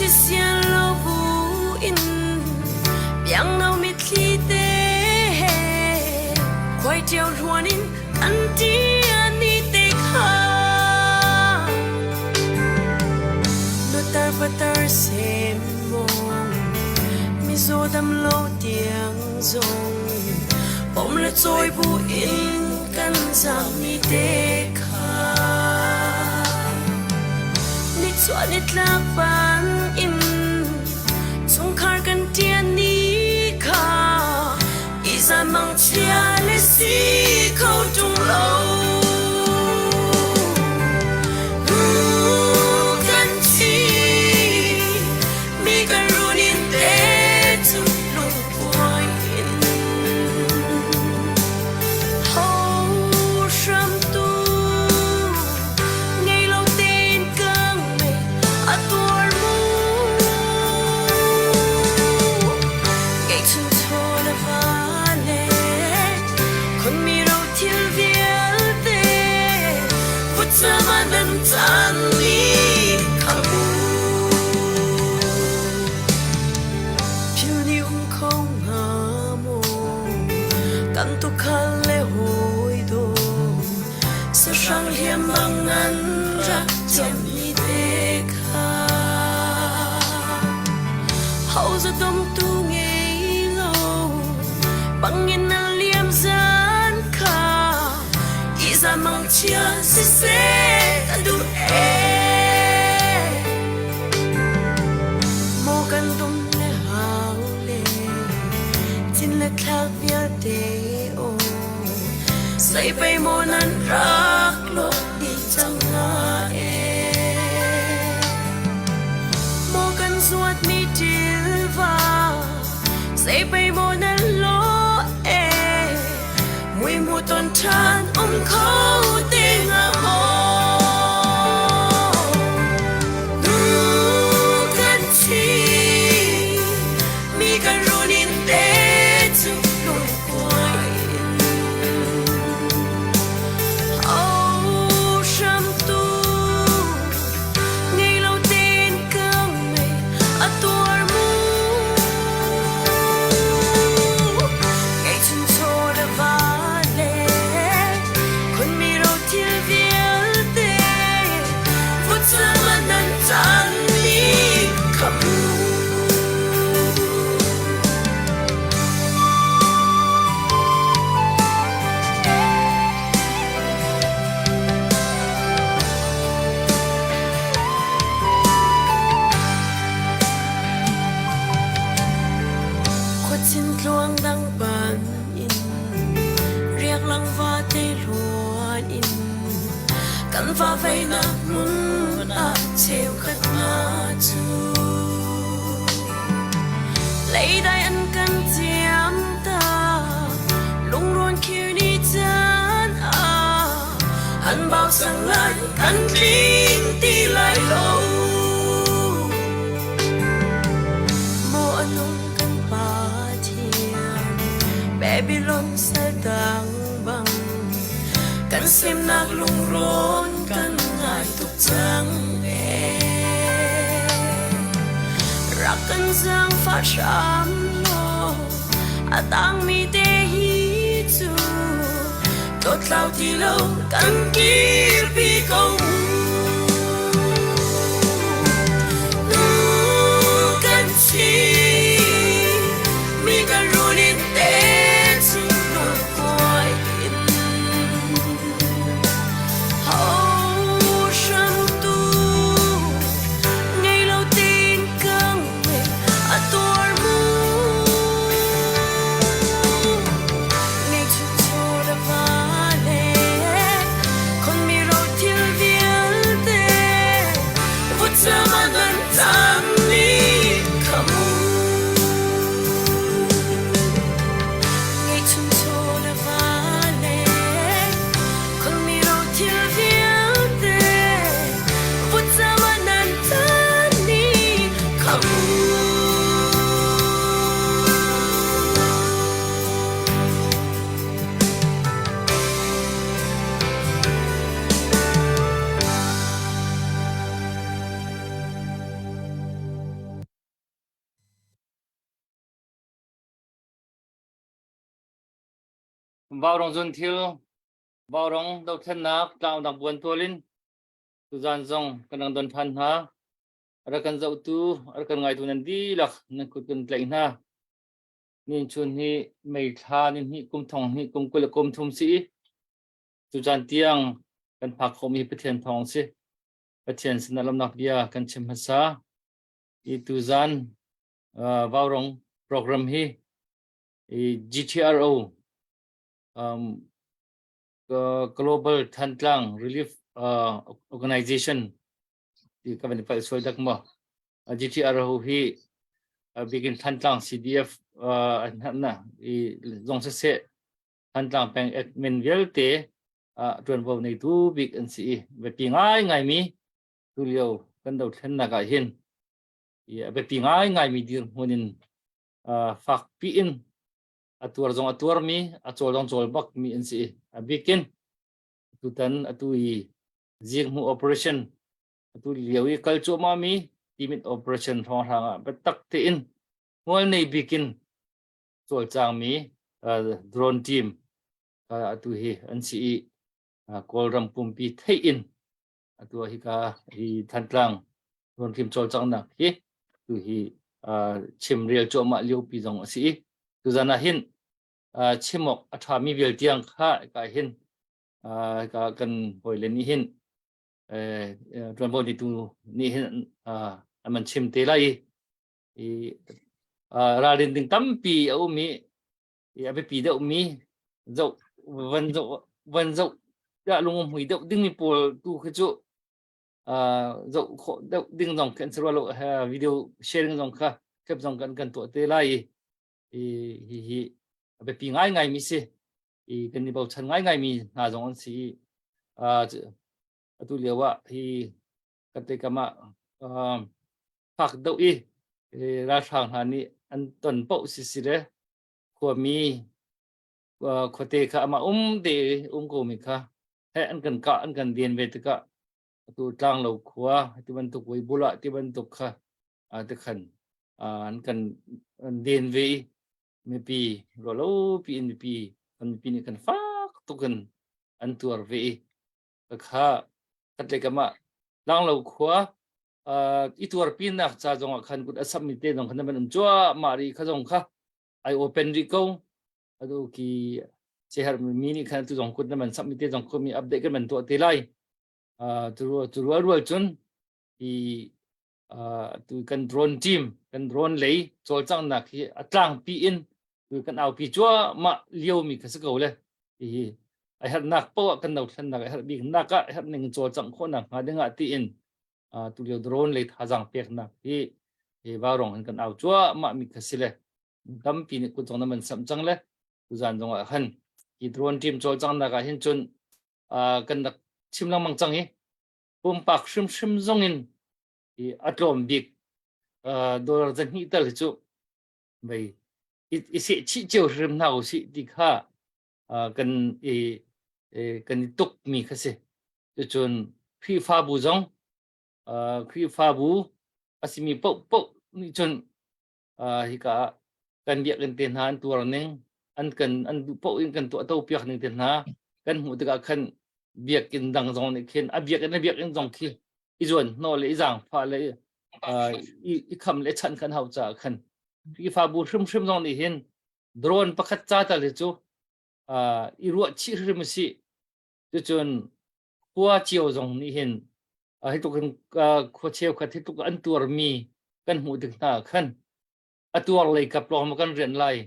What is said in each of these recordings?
sian lo buin biangno mitthli te he khuai ṭio hluan in kan ṭian ni te kha nutar patar sem mong mizaw dam lo tiang zong pom le cawi bu in kan zaam mi te kha nichuah nitlak ban in chungkhar kan ṭian ni kha izan mangchia le si kho ṭung lo. Kan thi mi kan run in te cu lungkuai in ho hramtu ngei lo tein ka ngei a tuar mu ngei chun chaw le va le khon mi ro thil vialte vutcam ah nan caan ni kha mu phil ni um kho hnga maw kan tukhal le hawi daw sahrang hliam bang nan rak ciammi te kha ho za domtu ngei lo bangin nan liam zan kha iza mangchia siseh kan duh ee maw kan dum le hau le thin le thlak vialte aw zei pei maw nan rak lawh dih cang hnga ee maw kan zuatmi ṭilva zei pei maw nan lawh ee mui mu ton ṭhan um kho te hnga maw nu kan thi mi kan run in te cu lungkuai in oh hramtu ngei lo tein ka ngei a tuar mu ngei chun chaw le va le khon mi ro thil vialte vutcam ah nan caan ni kha mu. Khuachin tluang dang ban in riaklang vate luan in kan va veinak hmun ah cheukhat hna cu leidai an kan ciam ta lungrawn khir ni caan ah an bau sang lai kan tling ti lai lo maw anung kan Pathian Babylon saltang bang kan semnak lungrawn kan ngai tuk cang ee rak kan zaangfah hram law a tangmi te hi cu dawtlau ti lo kan kirpi ko mu. Nu kan si mi kan run in te cu lungkuai in ho hramtu ngei lo tein ka ngei a tuar mu ngei chu chu le va le. Vaurong zun thil, vaurong dothlennak tlangdang buan tual in tuzan zong kan rang don ṭhan hna. A rak kan zohtu, a rak kan ngaitu nan dihlak nan kut kan tlaih hna. Nin chun hi May thla ni hnih kum thong hnih kum 20 le kum thum si i tucaan tiang kan phak khawhmi Pathian thawng si. Pathian sinah lawmhnak bia kan chim hmasa. I tuzan uh, vaurong program hi i GTRO um, Global Thantlang Relief uh, Organization ti ka van palh sual dak maw GTRO hi bikin Thantlang CDF uh, an na i zong se se Thantlang peng admin vialte uh, tuanvo neitu bik an si i biapi ngai ngai mi tu lio kan do thlennak ah hin i a biapi ngai ngai mi dirhmun in fakpi in a tuar zong a tuarmi a cawl zong cawl bakmi an si i a bikin tutan atu i zinghmu operation atu lio i kal cuahmah mi timit operation hrawnghrang ah biatak tein hmual nei bikin cawlcangmi drone team atu hi an si i Kawlram pumpi theih in atu ah hika hi Thantlang drone team cawlcanghnak hi tu hi chim rel cuahmah lio pi zong a si i tuzan ah hin chim awk a ṭhami vial tiang kha ka hin ka kan hawile nih hin ṭuanvo tu nih hin an man chim te lai i ralrin ding tampi a um i a biapi deuhmi zoh van zoh van zoh tiah lungumhui deuh dingmi pawl tu khi cu zoh khawh deuh ding zong khi an si rua lo video sharing zong kha clip zong kan kan tuah te lai i hi hi a biapi ngaingai mi si i kan i bochan ngaingai mi hna zong an si i atu lio ah hi kan te kam ah fak deuh i ralhrang hna nih an ton paoh si si le khuami khuate kha amah um te um ko mi kha he an kan kah an kan den ve tikah atu tlanglo khua ti bantuk voi bula ti bantuk kha te khan an kan den ve i mipi rualo pi in mipi kan mipi nih kan fak tukin an tuar ve i kha katle kama tlanglo khua i tuarpinak ca zong ah khan kut a sammi te zong khan nan um cuahmah rih kha zong kha ai open rih ko atu ki seher mi nih khan tu zong kut nan man sammi te zong mi update kan man tuah te lai tu tu rual rual cun i tu kan drone team kan drone lei cawlcanghnak hi a tlangpi in tu kan aupi cuahmah lio mi kha si ko le hi a herhnak poah kan dothlennak a herh bik nak ah herh ning cawlcangh khawhnak hnga ding ah tiin tu lio drone lei thazang peknak hi hi vaurong hin kan au cuahmah mi kha si le tampi nih kut zong na man sam cang le tuzan zong ah khan hi drone team cawlcanghnak ah hin cun kan rak chim lengmang cang i pumpak hrimhrim zong in i a tlawm bik dollar zahnih tal hi cu mei i seh chih cio hrim hna usih ti kha kan i kan i tuk mi kha si cucun Khrihfabu zong Khrihfabu a simi paohpaoh nih cun hika ah kan biakinn te hna an tuar ning an kan an duh paoh in kan tuah to piak ning te hna kan hmuh tikah khan biakinn dang zong nih khin a biakinn a biakinn zong khi i zuan hnawh le i zaangfah le i kham le chan khan hau caah khan Khrihfabu hrimhrim zong nih hin drone pakhat ca tal hi cu i ruah chih hrim a si. Cucun khua cio zong nih hin hi tluk in khua cheukhat hi tluk an tuarmi kan hmuh tik hna khan a tuar lei kap lawng ma kan rian lai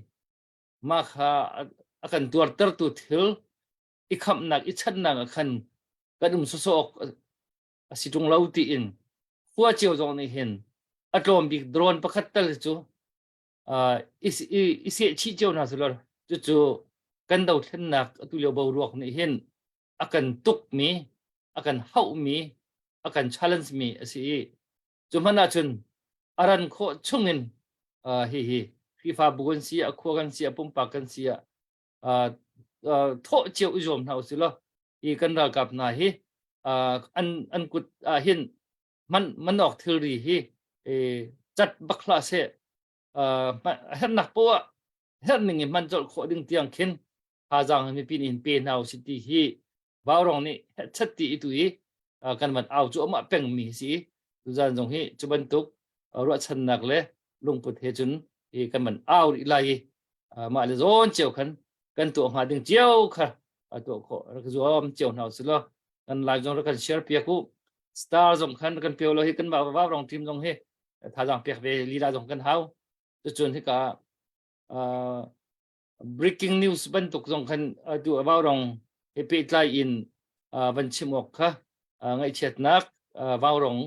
mah kha a kan tuartertu thil i khamhnak i channak ah khan kan um sawsawh awk a si ṭung lo tiin khua cio zong nih hin a tlawm bik drone pakhat tal cu i seh chih cio hna selaw cucu kan dothlennak atu lio boruak nih hin a kan tukmi a kan hauhmi a kan challenge mi a si i cu hmanh ahcun a ran khawh chungin hihi Khrihfabu kan si ah khua kan si ah pumpak kan si ah thawh cio i zuam hna usih law hi kan ralkap hna hi an an kut ah hin man manawk thilri hi cat bak hlah seh hernak poah herh ning in hman colh khawh ding tiang khin. Thazaang mipi nih hin pe hna usih ti hi Vaurong nih chat ti i tu i kan van au cu amah pengmi si i tuzan zong hi cu bantuk ruahchannak le lungput he cun i kan van au rih lai i mah le zawn cio khan kan tuah hnga ding cio kha tuah khawh rak zuam cio hna usih law kan live zong rak kan share piak u. Star zong khan kan pio lo hi kan Vaurong team zong hi thazaang pek ve lila zong kan hau. Cucun hika breaking news bantuk zong khan atu Vaurong he pehtlai in van chim awk kha ngaihchiatnak Vaurong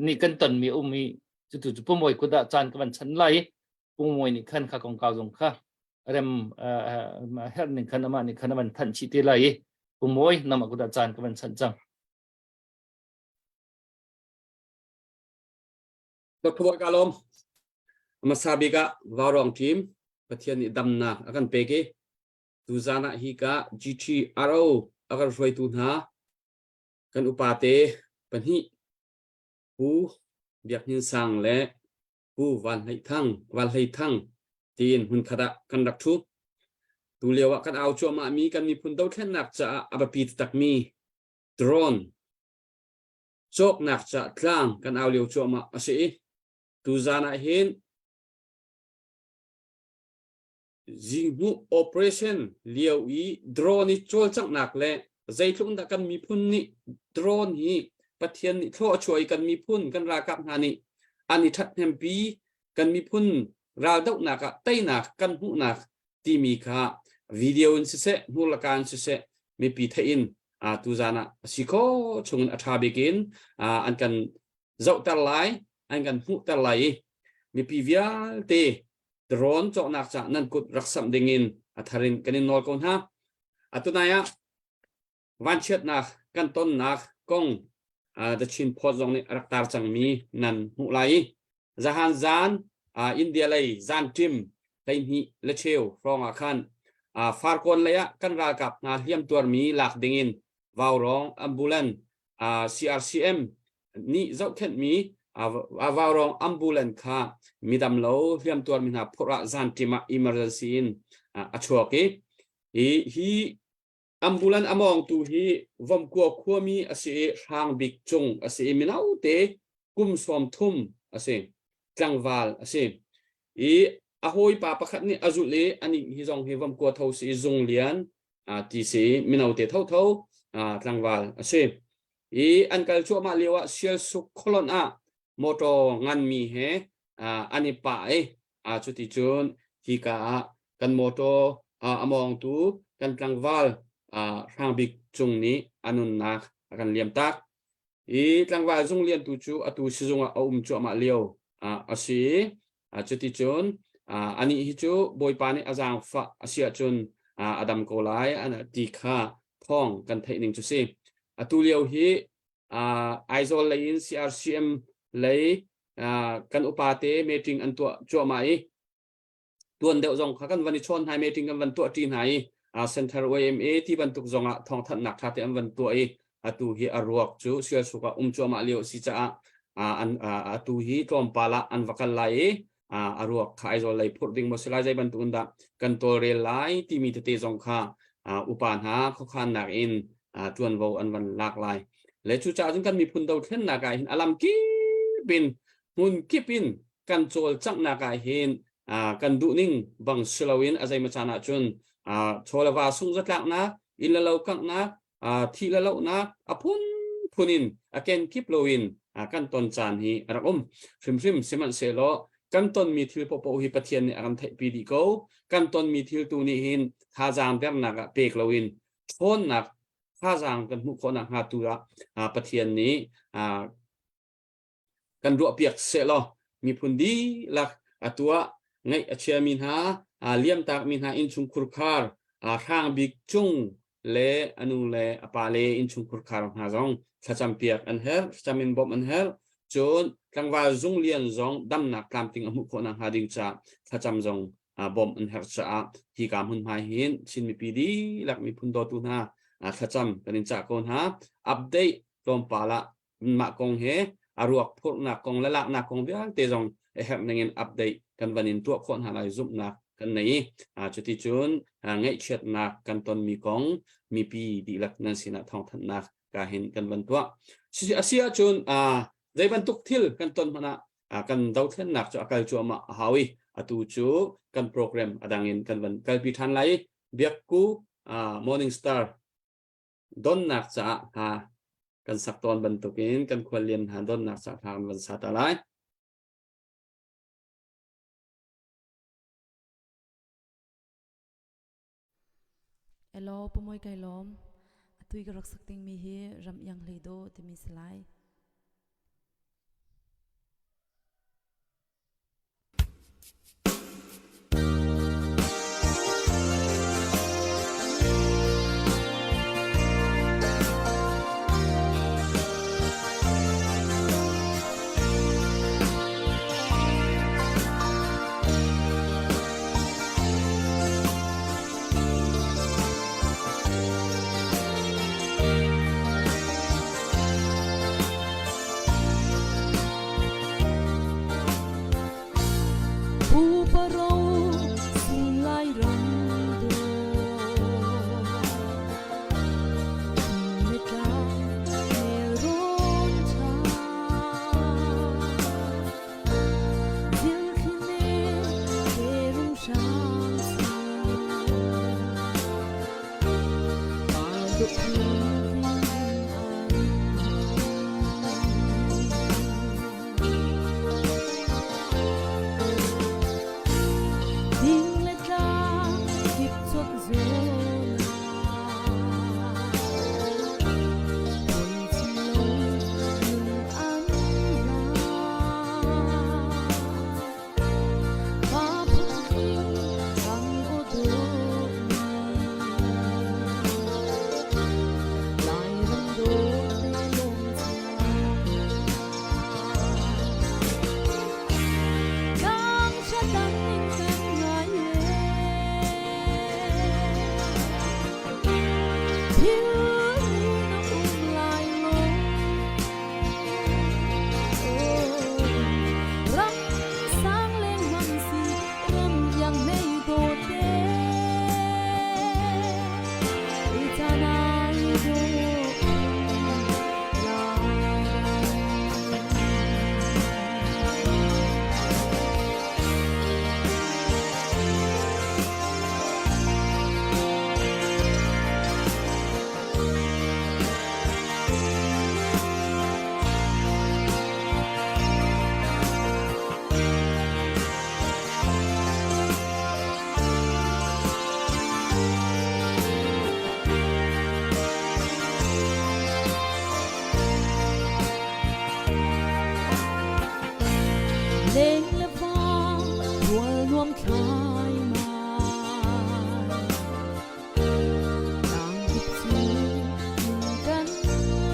nih kan tonmi a um i cutu cu Pumawi kut ah caan ka van chan lai i Pumawi nih khan kha kongkau zong kha rem herh ning khan amah nih khan a van thanh chih te lai i Pumawi nangmah kut ah caan ka van chanh cang. Dr. Bawi ka lawm. Hmasa bik ah Vaurong team Pathian nih damnak a kan pek i tuzan ah hi ka GTRO a kan hruaitu hna kan upate pahnih Pu Biak Hnin Sang le Pu Van Hlei Thang Van Hlei Thang tiin hmunkhat ah kan rak ṭhu. Tu lio ah kan au cuahmah mi kan miphun dothlennak caah a biapi taktakmi drone cawknak ca tlang kan au lio cuahmah a si i tuzan ah hin zinghmuh operation lio i drone i cawlcanghnak le zeitluk dah kan miphun nih drone hi Pathian nih thlawh a chuah i kan miphun kan ralkap hna nih an i ṭhathnempi kan miphun raldohnak ah teinak kan hmuhnak timi kha video in siseh hmurlaka in siseh mipi theih in tuzan ah a si kho chungin a ṭha bik in an kan zohter lai an kan hmuhter lai i mipi vialte drone cawknak ca nan kut rak samh dingin a thar in kan in nawl ko hna. Atunai ah vanchiatnak kan tonnak kong The Chin Post zong nih a rak tar cangmi nan hmuh lai i zahan zan India lei zan ṭim 12 le cheu hrawng ah khan Farkawn lei ah kan ralkap hna hliam tuarmi lak dingin Vaurawng ambulance CRCM nih zohkhenhmi Vaurawng ambulance kha midam lo hliam tuarmi hna phurh ah zan ṭim ah emergency in a chuak i hi Ambulan a mawngtu hi Vomkua khuami a si i Hrang Bik Cung a si i mino te kum 30 a si. Tlangval a si. I a hawipa pakhat nih a zulh i anih hi zong hi Vomkua tho si i Zung Lian ti si i mino te thotho tlangval a si. I an kal cuahmah lio ah Sialsuk khualonh ah motor nganmi he an i pah i cuticun hika ah kan motor a mawngtu kan tlangval Hrang Bik Cung nih a nunnak a kan liam tak. I tlangval Zung Lian tu cu atu sizung ah a um cuahmah lio a si. Cuticun anih hi cu Bawipa nih a zaangfah a si ahcun a dam ko lai ti kha thawng kan theih ning cu si. Atu lio hi Aizawl lei in CRCM lei kan upate meeting an tuah cuahmah i tuan deuh zong kha kan van i chawn hna meeting kan van tuah ṭi hna i Center YMA ti bantuk zong ah thawngthanhnak ṭha te an van tuah i atu hi a ruak cu Sialsuk ah um cuahmah lio a si caah an atu hi tlawmpal ah an va kal lai i a ruak kha Aizawl lei phurh ding maw si lai zei bantuk in dah kan tawlrel lai timi tete zong kha upa hna khuakhannak in ṭuanvo an van lak lai. Le cucaah cun kan miphun dothlennak ah hin a lam kip in hmun kip in kan cawlcanghnak ah hin kan duhning bang si loin a zeimaw caan ahcun chaw le va sungh zatlaknak, inn le lo kanghnak, thi le lohnak a phunphun in a kenkip loin kan ton caan hi a rak um hrimhrim. Sihmanhsehlaw kan tonmi thil paohpaoh hi Pathian nih a kan theihpi dih ko. Kan tonmi thil tu nih hin thazaang dernak ah pek loin ṭhawnnak thazaang kan hmuh khawh nakhnga tu ah Pathian nih kan ruahpiak sehlaw miphun dihlak atu ah ngaih a chiami hna liamtakmi hna innchungkhur khar Hrang Bik Cung le a nu le a pa le innchungkhur khar hna zong thlacampiak an herh, thlacam in bawmh an herh. Cun tlangval Zung Lian zong damnak tlamtling a hmuh khawh nakhnga ding caah thlacam zong bawmh an herh caah hika hmunhma hin Chin mipi dihlak miphun dawtu hna thlacam kan in cah ko hna. Update tlawmpal ah mah kong he a ruak phurhnak kong le laknak kong vialte zong a herh ning in update kan van in tuah khawh hna lai zumhnak. kan nei i cuti cun ngaihchiatnak kan tonmi kong mipi dihlak nan sinah thawngthanhnak ka hin kan van tuah. Asi ahcun zei bantuk thil kan ton hmanh ah kan dothlennak cu a kal cuahmah a hau i atu cu kan program a dang in kan van kalpi ṭhan lai i Biakku Morning Star donnak caah hna kan sak tawn bantukin kan khuallian hna donnak caah hna kan van sa ta lai. Elaw pumoi kai lawm. Atui ka rak sak dingmi hi ram iang hlei do timi si lai. Pupa ro sung lai ram do le tlang nelrawn ṭha Zilthli ne rung hram Par duk phun an. Ding le tlang kip chot zawn ah Hoi chim lo lung an la. Pa phun tling ang aw dawt mi Lairam dawt te lawm Tlang satan in kan ngai e Thil na um lai lo Ram sang lengmang si ram iang nei dawt te I canai dawt Leng le vang rual nuam thlai mai Tlang kip cu kan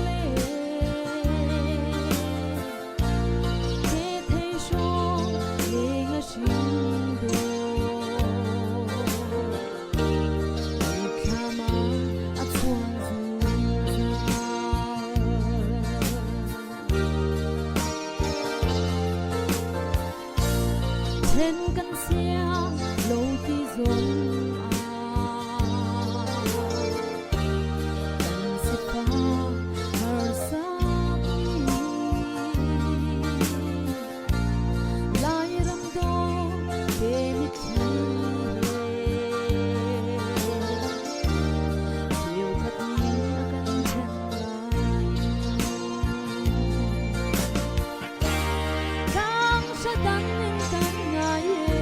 le Te thei hrawng leng a hring do Thlam ah a chuan zungzal. Then kan siang lo ti zong ah kan sifak harsa Lairam dawh te mitthli he Cheukhat nih a kan ṭhen lai. Tlang hradang in kan ngai e.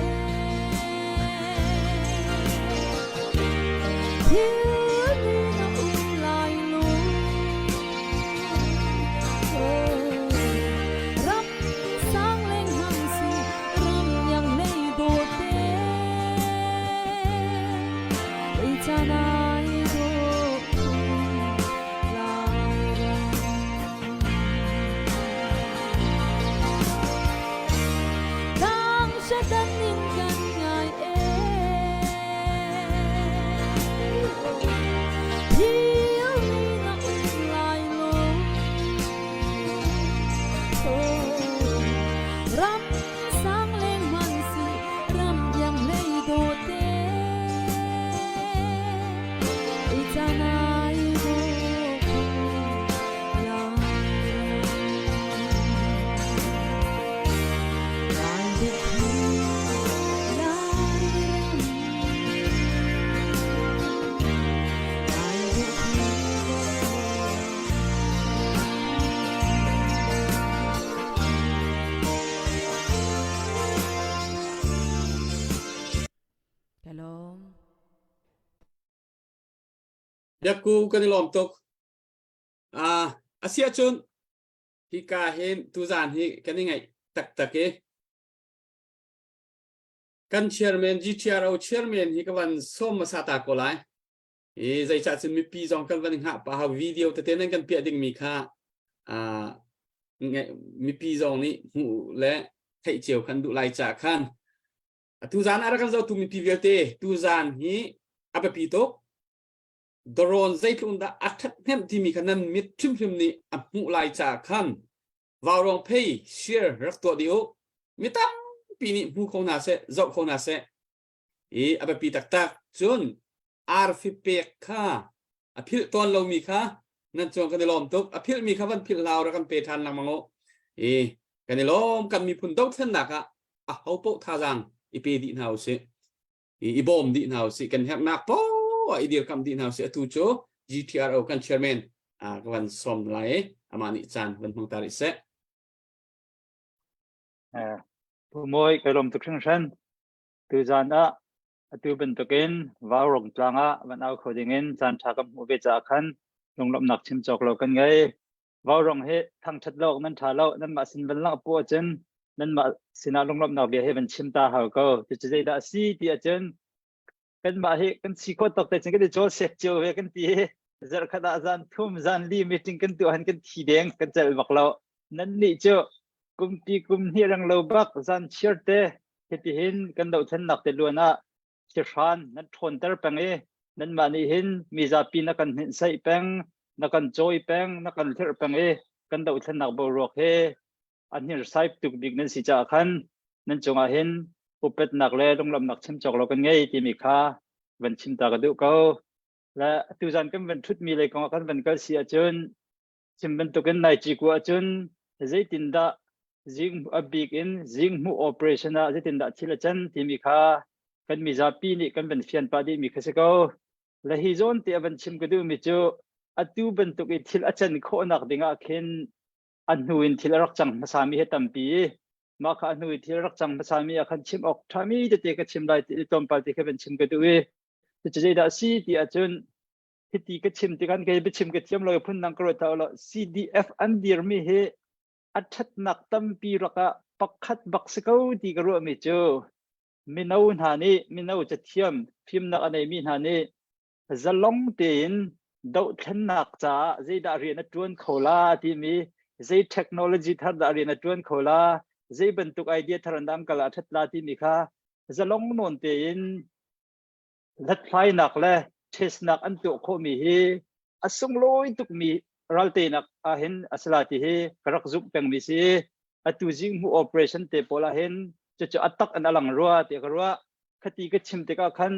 Biakku kan i lawm tuk. A si ahcun hika hin tuzaan hi kan i ngaih taktak i kan chairman GTRO chairman hi ka van sawm hmasa ta ko lai. I zeicah cun mipi zong kan van hngah pah hau video tete nan kan piah dingmi kha mipi zong nih hmuh le theih cio kan duh lai caah khan tuzaan ah rak kan zohtu mipi vialte tuzaan hi a biapi tuk. Drone zeitluk dah a ṭhathnem timi kha nan mit hrimhrim nih a hmuh lai caah khan vaurawng phei share rak tuah dih u. Mi tampi nih hmu kho hna seh, zoh kho hna seh. I a biapi taktak. Cun arfi pek kha a philh tawn lomi kha nan cung kan i lawm tuk. A philhmi kha van philh hlah u, rak kan pe ṭhan lengmang u. I kan i lawm. Kan miphun dothlennak ah a ho paoh thazaang i pe dih hna usih. I bawm dih hna usih. Kan herhnak poah i dirkamh dih hna usih. Atu cu GTRO kan chairman ka van sawm lai i amah nih caan van hmang ta rih seh. Pu Mawi, kai lawm tuk hringhran. Tuzaan ah atu bantukin Vaurong tlang ah van au kho dingin caan ṭha kan hmuh ve caah khan lunglawmhnak chim cawk lo kan ngei. Vaurong hi thangṭhat lo awk nan ṭha lo, nanmah sin van langh pu ahcun nanmah sinah lunglawmhnak bia hi van chim ta hau ko. Cucu zeidah a si ti ahcun kanmah hi kan si khawh tawk te cun kan i cawl sek cio ve kan ti i zarhkhat ah zan thum zan li meeting kan tuah han kan thi deng kan celh bak lo. Nannih cu kumpi kum hnih reng lo bak zan chiar te hitihin kan dohthlennak te luan ah thihran nan ṭhawnter peng i nanmah nih hin mizapi na kan hninhsaih peng, na kan cawi peng, na kan hlirh peng i kan dohthlennak boruak hi a hnirsai tuk bik nan si caah khan nan cungah hin upatnak le lunglawmhnak chim cawk lo kan ngei timi kha van chim ta ka duh ko. Le tuzan kan van ṭhutmi lei kong ah kan van kal si ahcun Chim bantukin nai ciku ahcun zeitindah zing a bik in zinghmuh operation ah zeitindah thil a can timi kha kan mizapi nih kan van fian pah dihmi kha si ko. Le hi zawn te a van chim ka duhmi cu atu bantuk i thil a can khawhnak ding ah khin a hnu in thil a rak cang hmasami hi tampi i mah kha a hnu i thil a rak cang hmasami ah khan chim awk ṭhami tete ka chim lai ti tlawmpal te kha van chim ka duh i cucu zeidah a si ti ahcun hiti ka chim tikhan kei biachim ka thiam lo phun dang ka ruat lo. CDF an dirmi hi a ṭhatnak tampi rakah pakhat bak si ko ti ka ruahmi cu mino hna nih, mino cathiam fimnak a neimi hna nih zalong tein dohthlennak caah zeidah rian a ṭuan kho la timi, zei technology thar dah rian a ṭuan kho la, zei bantuk idea thar an dang kal a ṭhat la timi kha zalong nawn tein hlathlainak le testnak an tuah khawhmi hi a sunglawi tukmi ralteinak ahhin a si la ti hi ka rak zumh pengmi si. Atu zinghmuh operation te pawl ahhin cucu a tak in a lang rua ti ka ruah. Khati ka chim tikah khan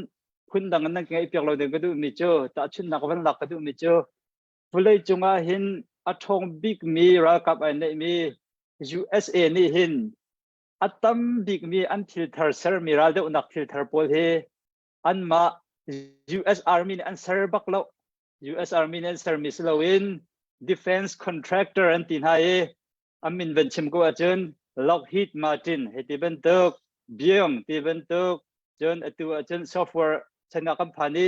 phundang in nan ka ngaihpiak lo ding ka duhmi cu, tahchunhnak van lak ka duhmi cu, vawlei cung ah hin a ṭhawng bikmi ralkap ai neihmi USA nih hin a tam bikmi an thil thar sermi, raldohnak thil thar pawl hi anmah US Army nih an ser bak lo. US Army nih an sermi si loin defense contractor an ti hna i an min van chim ko ahcun Lockheed Martin hei ti bantuk, Boeing ti bantuk, cun atu ahcun software chan ah kan phan i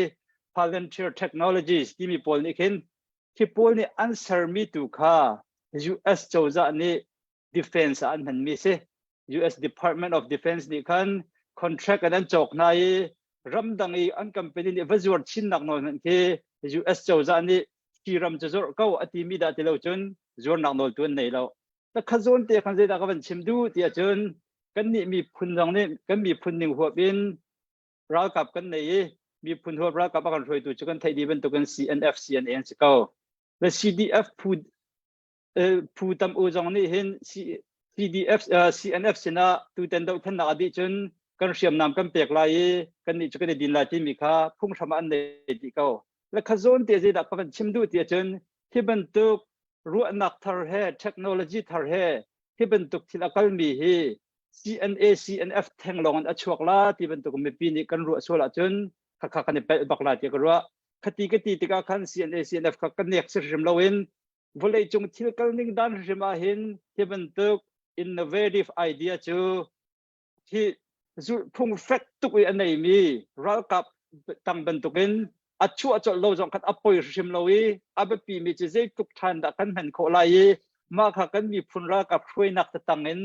Palantir Technologies timi pawl nih khin hi pawl nih an sermi tu kha US cozah nih defense ah an hmanmi si. US Department of Defense nih khan contract an an cawk hna i ramdang i an company nih va zuar chinnak nawl hmanh khi US cozah nih hi ram cu zorh ko a timi dah ti lo cun zuarnak nawl tu an nei lo. Ta kha zawn te khan zeidah ka van chim duh ti ahcun kan nih miphun zong nih kan miphun ning huap in ralkap kan nei i miphun huap ralkap a kan hruaitu cu kan theih dih bantukin CNF CNA an si ko. Le CDF phu phu tam u zong nih hin CDF CNF sinah tutan dohthlennak a dih cun kan hriamnam kan pek lai i kan nih cu kan i din lai timi kha phunghram ah an nei dih ko. Le kha zawn te zeidah ka van chim duh ti ahcun hi bantuk ruahnak thar he, technology thar he hi bantuk thil a kalmi hi CNA CNF theng lawng in a chuak la ti bantuk mipi nih kan ruah sual ahcun khakha kan i pelh bak la ti ka ruah. Khati ka ti tikah khan CNA CNF kha kan nek si hrim loin vawleicung thil kalning dan hrim ah hin hi bantuk innovative idea cu hi zulhphung fek tuk i a neimi ralkap tang bantukin. A chuah colh lo zong khan a poi hrim lo i a biapi mi cu zeitluk ṭhan dah kan hman khawh lai i mah kha kan miphun ralkap hruainak tang in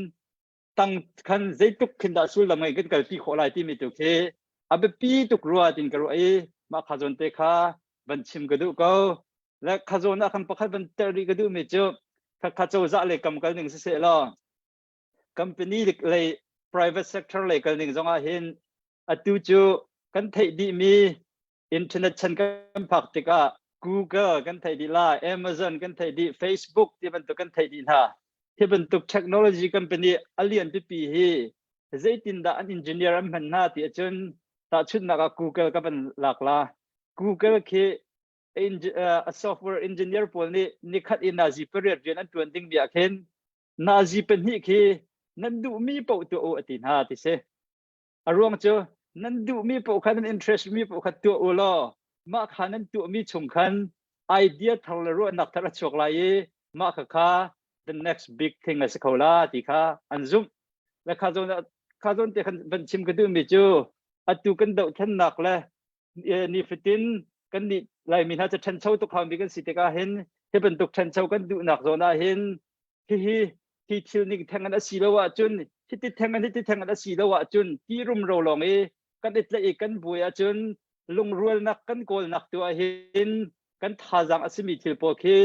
tang khan zeitluk khin dah sullam ngei kan kalpi khawh lai timi tu khi a biapi tuk rua tin ka ruah i mah kha zawn te kha van chim ka duh ko. Le kha zawn ah khan pakhat van tel rih ka duh mi cu kha kha cozah lei kam kal ning siseh law company lei private sector lei kal ning zong ah hin atu cu kan theih dih mi internet chan kan phak tikah Google kan theih dih la, Amazon kan theih dih, Facebook ti bantuk kan theih dih hna. Hi bantuk technology company a lian pipi hi zeitindah an engineer an hman hna ti ahcun tahchunhnak ah Google ka van lak la. Google khi a software engineer pawl nih nikhat in nazi pariat rian an tuan ding mi ah khin nazi pahnih khi nan duhmi paoh tuah u a ti hna ti si. A ruang cu nan duhmi paoh kha nan interest mi paoh kha tuah u law mah kha nan tuahmi chung khan idea thar le ruahnak thar a chuak lai i mah kha kha the next big thing a si kho la ti kha an zumh. Le kha zawn kha zawn te khan van chim ka duhmi cu atu kan dohthlennak le nifatin kan nih Laimi hna cu ṭhancho tuk haumi kan si tikah hin hi bantuk ṭhancho kan duhnak zawn ah hin hihi hi thil ning theng an a si lo ahcun hiti theng an hiti theng an a si lo ahcun ti rumro lawng i kan i tlaih i kan buai ahcun lungrualnak kan kawlnak tu ah hin kan thazaang a simi thil pawl khi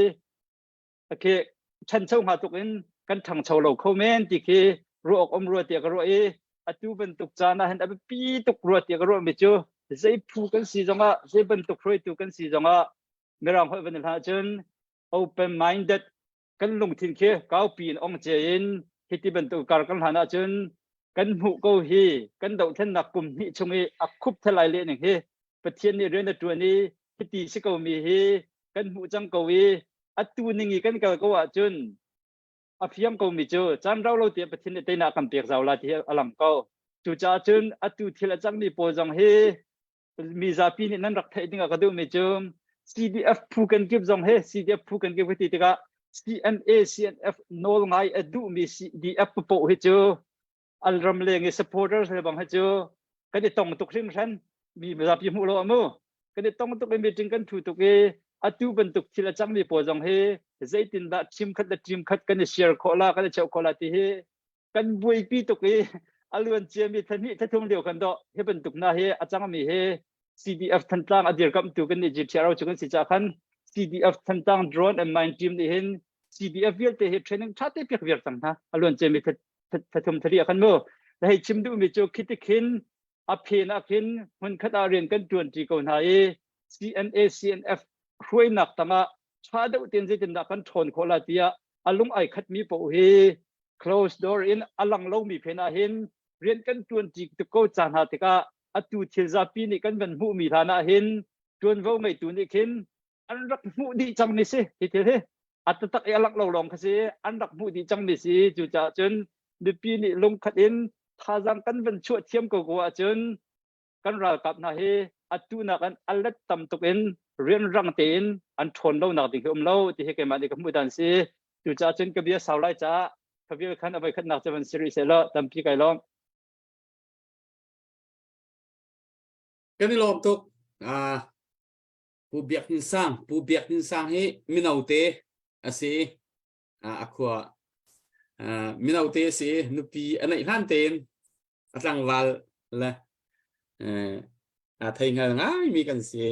khi ṭhancho hnga tuk in kan ṭhangcho lo kho men ti khi ruah awk um rua tiah ka ruah i atu bantuk caan ah hin a biapi tuk rua tiah ka ruah mi cu zei phu kan si zongah zei bantuk hruaitu kan si zongah mirang holh van hlah cun open minded kan lungthin khi kaupi in ong ce in hiti bantuk kar kan hlan ahcun kan hmuh ko hi kan dohthlennak kum hnih chung i a khup thelai le ning hi Pathian nih rian a ṭuan i hiti si ko mi hi kan hmuh cang ko i atu ning i kan kal ko ahcun a fiang ko mi cu caan rau lo tiah Pathian nih teinak kan pek zau la ti hi a lang ko. Cucaah cun atu thil a cangmi pawl zong hi mi zapi nih nan rak theih ding ah ka duhmi cu CDF phu kan kip zong hi CDF phu kan kip ti tikah CNA CNF nawl ngai a duhmi CDF paoh hi cu al ram leng i supporters le bang hi cu kan i tong tuk hringhran mi zapi hmuh lo amu kan i tong tuk i meeting kan thu tuk i atu bantuk thil a cangmi pawl zong hi zeitindah team khat le team khat kan i share khawh la kan i cheuh khawh la ti hi kan buaipi tuk i a luan ciami thahnih thathum lio kan dawh hi bantuk na hi a cangmi hi CDF Thantlang a dirkamhtu kan nih GTRO cu kan si ca khan CDF Thantlang drone and mine team nih hin CDF vialte hi training tha te piak viar cang hna a luan ciami thathum thali ah khan mu hei chim duhmi cu khiti khin a phen ah khin hmunkhat ah rian kan tuan ṭi ko hna i CNA CNF hruainak tangah ṭha deuh tein zeitindah kan ṭhawn khawh la tiah a lung ai khatmi paoh hi close door in a lang lomi phen ah hin rian kan ṭuan ṭi tuk ko ca hna tikah atu thil zapi nih kan van hmuhmi hlan ah hin ṭuanvo ngeitu nih khin an rak hmuh dih cangmi si hi thil hi a taktak i a langh lo lawng kha si an rak hmuh dih cangmi si cucaah cun mipi nih lungkhat in thazaang kan van chuah thiam ko ko ahcun kan ralkap hna hi atu nak an a let tam tuk in rianrang tein an ṭhawn lo nak ding hi um lo ti hi keimah nih ka hmuh dan si cucaah cun ka bia sau lai caah ka vial khan a voi khatnak cu van si rih seh law tampi kai lawm Kan i lawm tuk. Ah, Pu Biak Hnin Sang, Pu Biak Hnin Sang hi mino te a si. A khua mino te a si. Nupi a neih hlan tein a tlangval le a thei hngal ngaimi kan si.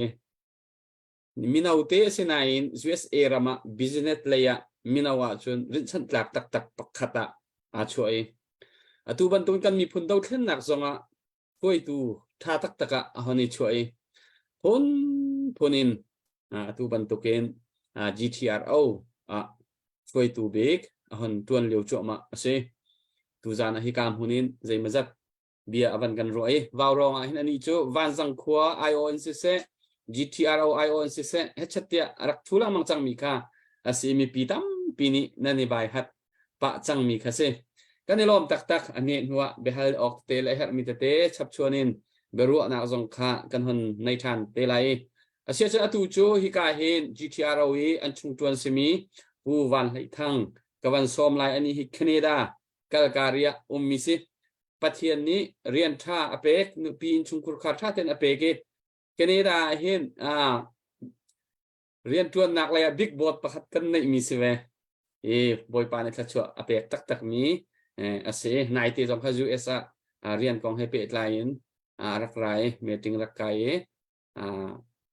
Mino te a si nain USA ram ah business lei ah mino ahcun rinhchanh tlak taktak pakhat ah aa chuah i atu bantukin kan miphun dothlennak zongah hruaitu ṭha taktak ah a hon i chuah i phunphun in atu bantukin GTRO ah hruaitu bik a hon ṭuan lio cuahmah a si. Tuzaan ah hika hmun in zeimazat bia a van kan ruah i Vaurawng ah hin anih cu Vanzang khua IO in siseh GTRO IO in siseh hechet tiah a rak thu lengmang cangmi kha a si mipi tampi nih nan i vai hat pah cangmi kha si. Kan i lawm taktak a neh hnuah biahal awk te le herhmi tete chapchuan in biaruahnak zong kha kan hon nei ṭhan te lai. Asiahcun atu cu hika hin GTRO i an chungṭuan simi Pu Van Hlei Thang ka van sawm lai ani hi Canada Calgary ah ummi si. Pathian nih rian ṭha a pek, nupi innchungkhur khar ṭha tein a pek i. Canada ah hin rianṭuannak lei ah big board pakhat kan neihmi si ve. I Bawipa nih thluachuah a pek taktakmi a si. Naite zong kha US ah rian kong he pehtlai in rak ra i meeting rak kai i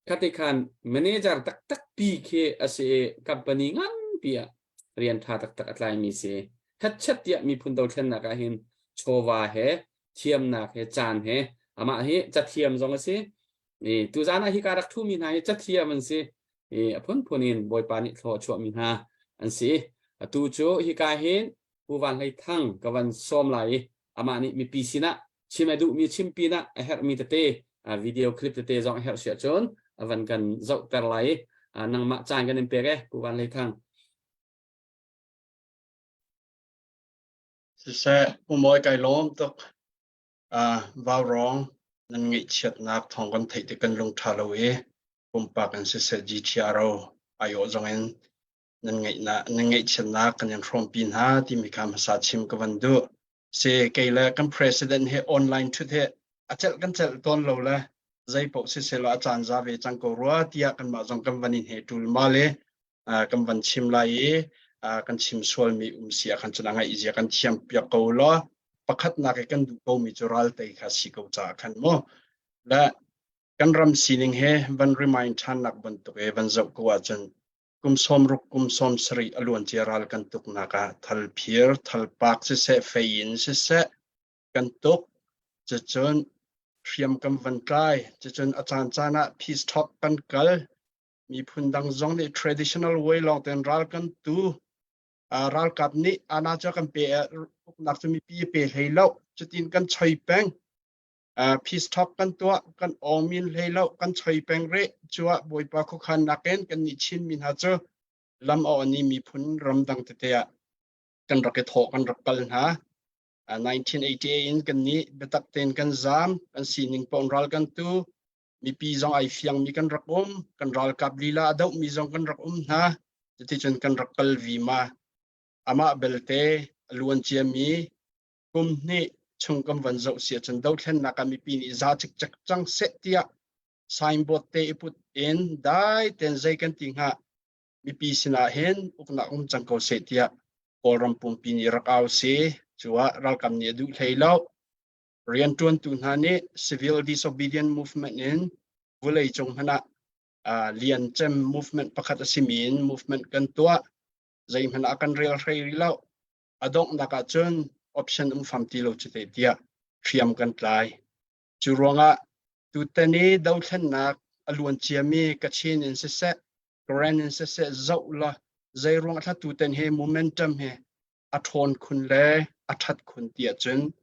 khati khan manager taktak pi khi a si i company nganpi ah rian ṭha taktak a tlaimi si. Hetchet tiah miphun dothlennak ah hin chawva he thiamnak he caan he amah hi cathiam zong a si. I tuzaan ah hika rak ṭhumi hna hi cathiam an si. I a phunphun in Bawipa nih thlaw a chuahmi hna an si. Atu cu hika hin Pu Van Hlei Thang ka van sawm lai i amah nih mipi sinah chim a duhmi chim pinah a herhmi tete video clip tete zong a herh si ahcun a van kan zohter lai i nangmah caan kan in pek e Pu Van Hlei Thang. Siseh, Pu Mawi kai lawm tuk. Vaurawng nan ngaihchiatnak thawng kan theih tik kan lung ṭha lo i pumpak in siseh GTRO aiawh zong in nan ngaihnak nan ngaihchiatnak kan in hrawmpi hna timi kha hmasa chim ka van duh. Si kei le kan president he online ṭhut he a celh kan celh tawn lo le zei paoh siseh law a caan za ve cang ko rua tiah kanmah zong kan van in he ṭul ma le kan van chim lai i kan chim sualmi um si ah khan cun a ngaih zia kan thiam piak ko law pakhatnak i kan duh komi cu raltei kha si ko caah khan mu le kan ram sining he van remind ṭhannak bantuk i van zoh ko ahcun kum sawmruk kum 70 a luancia ral kan tuknak ah thalphir thalpak siseh fei in siseh kan tuk cucun hriam kan van tlai cucun a caan caan ah peace talk kan kal miphun dang zong nih traditional way lawng ten ral kan tu ralkap nih ana cu kan pe uknak cu mipi pe hlei lo cutin kan choi peng peace talk kan tuah kan awmin hlei lo kan choi peng re cuah bawipa khuakhan nakin kan nih Chin mi hna cu lam a on i miphun ramdang tete ah kan rak i thawh kan rak kal hna 1988 in kan nih biatak tein kan zam kan sining pawn ral kan tu mipi zong ai fiangmi kan rak um kan ralkap lila a dohmi zong kan rak um hna cuticun kan rak kal vima amah belte a luan ciami kum hnih chung kan van zoh si ahcun dothlennak ah mipi nih za cikcek cang seh tiah signboard te i put in dai ten zei kan ti hnga mipi sinah hin uknak um cang ko seh tiah Kawlram pumpi nih rak au si cuah ralkap nih a duh hlei lo Rianṭuantu hna nih civil disobedient movement in vawleicung hmanh ah liancem movement pakhat a simi in movement kan tuah. Zeihmanh ah kan rel hrei rih lo. A donghnak ahcun option um fam ti lo cu te tiah hriam kan tlai. Cu ruangah tutan i dothlennak a luan ciami Kachin in siseh, Karen in siseh zoh la zei ruang thla tutan hi momentum hi a ṭhawn khun le a ṭhat khun ti ahcun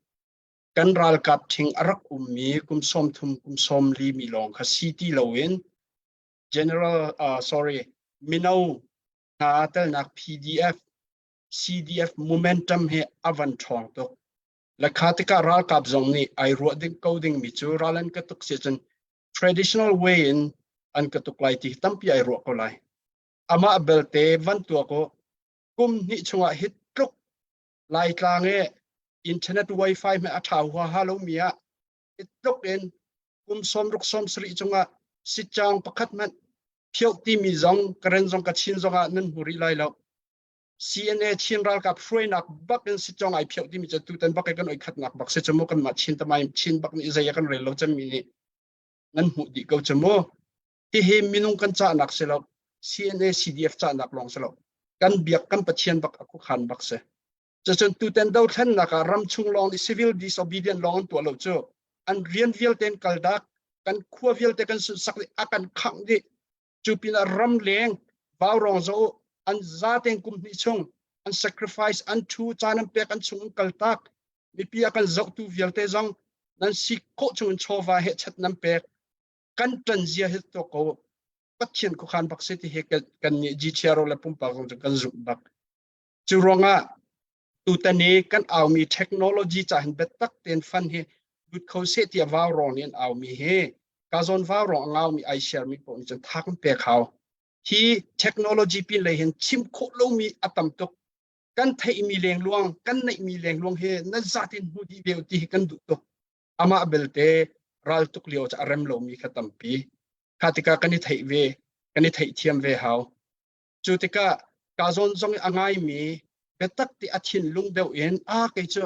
kan ralkap ṭhing a rak ummi kum 30 kum 40 mi lawng kha si ti loin general uh, sorry mino hna telnak PDF CDF momentum hi a van ṭhawng tuk lakha tikah ralkap zong nih ai ruah ding ko ding mi cu ral an ka tuk si cun traditional way in an ka tuk lai ti tampi ai ruah ko lai amah belte van tua ko kum hnih chungah hi tluk Laitlang i internet wifi hmeh a ṭha huaha lomi ah hi tluk in kum 60 70 cungah sitcaung pakhat hmanh phioh timi zong Karen zong Kachin zong ah nan hmu rih lai lo. CNA Chin ralkap hruainak bak in sitcawng ai phioh timi cu tutan bak i kan oi khatnak bak si cu mu kanmah Chin tamai Chin bak nih zei a kan rel lo cemmi nih nan hmuh dih ko cu mu. Hihi minung kan cahnak si lo. CNA CDF cahnak lawng si lo. Kan biak kan Pathian bak a khuakhan bak si. Cucun tuten dothlennak ah ramchung lawng nih civil disobedient lawng an tuah lo cu an rian vialte an kal dak kan khua vialte kan sunsak dih a kan khangh dih cu pinah ram leng vaurawng zo an zaten kum hnih chung an sacrifice an thu caan an pek an chung an kal tak mipi a kan zohtu vialte zong nan si khawh chung in chawva he chat nan pek kan ṭan zia hi to ko Pathian khuakhan bak si ti hi kan nih GTRO le pumpak zong cu kan zumh bak. Cu ruangah tutan i kan aumi technology ca hin biatak tein fund hi lut kho seh tiah vau rawng nih an aumi hi ka zawn vau rawng a ngaumi ai share mi paoh nih cun tha kan pek hau. Hi technology pin lei hin chim khawh lomi a tam tuk. Kan theihmi lengluang, kan neihmi lengluang hi na zatin hmu dih ve ti hi kan duh tuk. Amah belte Ral tuk lio cu a rem lomi kha tampi. Kha tikah kan i theih ve, kan i theihthiam ve hau. Cu tikah ka zawn zong i a ngaimi biatak ti a thinlung deuh in a kei cu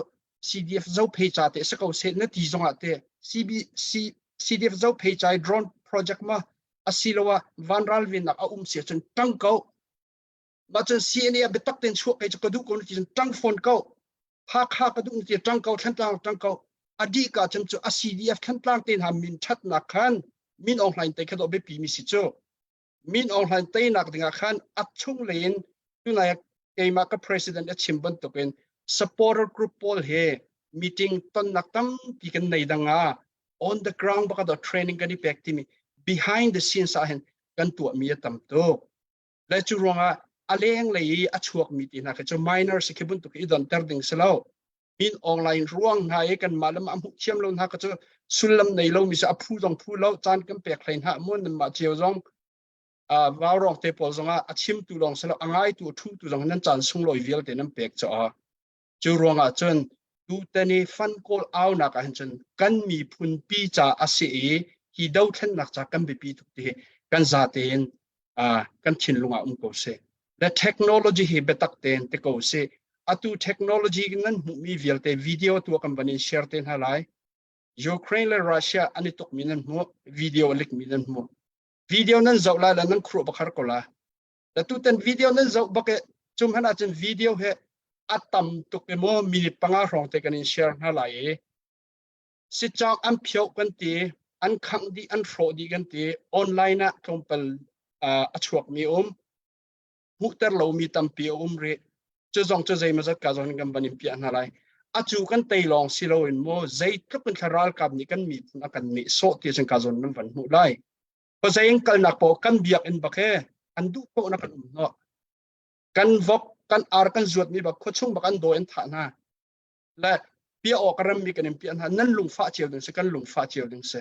CDF Zophei ca te si ko seh na ti zongah te CB, C, CDF Zophei ca i drone project ma asiloah vanral vennak a um si ahcun ṭang ko. Mah cun CNA ah biatak tein chuah kei cu ka duh ko na ti cun ṭang fawn ko. Hakha ka duh na ti ṭang ko, Thantlang ṭang ko. A dih ka cun cu a CDF Thantlang te hna min ṭhatnak khan Min Aung Hlaing te kha dawh biapi mi si cu. Min Aung Hlaing teinak dingah khan a chung in tunai keimah ka president a chim bantukin supporter group pawl he meeting tonnak tampi kan nei dang ah on the ground baka do training kan i pek timi behind the scenes ah hin kan tuahmi a tam tuk. Le cu ruangah a leng lei i a chuakmi ti hna khi cu minor si khi bantuk i donter ding si lo. Min online ruang hna i kanmah le mah hmuh thiam lo hna kha cu sullam nei lo mi cu a phu zong phu lo caan kan pek hlei hna mu nan mah cio zong vaurawng te pawl zongah a chimtu lawng si lo a ngaitu a ṭhutu zong nan caan sunglawi vialte nan pek caah cu ruangah cun tutan i fund kawl aunak ah hin cun kan miphun pi ca a si i hi dothlennak ca kan biapi tuk ti hi kan zate in kan thinlung ah um ko seh. The technology hi biatak tein te ko seh. Atu technology nan hmuhmi vialte video tu kan van in share te hna lai. Ukraine le Russia an i tukmi nan hmuh, video a likmi nan hmuh. Video nan zoh lai le nan khuruah bakhar ko la. Le tutan video nan zoh bak e cum han ahcun video he a tam tuk i maw minute panga hrawng te kan in share hna lai i Sicawk an phioh kan ti, an khangh dih, an hrawh dih kan ti. Online ah tlawmpal a chuakmi um. Hmuhter lomi tampi a um rih. Cu zong cu zeimawzat ka zong kan van in piah hna lai. Acu kan tei lawng si loin maw zeitluk in thla ralkap nih kan miphun a kan nehsawh ti cun ka zawn nan van hmuh lai. Khuazei in kalnak paoh kan biakinn bak he an duh paoh na kan um hnawh. Kan vok, kan ar kan zuatmi bak khuachung bak an dawi an thah hna. Le piah awk a remmi kan in piah hna nan lungfah cio ding si kan lungfah cio ding si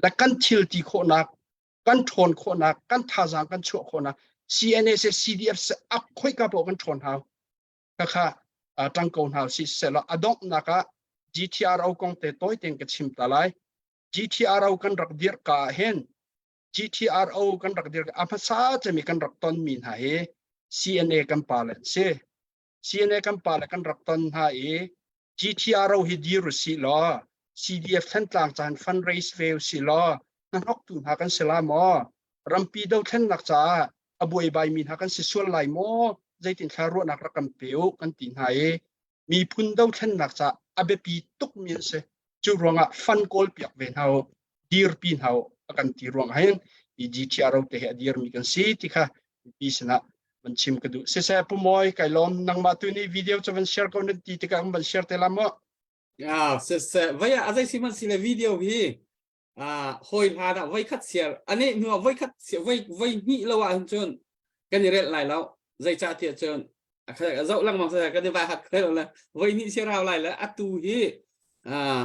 le kan thil ti khawhnak kan ṭhawn khawhnak kan thazaang kan chuah khawhnak CNA se CDF se a khoika paoh kan ṭhawn hau khakha ṭang ko hna si selaw a donghnak ah GTRO kong te tawi tein ka chim ta lai GTRO kan rak dirh ka ah hin GTRO kan rak dirh a hmasa cemi kan rak tonmi hna hi CNA kan pa le an si CNA kan pa le kan rak ton hna i GTRO hi dir u sih law CDF Thantlang caan fundraise ve u sih law hnahnoktu hna kan si la maw? Rampi dothlennak caah a buaibai mi hna kan si sual lai maw? Zeitin thla ruahnak rak kan pe u kan ti hna i miphun dothlennak caah a biapi tukmi an si. Cu ruangah fund kawl piak ve hna u, dirpi hna u a kan ti ruangah hin hi GTRO te hi a dirmi kan si ti kha mipi sinah van chim ka duh. Siseh Pu Mawi kai lawm nangmah tu nih video cu van share ko nan ti tikah van share te la mu. Ah, siseh vai a zei si man si le video hi ah hoi hlan ah voi khat share ane hnu ah voi khat voi voi hnih lo ah cun kan i relh lai lo zeicah tiah cun zoh lengmang sa kan i vai hat khel le voi hnih share hau lai le atu hi ah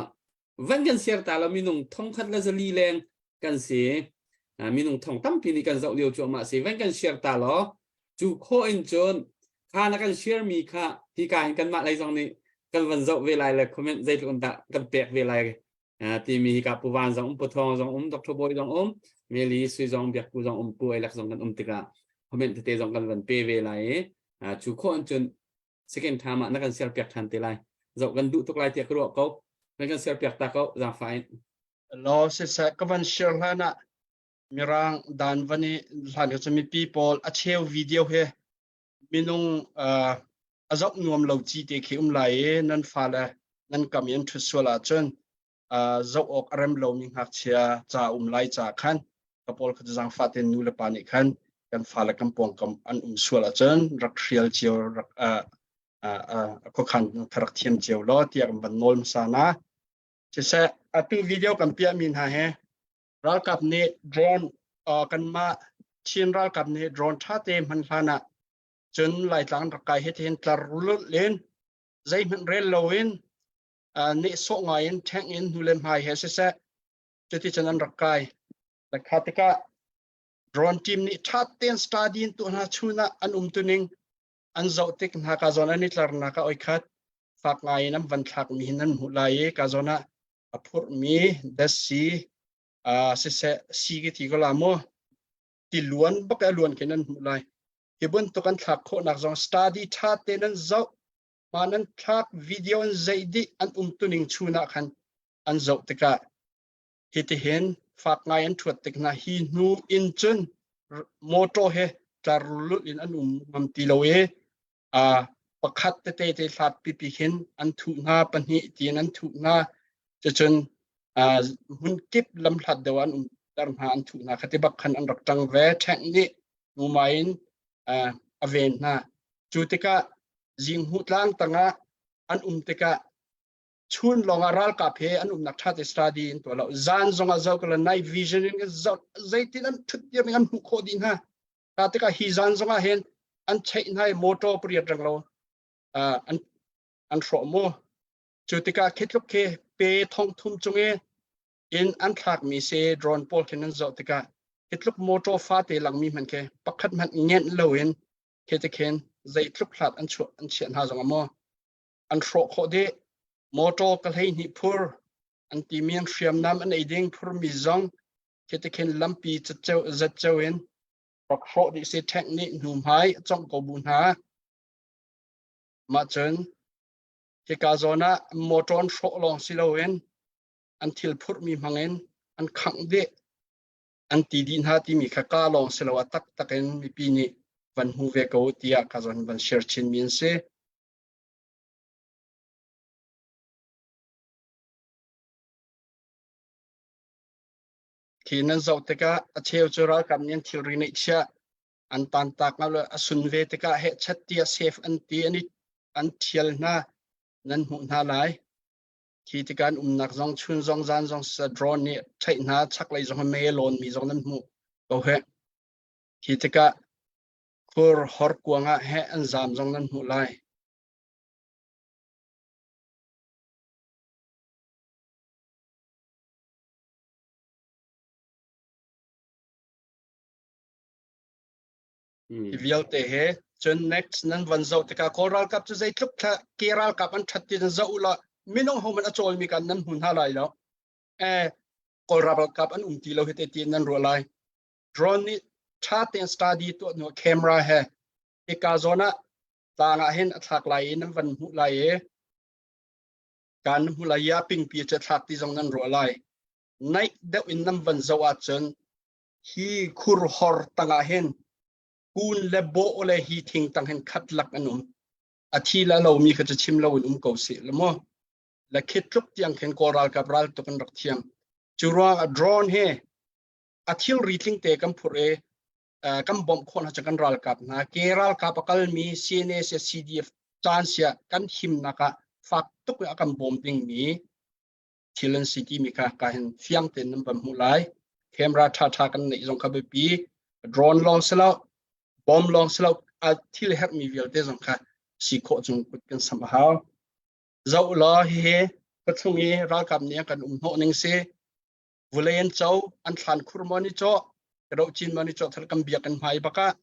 van kan share ta lo minung thongkhat le zali leng kan si minung thong tampi nih kan zoh lio cuahmah si van kan share ta lo cu khawh in cun kha na kan share mi kha hi ka hin kanmah lei zong nih kan van zoh ve lai le comment zeitluk in dah kan pek ve lai timi hi ka pu van zong um pu thong zong um Dr. Boy zong um Meli Sui zong biak pu zong um pu Elek zong kan um tikah comment tete zong kan van pe ve lai i cu khawh in cun second time ah na kan share piak than te lai zoh kan duh tuk lai tiah ka ruah ko na kan share piak ta ko zaangfah in Law siseh ka van share hlan ah mirang dan van i hlan cu mipi pawl a cheu video he minung a zoh nuam lo ci te khi um lai i nan fale nan kam i an ṭhut sual ahcun zoh awk a rem lomi ngakchia ca um lai ca khan ka pawl kha zaangfah tein nu le pa nih khan kan fale kan pawngkam an um sual ahcun rak hrial cio rak khuakhan rak thiam cio law tiah kan van nawl hmasa na. Siseh atu video kan piahmi hna he ralkap nih drone kanmah Chin ralkap nih drone ṭha te hman hlan ah cun Laitlang rak kai hi hin tlar rululh in zeihmanh rel loin nehsawh ngai in ṭheng in hnu le hmai he siseh cuti cun an rak kai. Kha tikah drone team nih ṭha tein study in tuah hna chun ah an umtuning an zoh tik hna ka zawn an i tlarnak ah oi khat fak ngai in an van thlakmi hin an hmuh lai i ka zawn ah. A phurhmi datsi siseh si ki ti ko la mu ti luan bak a luan khin nan hmuh lai. Hi bantuk an thlak khawhnak zong study tha te nan zoh ma nan thlak video an zeih dih an umtuning chun ah khan an zoh tikah hitihin fak ngai an ṭhuat tik hna hi hnu in cun motor he tlar lulh in an um ngam ti lo i pakhat tete te hlat pipi khin an thuh hna pahnih tiin an thuh hna cucun hmun kip lam hlat deuh an umter hna an thuh hna khati bak khan an rak ṭang ve ṭheng nih numai in a ven hna cu tikah zinghmu tlang tangah an um tikah chun lawngah ralkap he an umnak ṭha te study in tuah lo zan zongah zoh ko night vision in zoh zeitin an ṭhut dir ning an hmuh khawh dih hna ta tikah hi zan zongah hin an cheih hna i motor pariat reng lo an an hrawh mu cu tikah khi tluk khi pe thong thum cung i in an thlakmi se drone pawl khin an zoh tikah hi tluk motor fate langmi hmanh khi pakhat hmanh ngenh loin khi te khin zeitluk hlat an chuah an chiah hna zong maw an hrawh khawh dih motor ka hlei hnih phur an timi an hriamnam an ei ding phurmi zong khi te khin lampi zatceu zatceu in rak hrawh dih si ṭhek nih hnu hmai a congh ko bu hna mah cun hika zawn ah motor an hrawh lawng si loin an thil phurhmi hmangin an khangh dih an ti dih hna timi kha ka lawng si lo a taktak in mipi nih van hmu ve ko tiah ka zawn van share chinmi an si. Khi nan zoh tikah a cheu cu ralkap nih an thilri neihchiah an tantak nga le a sun ve tikah hehchat tiah safe an ti an i an thial hna nan hmuh hna lai. Khi tikah an umnak zong chun zong zan zong drone nih theih hna chaklei zong mei a lawn mi zong nan hmuh ko heh. Khi tikah khur horkuang ah heh an zaam zong nan hmuh lai. Hi vialte he cun next nan van zoh tikah Kawl ralkap cu zeitluk thla ke ralkap an ṭhat ti nan zoh ulaw minung hohmanh a cawlmi kan nan hmu hna lai lo. Eh, Kawl ralkap an um ti lo hi te tiin nan ruah lai. Drone nih ṭha tein study tuah hnu camera he hika zawn ah tlang ah hin a thlak lai i nan van hmuh lai i kan hmuh lai i a pingpi cu thlak ti zong nan ruah lai. Naih deuh in nan van zoh ahcun hi khur hor tangah hin kun le bawh le hi thing tang hin khat lak an um a thi la lomi kha cu chim lo in um ko seh la mu la khit tluk tiang khin kawl ralkap ral tuk an rak thiam cu ruang ah drone he a thilri tling te kan phur i kan bawmh khawh hna cu kan ralkap hna ke ralkap a kalmi CNA sia CDF caan sia kan himnak ah fak tuk a kan bawm dingmi thil an si timi kha ka hin fiang tein nan van hmuh lai camera tha tha kan neih zong kha biapi drone lawng si lo bomb lawng si lo a thil herhmi vialte zong kha si khawh cung kut kan sam a hau zoh law hihi khuachung i ralkap nih an kan um hnawh ning si vulei an co an thlan khur maw ni cawh ka chin maw ni cawh thal kan biak in hmai bakah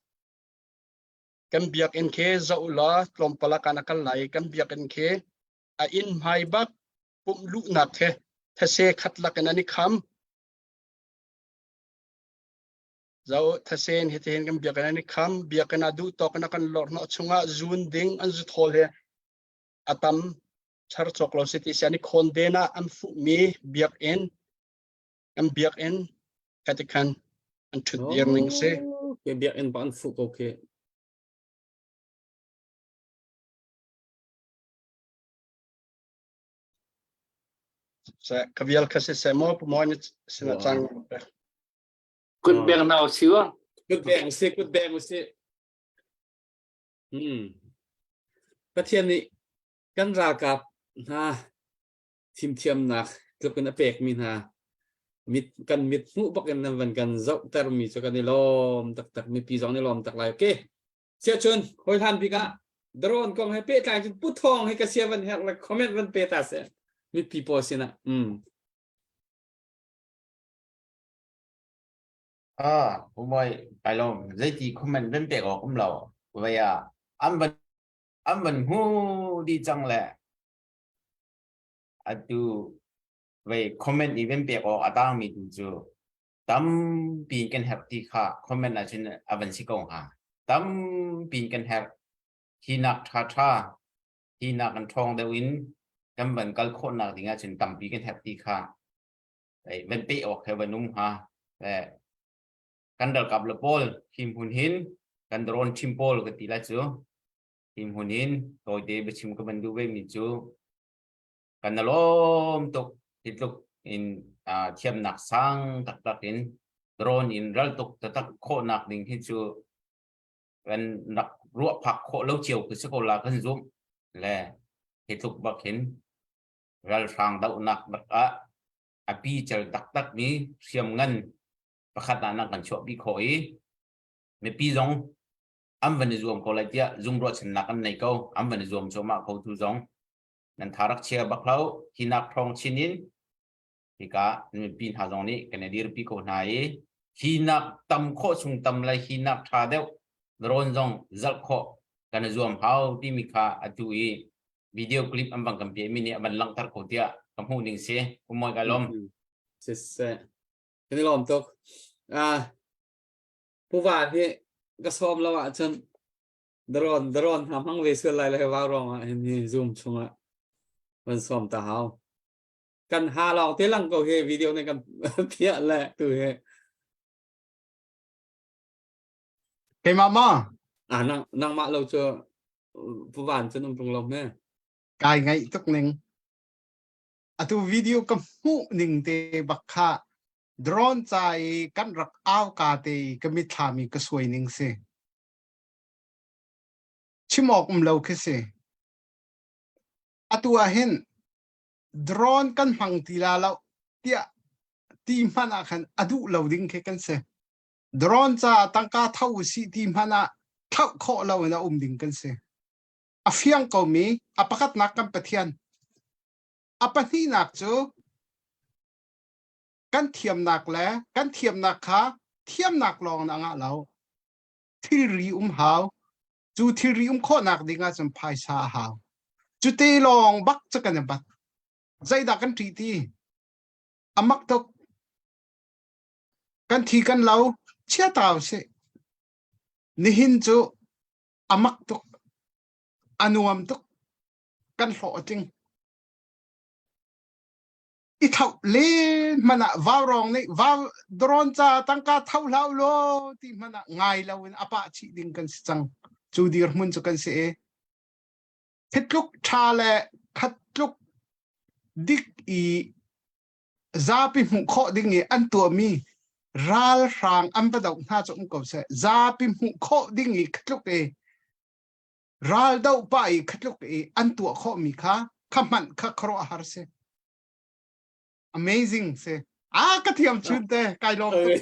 kan biakinn khi zoh law tlawmpal ah kan kal lai kan biakinn khi a inn hmai bak pumh luhnak he thase khat lak in an i kham zo thasen hi tihin kan biakinn an i kham biakinn ah duh tawk in a kan lor hnawh chungah zun ding an zu thawl he a tam char cawk lo si ti si an i khawn den ah an fuhmi biakinn kan biakinn kati khan an ṭhut dir ning si Ke biakinn ba an fuh ko khi. Se ka vial kha si se mo mo ni sina chang Kut beng nau siwa. Kut beng si kut beng si. Hmm. Pathian nih kan ralkap hna fimthiamnak tluk in a pekmi hna mit kan mit hmuh bak in nan van kan zohtermi cu kan i lawm taktak mipi zong ni lawm tak lai okay Sia cun hoi hlan bik ah drone kong he pehtlai cun pu thawng he ka sia van herh le comment van pe ta seh mipi pawl sinah mm. Ah, umoi kai lom zeiti comment van pek awk um lo vai ah an van an van hu di cang le atu. Vei comment i van pek awk a tangmi tu cu tampi in kan herh ti kha comment ahcun a van si ko hnga. Tampi in kan herh. Hi nak ṭha ṭha, hi nak an ṭhawng deuh in kan van kal khawhnak ding ahcun tampi kan herh ti kha van peh awk he van um hnga. Kan ralkap le pawl hi hmun hin kan drone ṭhim pawl ka ti lai cu hi hmun hin tawite biachim ka van duh ve mi cu kan lawm tuk hi tluk in thiamnak sang taktak in drone in ral tuk taktak khawhnak ding hi cu kan rak ruah phak khawh lo cio khi si ko la kan zumh le hi tluk bak hin ralhrang dohnak bak ah a pi cel taktak mi hriam ngan pakhat ah nan kan chuahpi khawh i mipi zong an van i zuam ko lai tiah zum ruahchannak an nei ko an van i zuam cuahmah ko tu zong nan tha rak chia bak lo hi nak thawng chin in hika mipi hna zong nih kan i dirpi ko hna i hi nak tam khawh chung tam le hi nak tha deuh rawn zong zalh khawh kan i zuam hau timi kha atu i video clip an van kan piah mi nih a van langhter ko tiah ka hmuh ning si umoi ka lom siseh kan i lawm tuk ah puva hi ka sawm lo ahcun drone drone hna hmang ve sual lai le vau rong ah hin hi zoom chungah van sawm ta hau kan ha lawng te lang ko hi video ne kan phiah le tu hi Keimah ma? Ah nang nangmah lo cu puvan cun um tung lo hme. Kai ngaih tuk ning. Atu video ka hmuh ning te bak kha drone ca i kan rak au ka te i ka mitthlam i ka suai ning si. Chim awk um lo khi si. Atu ah hin drone kan hmang ti la lo tiah ti hmanh ah khan a duh lo ding khi kan si. Drone ca tangka tho usih ti hmanh ah thlauh khawh lo in a um ding kan si. A fiang komi a pakhatnak kan Pathian. A pahnihnak cu kan thiamnak le kan thiamnak kha thiamnak lawng in a ngah lo. Thilri um hau. Cu thilri um khawhnak ding ahcun phaisa a hau. Cu te lawng bak cu kan i bat. Zeidah kan ṭih ti? A mak tuk. Kan thi kan lo. Chia ta usih. Nihin cu a mak tuk. A nuam tuk. Kan hlawh a tling. I thlauh len hmanh ah vaurawng nih vau drone ca tangka tho hlah u law ti hmanh ah ngai lo in a pah chih ding kan si cang. Cu dirhmun cu kan si i Khitluk ṭha le khatluk dik i zapi hmuh khawh ding i an tuahmi ralhrang an va doh hna cu um ko seh. Zapi hmuh khawh ding i khatluk i ral doh pah i khatluk i an tuah khawhmi kha kha hmanh kha khuaruahhar si. Amazing si. Ah ka thiam chun te kai lawm tuk.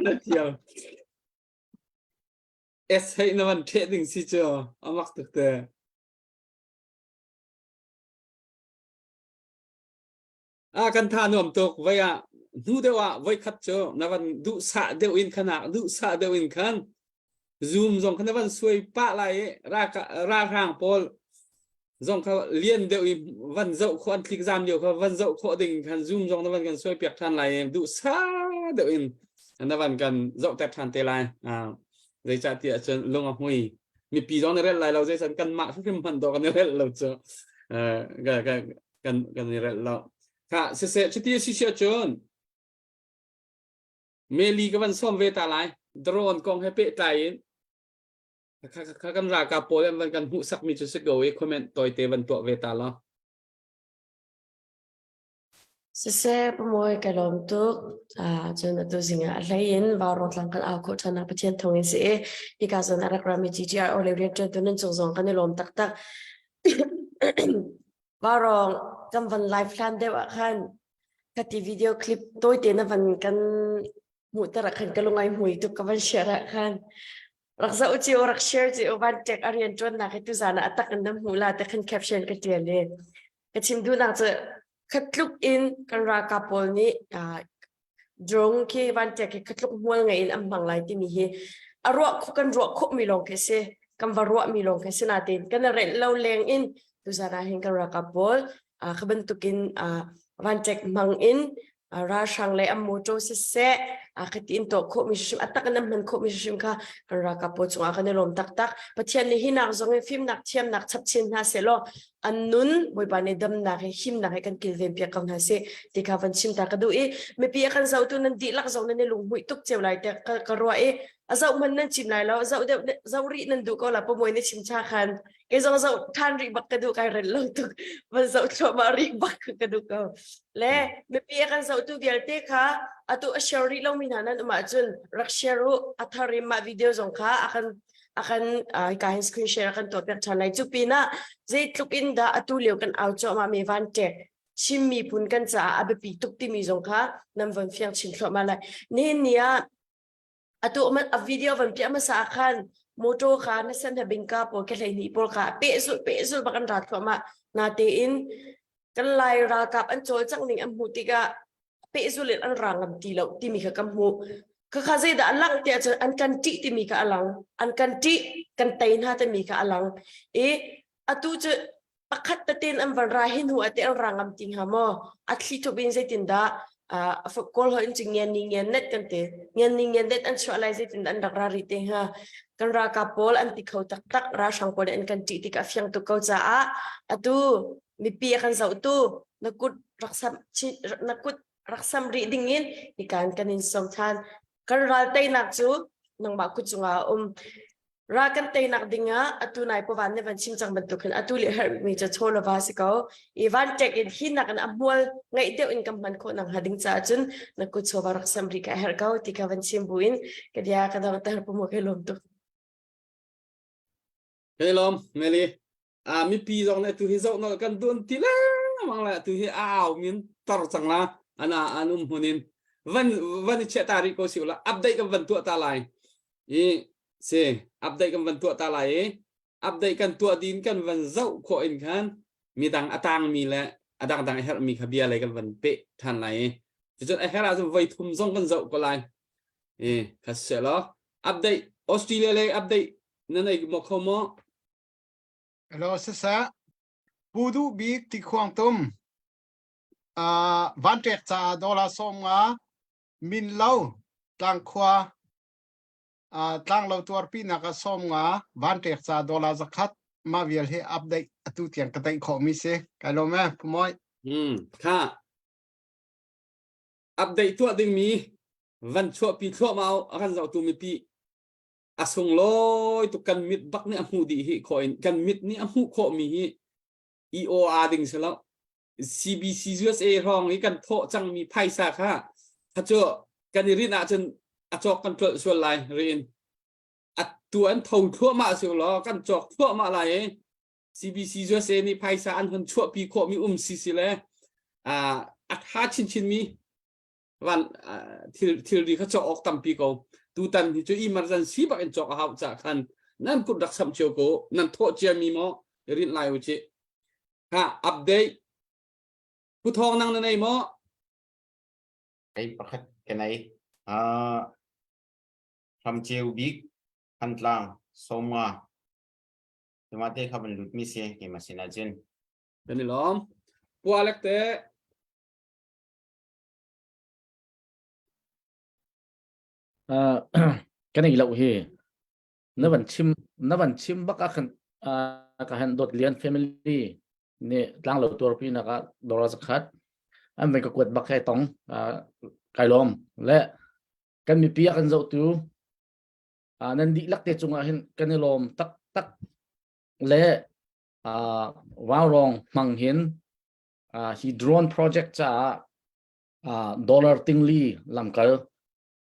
Na thiam. S hei na van ṭheh ding si cu a mak tuk te. Ah kan tha nuam tuk voi ah hnu deuh ah voi khat cu na van duh sah deuh in khan ah duh sah deuh in khan zoom zong khan na van suai pah lai i ralhrang pawl zong kha lian deuh i van zoh khawh an tlik zam lio kha van zoh khawh ding khan zoom zong na van kan suai piak ṭhan lai i duh sa deuh in na van kan zoh ter ṭhan te lai. Ah zeicah tiah cun lung a hmui mipi zong na relh lai lo zeican kanmah hrimhrim hmanh dawh kan i relh lo cu kan kan i relh lo kha siseh cuti a si sia cun Meli ka van sawm ve ta lai drone kong he pehtlai in kha kan ralkap pawl an van kan hmuhsak mi cu si ko i comment tawite van tuah ve ta law Siseh pamuai ka lawm tuk. Ah cun atu zing ah a hlei in Vaurawng tlang kan au khawh ṭhan ah Pathian thawng in si i hika zawn a rak rami GTRO le rianṭuantu nan cung zong kan i lawm taktak. Vaurawng kan van live hlan deuh ah khan khati video clip tawite na van kan hmuhter ah khan ka lung ai hmui tuk ka van share ah khan rak zoh cio rak share cio van tek a rian ṭuannak hi tuzan ah a tak in nan hmuh la te khan caption ka ṭial i ka chim duhnak cu khatluk in kan ralkap pawl nih drone khi van tek khi khatluk hmual ngei in an hmang lai timi hi a ruah kan ruah khawh mi lawng khi si kan va ruah mi lawng khi si natin kan relh lo leng in tuzan ah hin kan ralkap pawl kha bantukin. Vanṭek hmang in ralhrang le an motor siseh khati in tuah khawhmi hrimhrim a tak in an hman khawhmi hrimhrim kha kan ralkap pawl cungah kan i lawm taktak. Pathian nih hi nak zong in fimnak thiamnak chap chin hna sehlaw an nun Bawipa nih damnak he himnak he kan kilven piak ko hna seh ti kha van chim ta ka duh i mipi a kan zohtu nan dihlak zong nan i lunghmuih tuk cio lai tiah ka ruah i a zoh hmanh nan chim lai lo zoh deuh zoh rih nan duh ko la pamuai na chim cha khan kei zong zoh ṭhan rih bak ka duh kai rel lo tuk van zoh thluahmah rih bak ka duh ko le mipi a kan zohtu vialte kha atu a share rih lomi hna nan um ahcun rak share u a thar in mah video zong kha a kan a kan ka hin screen share a kan tuah piak ṭhan lai cu pinah zeitluk in dah atu lio kan au cuahmah mi van ṭek Chin miphun kan caah a biapi tuk timi zong kha nan von fiang chin thluahmah lai nihin ni ah Atu a video van piah hmasa ah khan motor kha na san ha bingka pawl ke 12 pawl kha pehzulh pehzulh bak an ra thluahmah. Natein kan Lai ralkap an cawlcangh ning an hmuh tikah pehzulh in an ra ngam ti lo timi kha kan hmuh. Khakha zeidah a langh tiah cun an kan ṭih timi kha a lang. An kan ṭih, kan tei hna timi kha a lang. I atu cu pakhat tein an van ra hi hnu ah teh an ra ngam ti hnga maw a thli thup in zeitindah kawl holh in cu ngian ni ngian net kan ti ngian ni ngian net an chuah lai zeitindah an rak ra rih te hnga kan ralkap pawl an ti kho taktak ralhrang pawl nih an kan ṭih tik a fiang tuk ko caah atu mipi a kan zohtu na kut rak sam na kut rak sam rih ding in hikan kan in sawm than kan ral teinak cu nangmah kut cungah a um Ra kan teinak dingah atu nai pawan nih van chim cang bantuk hin atu le herhmi cu chaw le va si ko. I van tek in hi nak in a hmual ngeih deuh in kan hman khawh nak hnga ding caah cun na kut chaw va rak sam ri ka herh ko ti kha van chim buin ka bia ka dong ter pumu kai lawm tuk. Kai lawm Meli. A mipi zong nih tu hi zoh nol kan dun ti lengmang la tu hi a au min tar cang la ana an um hmun in van van i chia ta rih ko si la update kan van tuah ta lai i si update kan van tuah ta lai i update kan tuah din kan van zoh khawh in khan midang a tangmi le a dangdang a herhmi kha bia lei kan van peh than lai i cucun a herh ahcun voi thum zong kan zoh ko lai i kha si law update Australia lei update na nei maw kho maw Hello siseh Pu Duh Bik Tikhuang Tum uh, vanṭek caah dollar 50 min lo tlangkhua tlanglo tuarpinak ah 50 vanṭek ca dollar 100 mah vial hi update atu tiang ka theih khawhmi si kai lawm e Pu Mawi. Hmm, kha update tuah dingmi van chuahpi thluahmah a kan zohtu mipi a sunglawi tuk kan mit bak nih a hmuh dih hi khawh in kan mit nih a hmuh khawhmi hi EOR ding si lo CBC USA hrawng i kan thawh cangmi phaisa kha kha cu kan i rinh ahcun a cawk kan tlolh sual lai riin a tu an tho thluahmah si law kan cawk thluahmah lai i CBC USA nih phaisa an hun chuahpi khawhmi um si si le a tha chinchin mi van thil thilri kha cawk awk tampi ko tutan hi cu emergency bak in cawk a hau ca khan nan kut rak samh cio ko nan thawh cia mi maw rinh lai u ci ha update Pu Thawng nang na nei maw Kei pakhat ka nei. Uh, Hramceu bik Thantlang Sawmnga Tumate kha van lut mi si keimah sin ahcun. Kan i lawm. Pu Alek te Uh, kan ei lo hi na van chim na van chim bak ah khan uh, ka han dot lian family nih tlanglo tuarpi nak ah dora zakhat an van ka kuat bak he tong uh, kai lawm le kan mipi a kan zohtu uh, nan dihlak te cungah hin kan i lawm tak tak le uh, Vaurawng hmang hin uh, hi drone project caah uh, dollar tingli lamkal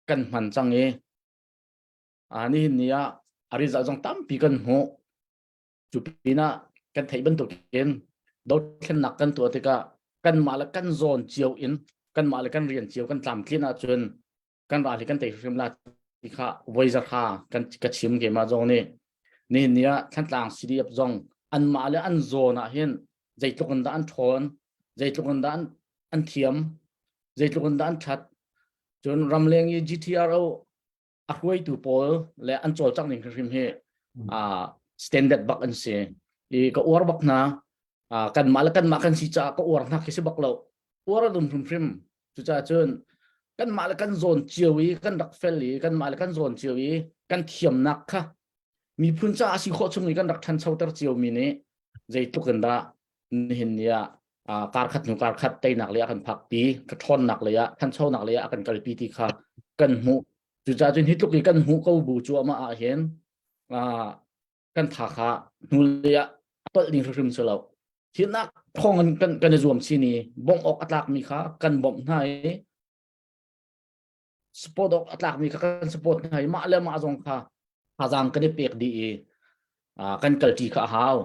kan hman cang i uh, nihin ni ah a result zong tampi kan hmuh Cu pinah kan theih bantukin dothlennak kan tuah tikah kanmah le kan zawn cio in kanmah le kan rian cio kan tlamtlin ahcun kan ral hi kan tei hrim la ti kha voi zarha kan ka chim keimah zong nih nihin ni ah Thantlang CDF zong anmah le an zawn ah hin zeitluk in dah an ṭhawn zeitluk in dah an, an thiam zeitluk in dah an ṭhat cun ramleng i GTRO a hruaitu pawl le an cawlcangh ning hrimhrim hi uh, standard bak an si i ka uar bak hna uh, kanmah le kanmah kan si caah ka uar hna khi si bak lo. Uar an um hrimhrim. Cucaah cun kanmah le kan zawn cio i kan rak fel i kanmah le kan zawn cio i kan thiamnak kha miphun caah si khawh chung i kan rak ṭhanchoter ciomi nih zeitluk in dah nihin ni ah kar khat hnu kar khat teinak lei ah kan phakpi, ka ṭhawnnak lei ah ṭhanchonak lei ah a kan kalpi ti kha kan hmuh. Cucaah cun hi tluk i kan hmuh ko bu cuahmah ah hin kan tha kha hnulei ah a tolh ding hrimhrim si lo. Thihnak thawng in kan kan i zuam chin i bawmh awk a tlakmi kha kan bawmh hna i support awk a tlakmi kha kan support hna i mah le mah zong kha thazaang kan i pek dih i kan kalṭi kha a hau.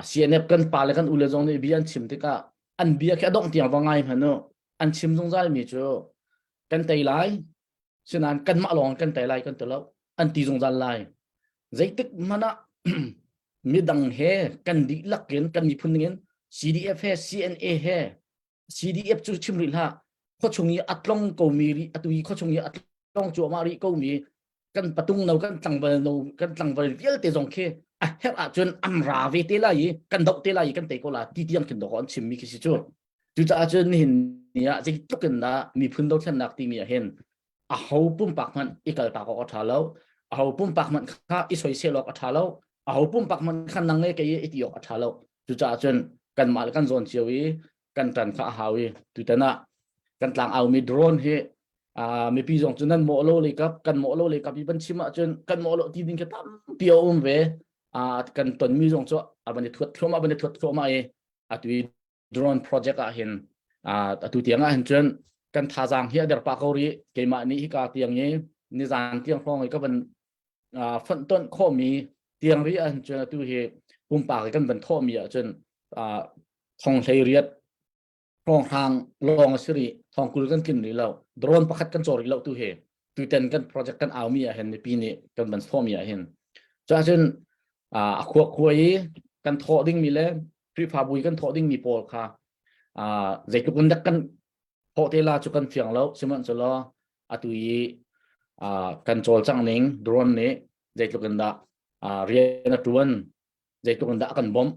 CNF kan pa le kan ule zong nih bia an chim tikah an bia khi a dongh tiang va ngai hmanh u. An chim zungzal mi cu kan tei lai, sinain kanmah lawng kan tei lai kan ti lo an ti zungzal lai zeitik hmanh ah midang he kan dihlak in kan miphun ning in CDF he CNA he CDF cu chim rih hlah khuachung i a tlong komi ri atu i khuachung i a tlong cuahmah rih komi kan patung no kan tlangval no kan tlangval vialte zong khi a herh ahcun an ra ve te lai i kan doh te lai i kan tei ko la ti tiang khin dawh an chimmi khi si cu Cucaah cun nihin ni ah zeitluk in dah miphun dothlennak timi ah hin aho pumpak hmanh i kaltak awk a ṭha lo, aho pumpak hmanh kha i soisel awk a ṭha lo, aho pumpak hmanh kha nang le kei i ti awk a ṭha lo. Cucaah cun kanmah le kan zawn cio i kan ṭan kha a hau i tutan ah kan tlang aumi drone hi mipi zong cu nan mawh lo lei kap kan mawh lo lei kap i van chim ahcun kan mawh lo ti ding khi tampi a um ve. Kan tonmi zong cu a van i thuat thluahmah van i thuat thluahmah i atu i drone project ah hin atu tiang ah hin cun kan thazaang hi a der pah ko rih. Keimah nih hika tiang i nizan tiang hrawng i ka van fonh tonh khawhmi tiang rih ah hin cun atu hi pumpak i kan van thawhmi ah cun thong hlei riat hrawnghrang lawng a si rih. Thong 20 kan tlin rih lo. Drone pakhat kan caw rih lo tu hi. Tutan kan project kan aumi ah hin mipi nih kan van thawhmi ah hin cun a khua khua i kan thawh dingmi le Khrihfabu i kan thawh dingmi pawl kha zeitluk in dak kan thawh te la cu kan fiang lo. Sihmanhsehlaw atu i kan cawlcangh ning drone nih zeitluk in dah rian a ṭuan, zeitluk in dah a kan bawmh,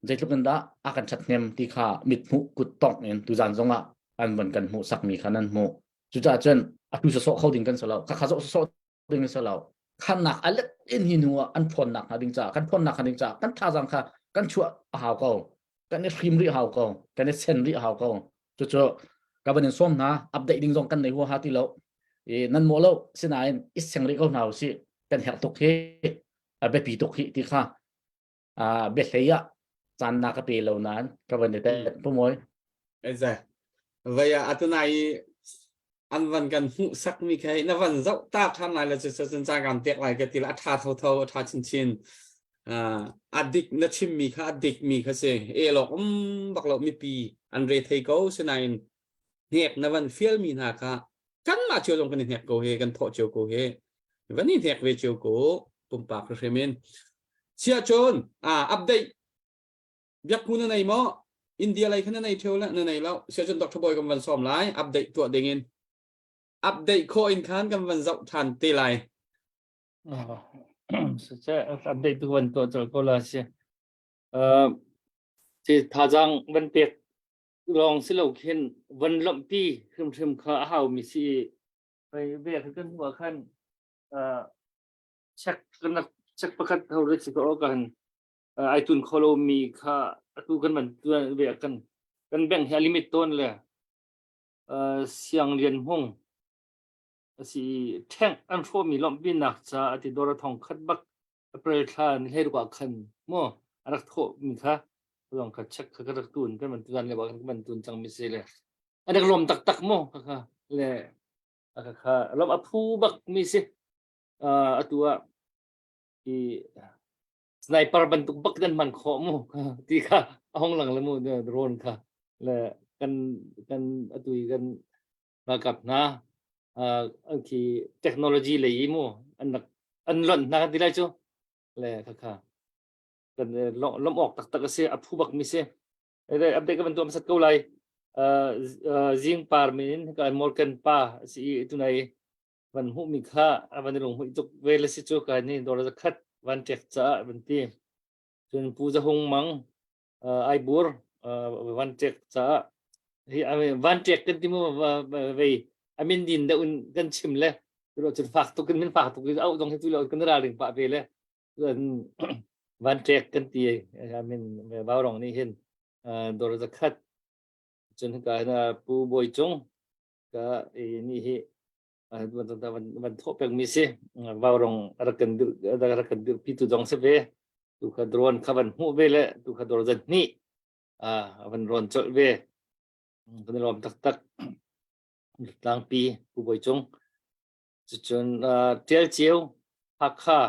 zeitluk in dah a kan ṭhathnem ti kha mithmuh kut tongh in tuzan zongah an van kan hmuh sakmi kha nan hmuh. Cucaah cun atu sawsawh kho ding kan si lo. Khakha zoh sawsawh ding si lo. Khannak a let in hi hnu ah an ṭhawnnak hnga ding caah kan ṭhawnnak hnga ding caah kan thazaang kha kan chuah a hau ko, kan i hrim rih hau ko, kan i sen rih hau ko. Cucu ka van in sawm hna. Update ding zong kan nei huaha ti lo i nan mawh lo. Sinain i seng rih ko hna usih. Kan herh tuk hi, a biapi tuk hi ti kha biahlei ah caan na ka pe lo nain ka van i tet pumawi. Eza vaya atunai an van kan hmuh sakmi kha na van zoh ta ṭhan lai le cu cun caan kan pek lai ka ti la. A ṭha thotho, a ṭha chinchin. A dik na chimmi kha a dik mi kha si e lok um bak lo. Mipi an re thei ko sinain hnek na van fial mi hna kha kanmah cio zong kan i hnek ko he, kan thawh cio ko he, van i hnek ve cio ko pumpak hrim in sia cun update biakku na nei maw? India lei kha na nei theo le na nei lo sia cun Dr. Boy kan van sawm lai update tuah ding in. Update khawh in khan kan van zoh than te lai. Se update tu van tuah col ko la si. Ti thazang van pek lawng si lo khin van lawmhpi hrimhrim kha a hau mi si. Ve kan hmuh ah khan check kan check pakhat ho re si ko kan ai tun kho lo mi kha atu kan van tuan ve kan kan bank hi a limit ton le Siang Lian Hmung asi ṭheng an hrawhmi lawmhpinak ca ati dawr thong khat bak April thla ni hlei ruk ah khan mu a rak thawh mi kha zong kha check kha ka rak tun kan van tuan le kan van tun cang mi si le a rak lawm taktak mu kha kha le kha kha lawm a phu bak mi si. Atu ah i sniper bantuk bak kan hman khawh mu ti kha a hong lang le mu drone kha le kan kan atu i kan ralkap hna khi technology lei mu an rak an lonh hna kan ti lai cu le kha kha kan lawmh awk taktak a si, a phu bak mi si. Update ka van tuah hmasat ko lai. Zing par min ka Morgan pa si i tunai van hmuh mi kha a van i lung hmuih tuk ve le si cu ka ni dawr zakhat van ṭek caah van ti. Cun Pu Za Hung Mang Aibur van ṭek caah. Hi van ṭek kan ti mu vei amin din da un kan chim le ro cun fak tuk in min fak tuk in au zong hi tu lo kan ralring pah ve le van ṭek kan ti amin vaurong nih hin dor zakhat cun ka na pu bawi cung ka ni hi van thawh peng mi si vaurong rak kan dir rak kan dir pi tu zong si ve tu kha drone kha van hmuh ve le tu kha dor zan hnih a van rawn colh ve. Kan i lawm taktak. Tlangpi Pu Bawi Cung. Cucun Tial Ceu Hakha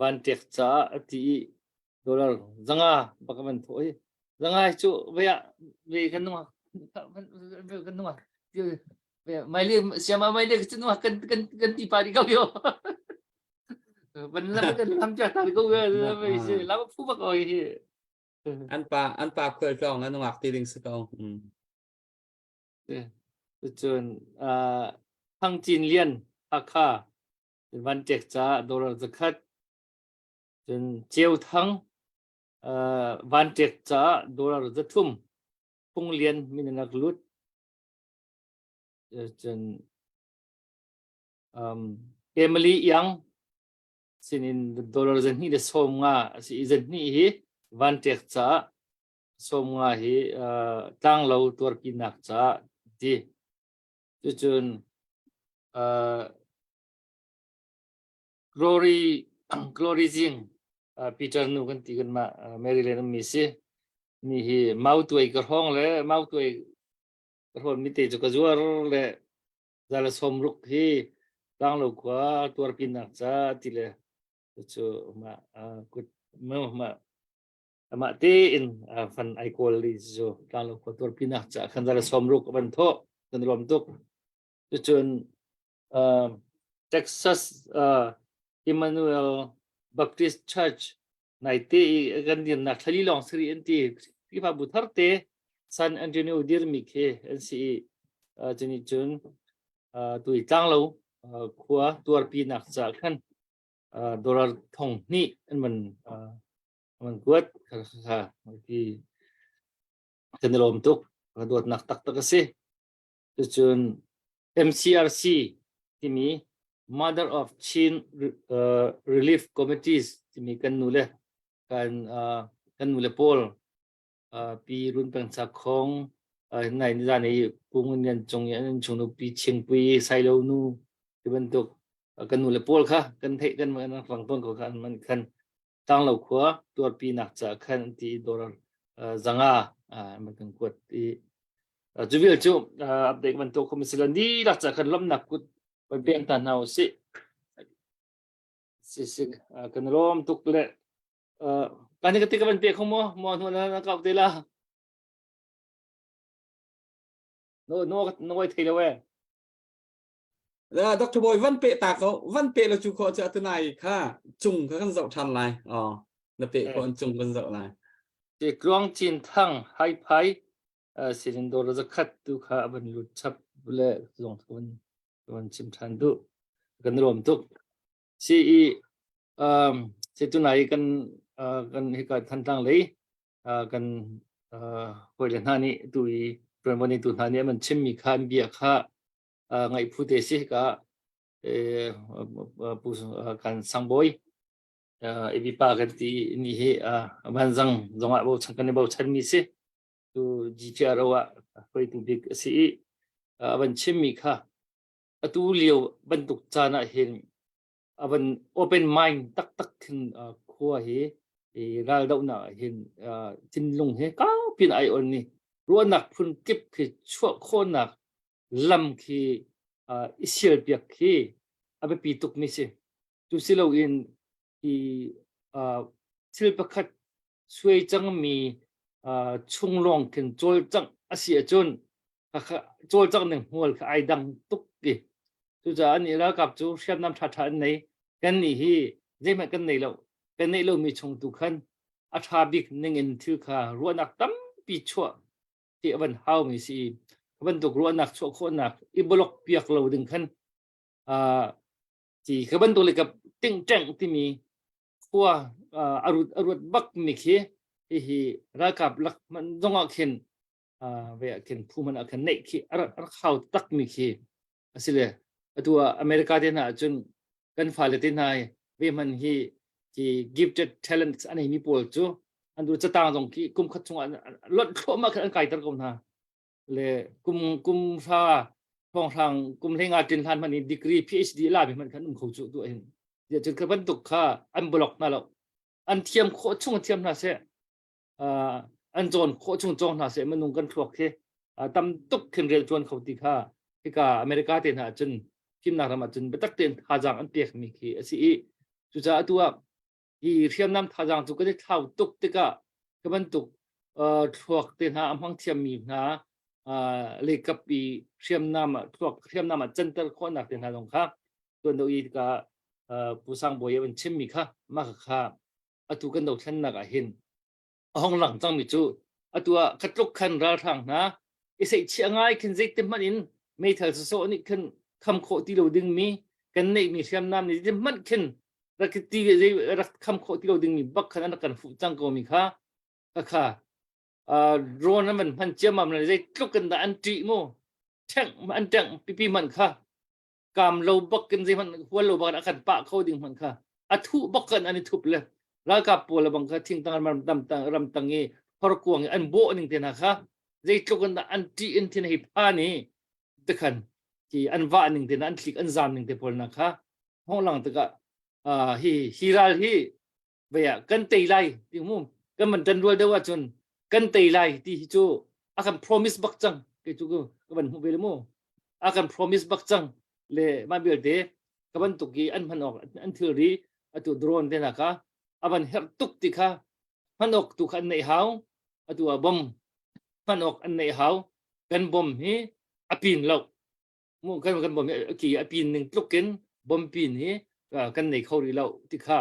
van ṭek caah a ti i dollar zanga bak a van thawh i zanga hi cu ve ah ve kan nung kan nung mai le siama mai le cu nung kan kan kan ti pa di ko yo van lam kan lam cha ta ko ve si lam phu bak oi hi An pa an pa khual tlawng an ngak ti ding si ko. Mm. Cun uh, Thang Cin Lian Hakha van ṭek ca dollar zakhat cun Ceu Thang uh, van ṭek ca dollar 300 Phung Lian min an rak lut cun um, Emily Yang sinin dollar 250 a si i 200 hi van ṭek caah 50 hi uh, tlanglo tuarpinak caah ti cucun uh, Glory Glory Zing uh, Peter nu kan ti kan mah uh, Maryland ummi si ni hi mau tuai ka hrawng le mau tuai ka hrawn mi te cu ka zuar le zala 60 hi tlanglo khua tuarpinak ca ti le cu ma kut ma amah tein fan ai kawl li cu tlanglo khua tuarpinak ca khan zala 60 van thawh kan lawm tuk cucun Texas Emmanuel Baptist Church naite i kan dirnak thlali lawng siri an ti Khrihfabu thar te San Antonio dirmi khi an si i cunih cun tui tlanglo khua tuarpinak caah khan dollar 2000 an man man kuat kha kha ti kan i lawm tuk dawtnak taktak a si cucun MCRC timi Mother of Chin Relief Committees timi kan nu le kan kan nu le pawl pi Run Peng Chakhong nai ni zan i Pu Ngun Lian Cung i an chung nu Pi Chingpui Sailo nu ti bantuk kan nu le pawl kha kan theih kan kan rang tawn ko kha an man khan Tlanglo khua tuarpinak ca khan an ti dollar 500 an kan kuat i cu vial cu update bantuk kho si lo ni lak ca khan lomnak kut van pek ta hna usih si si kan lawm tuk le kan ni ka ti ka van pe kho mo mo hnu na na kau te la no no no wai thei lo e La Dr. Boy van pe ta ko van pe lo chu kho cha tunai kha chung kha kan zoh than lai oh na pe ko an chung kan zoh lai Ti Tluang Cin Thang hai phai sirin dor zakhat tu kha van lut chap le zong van van chim than du kan rom tuk si i um si tunai kan kan hika thantlang lei kan hawi le hna nih tu i tuanvo tu hna nih an chimmi kha an bia kha ngaih phu te si ka pu kan sangbawi ebipa kan ti ni hi vanzang zongah bochan kan i bochan mi si tu GTRO ah hruaitu bik a si i van chimmi kha atu lio bantuk caan ah hin avan open mind taktak khin khua hi i raldohnak ah hin thinlung he kaupi in ai on ni ruahnak phun kip khi chuah khawhnak lam khi i sial piak khi a biapi tuk mi si tu si loin i thil pakhat suai cangmi chung lawng khin cawlcangh a si ahcun cawlcangh ning hmual kha ai dang tuk ti. Cucaah nih ralkap cu hriamnam ṭhaṭha an nei. Kan nih hi zeihmanh kan nei lo. Kan neih lomi chung tu khan a ṭha bik ning in thil kha ruahnak tampi chuah ti a van haumi si i bantuk ruahnak chuah khawhnak i block piak lo ding khan ti kha bantuk le ka tingṭeng timi khua a ruat bak mi khi hihi ralkap lak hmanh zongah khin. Ve ah khin phu man ah khan neih khi a rak hau tak mi khi asile atu ah America te hna ahcun kan fale te hna ve man hi ki gifted talents an mi pawl cu an du catang zong khi kum khat chungah lonh thluahmah khan an kaiter ko hna le kum kum hra thonghrang kum hlenga tin hlan man in degree PhD la mi man khan um kho chu tu hin dia cun kha bantuk kha an block hna lo an thiam khawh chung thiam hna seh an cawn khawh chung cawng hna seh minung kan thluak khi tam tuk khin rel tuan kho ti kha hika America te hna cun fimnak ram ah cun biatak tein thazaang an pek mi khi a si i cucaah atu ah hi hriamnam thazaang cu kan i thlau tuk tikah ka bantuk thluak te hna a hmang thiam mi hna leikap i hriamnam ah thluak hriamnam ah canter khawhnak te hna zong kha tuan do i ka Pu Sang Bawi an chim mi kha mah kha atu kan dothlennak ah hin a hong lang cangmi cu atu ah khatluk khan ralhrang hna i seihchiah ngai khin zeitin hmanh in meithal sawsawh nih khin kham khawh ti lo dingmi kan neihmi hriamnam nih zeitin hmanh khin rak ti rak kham khawh ti lo dingmi bak khan an rak kan fuh cang ko mi kha kha drone an van hman ciammam le zeitluk in dah an ṭih mu ṭhengh an ṭengh pipi hmanh kha kam lo bak in zeihmanh hual lo bak in a kan pah kho ding hmanh kha a thuh bak kan an i thup le ralkap pawl bang kha thingtang ram tam tang ram tang i horkuang i an bawh ning te hna kha zeitluk in an ṭih in thin hei phan i tikhan ki an vah ning te an thlik an zam ning te pawl na kha hong lang tikah hi hi ral hi vei ah kan tei lai ti mu kan man tan rual deuh ahcun kan tei lai ti hi cu a kan promise bak cang kei cu ka van hmuh ve le mu a kan promise bak cang le mah vialte ka bantuk i an hman awk an thilri atu drone te hna kha a van herh tuk ti kha hman awk tu kha an neih hau atu ah bom hman awk an neih hau kan bom hi a pin lo mu kan kan bom ki a pin ning tluk in bom pin hi kan nei kho rih lo ti kha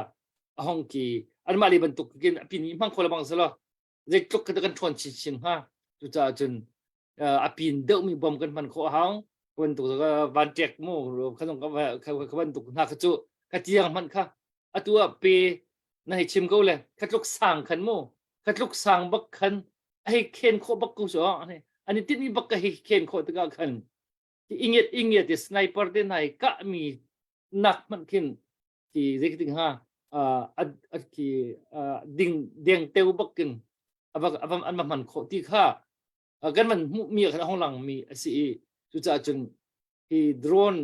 a hong ki anmah le bantuk kin a pin mi hmang kho lebang selo zeitluk kan kan ṭhawn chin chin hnga cucaah cun a pin deuh mi bom kan hman khawh hau bantuk van ṭek mu kha kha bantuk hna kha cu ka tiang hmanh kha atu ah pe na hei chim ko le kha tluk sang khan mu kha tluk sang bak khan a hei khen khawh bak ko so ani tinmi bak ka hei khen khawh tikah khan inget inget i sniper te nai kah mi nak hmanh khin ki zeitin ha a ki ding deng teu bak kin ava ava an va hman khawh ti kha kan man hmuh mi khan hong lang mi a si i cucaah cun hi drone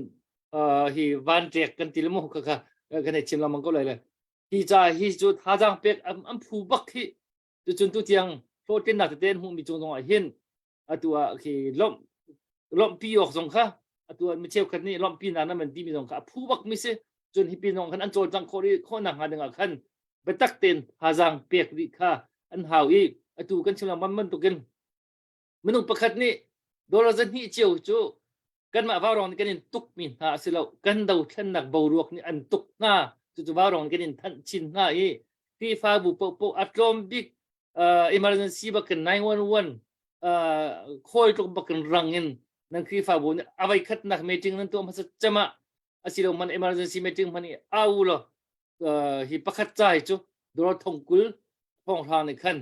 hi van ṭek kan ti le mu kha kha kan hei chim lengmang ko lai le hi ca hi cu thazaang pek an phu bak hi cucun tu tiang hlawhtlinnak tete an hmuhmi cung zong ah hin atu ah khi lawmh lawmhpi awk zong kha atu ah mi cheukhat nih lawmhpi na nan timi zong kha a phu bak mi si cun hi pin zong khan an cawlcang khawh rih khawh nak hnga ding ah khan biatak tein thazaang pek rih kha an hau i atu kan chim lengmang bantukin minung pakhat nih dollar zahnih cio cu kanmah vaurawng nih kan in tuk mi hna a si lo kan dothlennak boruak nih an tuk hna cucu vaurawng kan in thanh chin hna i Khrihfabu paohpaoh a tlawm bik uh, emergency bakin 911 uh, khawi tluk bakin rang in nan Khrihfabu nih a voi khatnak meeting nan tuah hmasa cem ah asilo man emergency meeting hman i au lo hi pakhat ca hi cu dollar thong kul thong hrang nih khan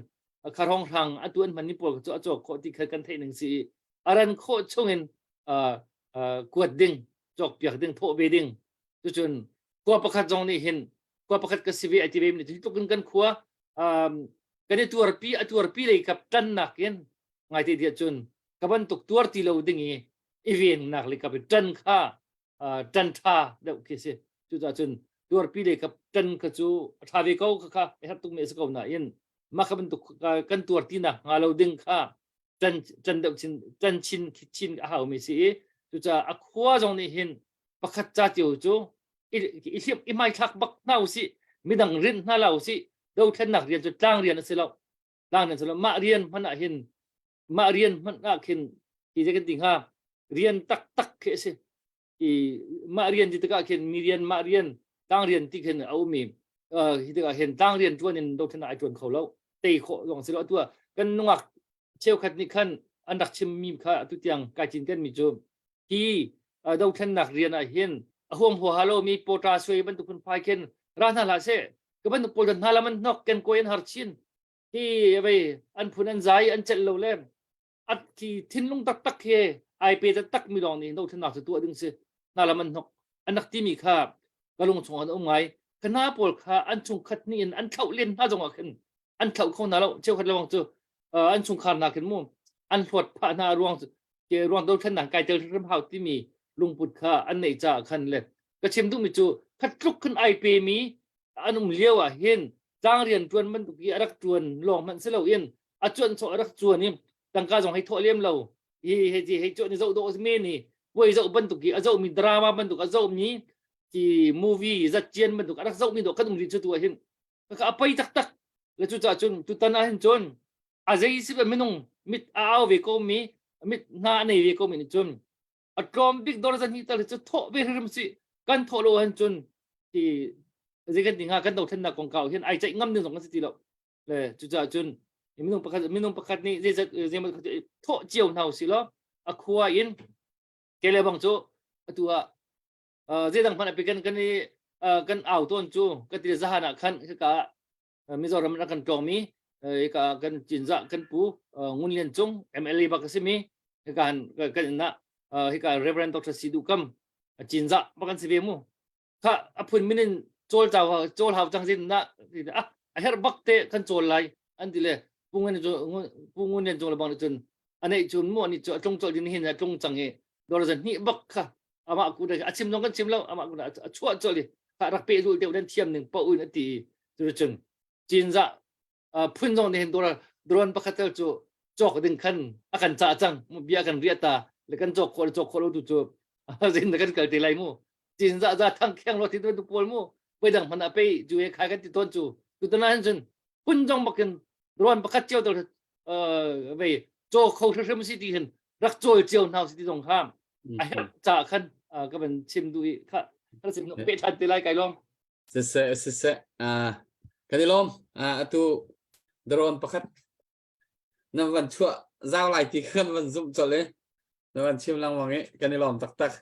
kha rong hrang atu an hman ni pawl cu a cawk khawh ti kha kan theih ning si i a ran khawh chungin kuat ding cawk piak ding thawh ve ding cucun khua pakhat zong nih hin khua pakhat ka si ve a ti ve mi tluk in kan khua kan i tuarpi a tuarpi lei kap tan nakin ngai te dia cun ka bantuk tuar ti lo ding i i vennak le kap i tan kha ṭan ṭha deuh khi si. Cucaah cun tuarpi le kha ṭan kha cu a ṭha ve ko kha kha a herh tukmi a si ko nain mah kha bantuk kan tuar ti nak hnga lo ding kha ṭan ṭan deuh chin ṭan chin chin a haumi si i cucaah a khua zong nih hin pakhat ca cio cu i i hliap i hmaithlak bak hna usih midang rinh hna la usih dothlennak rian cu tlang rian a si lo tlang rian a si lo mah rian hmanh ah hin mah rian hmanh ah khin ti zei kan ti hnga rian taktak khi a si i mah rian ti tikah khin mi rian mah rian tang rian ti khin a um i hi tikah hin tang rian tuan in dothlennak ai tuan kho lo tei khawh zong si lo atu kan nungak cheukhat nih khan an rak chimmi kha atu tiang kai cin kan mi cu hi dothlennak rian ah hin a huam huaha lo mi pawta suai bantuk phun phai khin ra hna hlah seh ka bantuk pawl hna lam an hnok ken koi an har chin hi vei an phun an zai an celh lo le. At khi thinlung taktak he ai pe taktak mi lawng nih dothlennak cu tuah ding si. Hna lam an hnok an rak timi kha ka lung chung an um ngai. Ka hna pawl kha an chungkhat nih in an thlauh len hna zong ah khin an thlauh kho hna lo. Cheukhat lawng cu an chungkhar hna khin mu an hluat phah hna ruang ke ruang dothlennak kai tel hrim hau timi lungput kha an neih caah khan le ka chim duhmi cu khat tluk khin ai pe mi an um lio ah hin tlang rian ṭuan bantuk i a rak ṭuan lawng hmanh si loin a cuanh sawh a rak cuan i tangka zong hei thawh lem lo hi hei ti hei cuan i zoh dawh men i puai zoh bantuk i a zohmi drama bantuk a zohmi ti movie zatcian bantuk a rak zohmi dawh kan um rih cu tu ah hin ka a pei taktak le cucaah cun tutan ah hin cun a zei si minung mit a au ve ko mi mit hna a nei ve ko mi nih cun a tlawm bik dor zan hi tal cu thawh ve hrim si kan thawh lo han cun ti zei kan ti hnga kan dothlennak kongkau hin ai ceih ngam ding zong kan si ti lo le cucaah cun minung pakhat nih zeizat zeimaw thawh cio hna usih law a khua in kele bang cu atu ah zeidang hmanh api kan kan i kan au tawn cu ka ti zahan ah khan hika Mizoram in a kan tlawngmi hika kan Cinzah kan pu Ngun Lian Cung MLA bak a simi hika kan inn ah hika Reverend Dr. Si Duh Kam Cinzah bak an si ve mu kha a phun min in cawl chau cawl hau cang zin na a a herh bak te kan cawl lai an ti le pu Ngun pu Ngun Lian Cung le bang cun a neih cun mu ani cu a tlung col din hin a tlung cang i dor zan hnih bak kha amah ku a chim zong kan chim lo amah ku a chuah col i kha rak pe dul deuh nan thiam ning pa in a ti cu cun cinzah phun zong nih hin dora drone pakhat tel cu cawk ding khan a kan cah cang bia kan riah ta le kan cawk khawh le cawk khawh lo tu cu zin kan kal te lai mu cinzah za thang kheng lo ti tu pawl mu poi dang hman a pe ju e khai kan ti ton cu tu tana hin cun phun zong bakin drone pakhat cio to vei caw kho hrim si ti hin rak cawl cio hna si ti zong kha a herh ca khan ka van chim duh i kha ka chim pe than te lai kai lawm. Siseh siseh kan i lawm. Atu drone pakhat na van chuah zau lai ti kan van zumh colh i na van chim lengmang i kan i lawm taktak.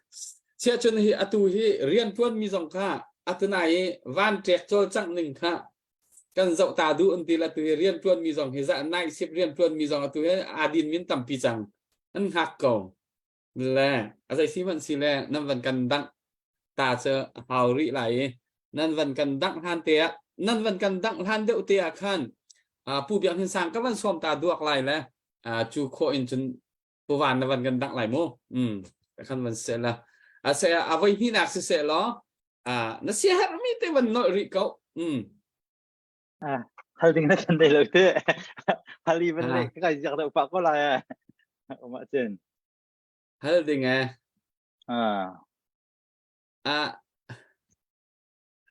Chia cun hi atu hi rian tuan mi zong kha atunai i van ṭek cawlcangh ning kha kan zoh ta duh an ti la tu hi rian tuan mi zong hi za nai sip rian tuan mi zong atu hi aa din min tampi cang an hngak ko le a zei si hmanh si le nan van kan dangh ta cu a hau rih lai i nan van kan dangh hlan te ah nan van kan dangh hlan deuh te ah khan Pu Biak Hnin Sang ka van sawm ta duak lai le cu khawh in cun Pu Van na van kan dangh lai mu khan van se la a se a voi hnihnak si se law na sia herhmi te van nolh rih ko. Hal ding na kan dei lo te hal i van le ka kai ziak deuh pah ko lai uma cun. Hal ding e. A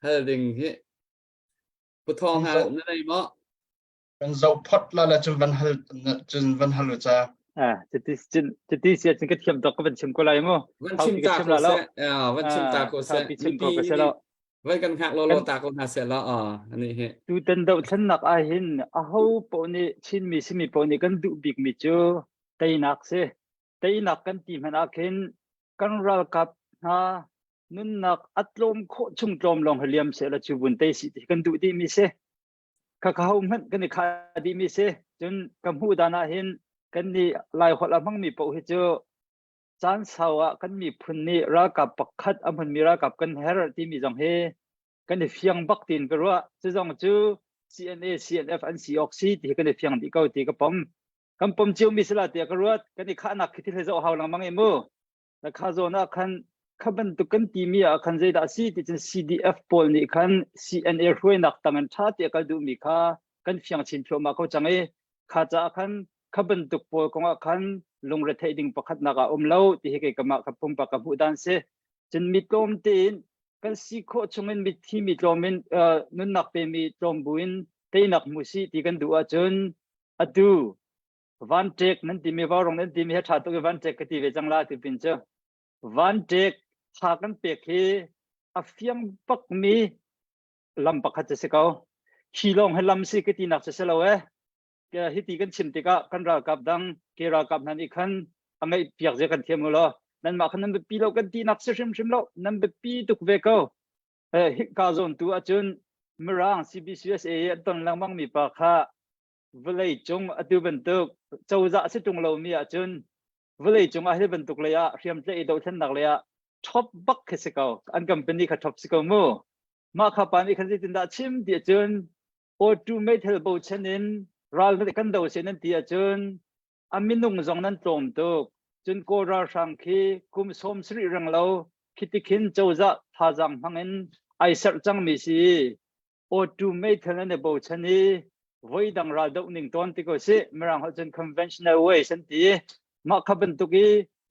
hal ding hi pu thong ha na nei maw? Kan zoh phot la la cun van hal cun van hal ca. Ah, cuti cun cuti sia cun ka thiam tok ka van chim ko lai mu. Van chim ta ko se. Van chim ta ko se. Chim ko ka se lo. Van kan hngak lo lo ta ko hna se la ani hi. Tutan dohthlennak ah hin aho paoh nih Chinmi simi paoh nih kan duh bikmi cu teinak si. Teinak kan ti hmanh ah khin kan ralkap hna nunnak a tlawm khawh chung tlawm lawng hi liam seh la cu vun tei si ti kan duh dihmi si. Kha ka ho hmanh kan i khah dihmi si. Cun ka hmuh dan ah hin kan nih Laiholh a hmangmi paoh hi cu caan sau ah kan miphun nih ralkap pakhat a hmunmi ralkap kan herh timi zong hi kan i fiang bak tiin ka ruah. Cu zong cu CNA, CNF an si awk si ti hi kan i fiang dih ko ti ka pom. Kan pom ciomi si la tiah ka ruat. Kan i khahnak khi thil hi zoh hau lengmang i mu. Na kha zawn ah khan kha bantuk kan timi ah khan zeidah a si ti cun CDF pawl nih khan CNA hruainak tang in ṭha ti a kal duhmi kha kan fiang chin thluahmah ko cang i kha caah khan kha bantuk pawl kong ah khan lungretheih ding pakhatnak ah um lo ti hi kei kamah ka pumpak ka hmuh dan si. Cun mi tlawm tein kan si khawh chungin mithi mi tlawm in nunnak pemi tlawm buin teinak hmu si ti kan duh ahcun atu van ṭek nan timi vaurawng nan timi hi ṭha tuk i van ṭek ka ti ve cang la ti pin cu van ṭek tha kan pek hi a fiang bakmi lam pakhat cu si ko hi lawng hi lam si ka ti nak cu si lo eh hi ti kan chim tikah kan ralkap dang ke ralkap hna nih khan a ngaih piak zia kan thiam lo nanmah khan nan biapi lo kan ti nak si hrimhrim lo nan biapi tuk ve ko hika zawn tu ahcun mirang CBCUSA an ton lengmang mi pa kha. Vawlei cung atu bantuk cozah si ṭung lomi ahcun vawlei cung ah hi bantuk lei ah hriamtlaih i dohthlennak lei ah top bak khi si ko. An company kha top si ko mu. Mah kha pa nih khan zeitindah chim ti ahcun auto meithal bochan in ral kan do se nan ti ahcun a minung zong nan tlawm tuk. Cun Kawl ralhrang khi kum 70 reng lo khi tikhin cozah thazaang hmang in ai serh cangmi si. Auto meithal nan i bochan i voidang ral doh ning tawn ti ko si. Mirang holh cun conventional ways an ti. Mah kha bantuk i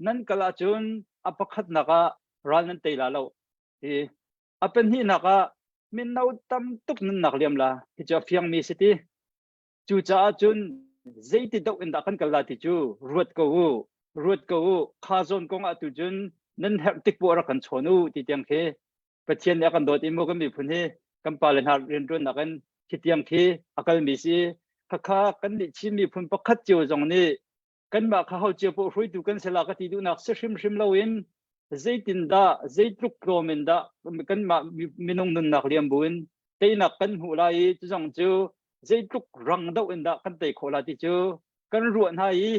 nan kal ahcun a pakhatnak ah ral nan tei la lo. Hi a pahnihnak ah mino tam tuk nunnak liam la. Hi cu a fiangmi si ti. Cucaah cun zeiti doh in dah kan kal la ti cu ruat ko u. Ruat ko u. Kha zawn kong ah tu cun nan herh tik poah rak kan chawn u ti tiang khi Pathian nih a kan dawt i mu kan miphun hi kan pale hna rianṭuannak in khi tiang khi a kalmi si. Khakha kan nih Chin miphun pakhat cio zong nih kanmah kha ho cio poh hruaitu kan si la ka ti duhnak si hrimhrim loin zeitindah zeitluk tlawm in dah kanmah minung nunnak liam buin teinak kan hmuh lai i cu zong cu zeitluk rang doh in dah kan tei khawh la ti cu kan ruah hna i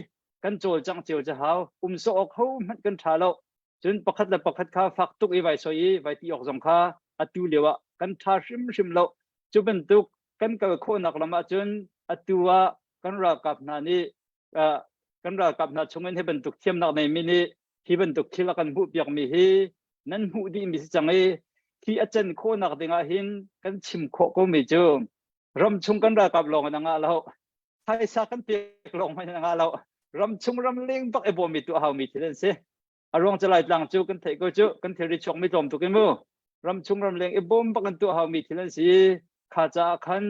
kan cawlcangh cio cu hau um sawh awk ho hmanh kan ṭha lo. Cun pakhat le pakhat kha fak tuk i vai soi i vai ti awk zong kha atu lio ah kan ṭha hrimhrim lo. Cu bantuk kan kal khawhnak lam ahcun atu ah kan ralkap hna nih kan ralkap hna chungin hi bantuk thiamnak neimi nih hi bantuk thil a kan hmuhpiakmi hi nan hmuh dihmi si cang i hi a can khawhnak dingah hin kan chim khawh komi cu ramchung kan ralkap lawng in a ngah lo, phaisa kan pek lawng in a ngah lo, ramchung ramleng bak i bawmmi tuah haumi thil an si. A ruang cu Laitlang cu kan theih ko cu kan thilri chuakmi tlawm tuk i mu ramchung ramleng i bawm bak an tuah haumi thil an si. Kha caah khan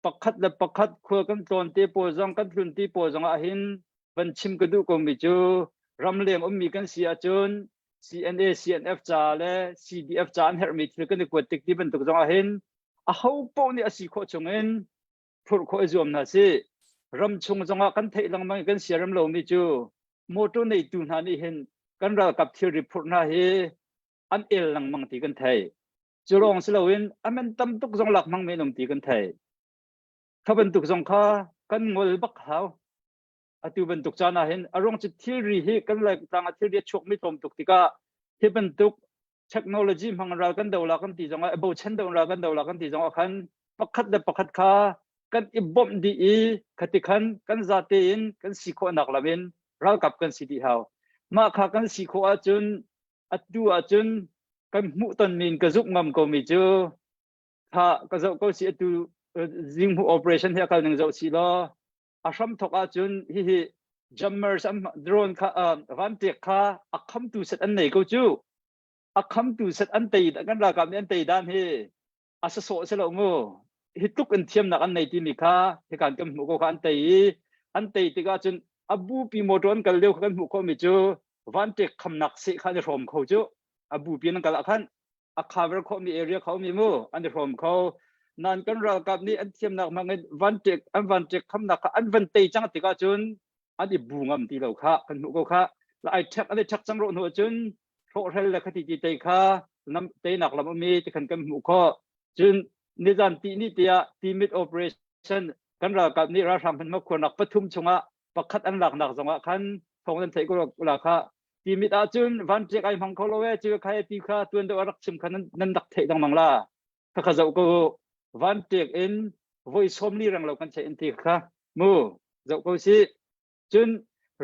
pakhat le pakhat khua kan tlawn te pawl zong kan tlun ti pawl zong ah hin van chim ka duh komi cu ramleng ummi kan si ahcun CNA CNF ca le CDF ca an herhmi thil kan i kuat tik ti bantuk zong ah hin a ho paoh nih a si khawh chungin phurh khawh i zuam hna si. Ramchung zongah kan theih lengmang i kan siarem lomi cu motor neitu hna nih hin kan ralkap thilri phurh hna hi an el lengmang ti kan thei. Cu lawng si loin a man tam tuk zong lak hmang men um ti kan thei. Kha bantuk zong kha kan ngol bak hau. Atu bantuk caan ah hin a ruang cu thilri hi kan Laitlang ah thilri a chuakmi tlawm tuk tikah hi bantuk technology hmang ral kan do la kan ti zong ah bochan do ral kan do la kan ti zong ah khan pakhat le pakhat kha kan i bawmh dih i khati khan kan zate in kan si khawhnak lam in ralkap kan si dih hau. Mah kha kan si khawh ahcun atu ahcun kan hmuh tonmi in ka zumh ngam komi cu tha ka zoh ko si. Atu zinghmuh operation hi a kal ning zoh si law a hram thok ahcun hihi jammers an drone kha vantek kha a khamtu set an nei ko cu. A khamtu set an tei kan ralkap nih an tei dan hi a sasawh si lo mu. Hi tluk in thiamnak an nei timi kha hikan kan hmuh ko kha. An tei i an tei tikah cun a bupi motor an kal lio kha kan hmuh khawhmi cu vantek khamnak seh kha an i hrawm kho cu. A bupi an kal ah khan a cover khawhmi area kha um i mu an i hrawm kho nan kan ralkap nih an thiamnak hmang in vantek an vantek khamnak kha an van tei cang tikah cun an i bu ngam ti lo kha kan hmuh ko kha. La ai ṭhek an i ṭhek cang rawh hnu cun hrawhhrel le khati ti tei kha lam teinak lam um i ti khan kan hmuh khawh. Cun nizan ti ni tiah timit operation kan ralkap nih ralhrang hmanhma khuarnak pathum chungah pakhat an laknak zongah khan thawng nan theih ko la kha. Timit ahcun vanṭek ai hmang kho lo e cu khai ti kha tuan deuh a rak chim kha nan rak theih lengmang la kha kha zoh ko. Vanṭek in voi 40 reng lo kan theih in ti kha mu zoh ko si. Cun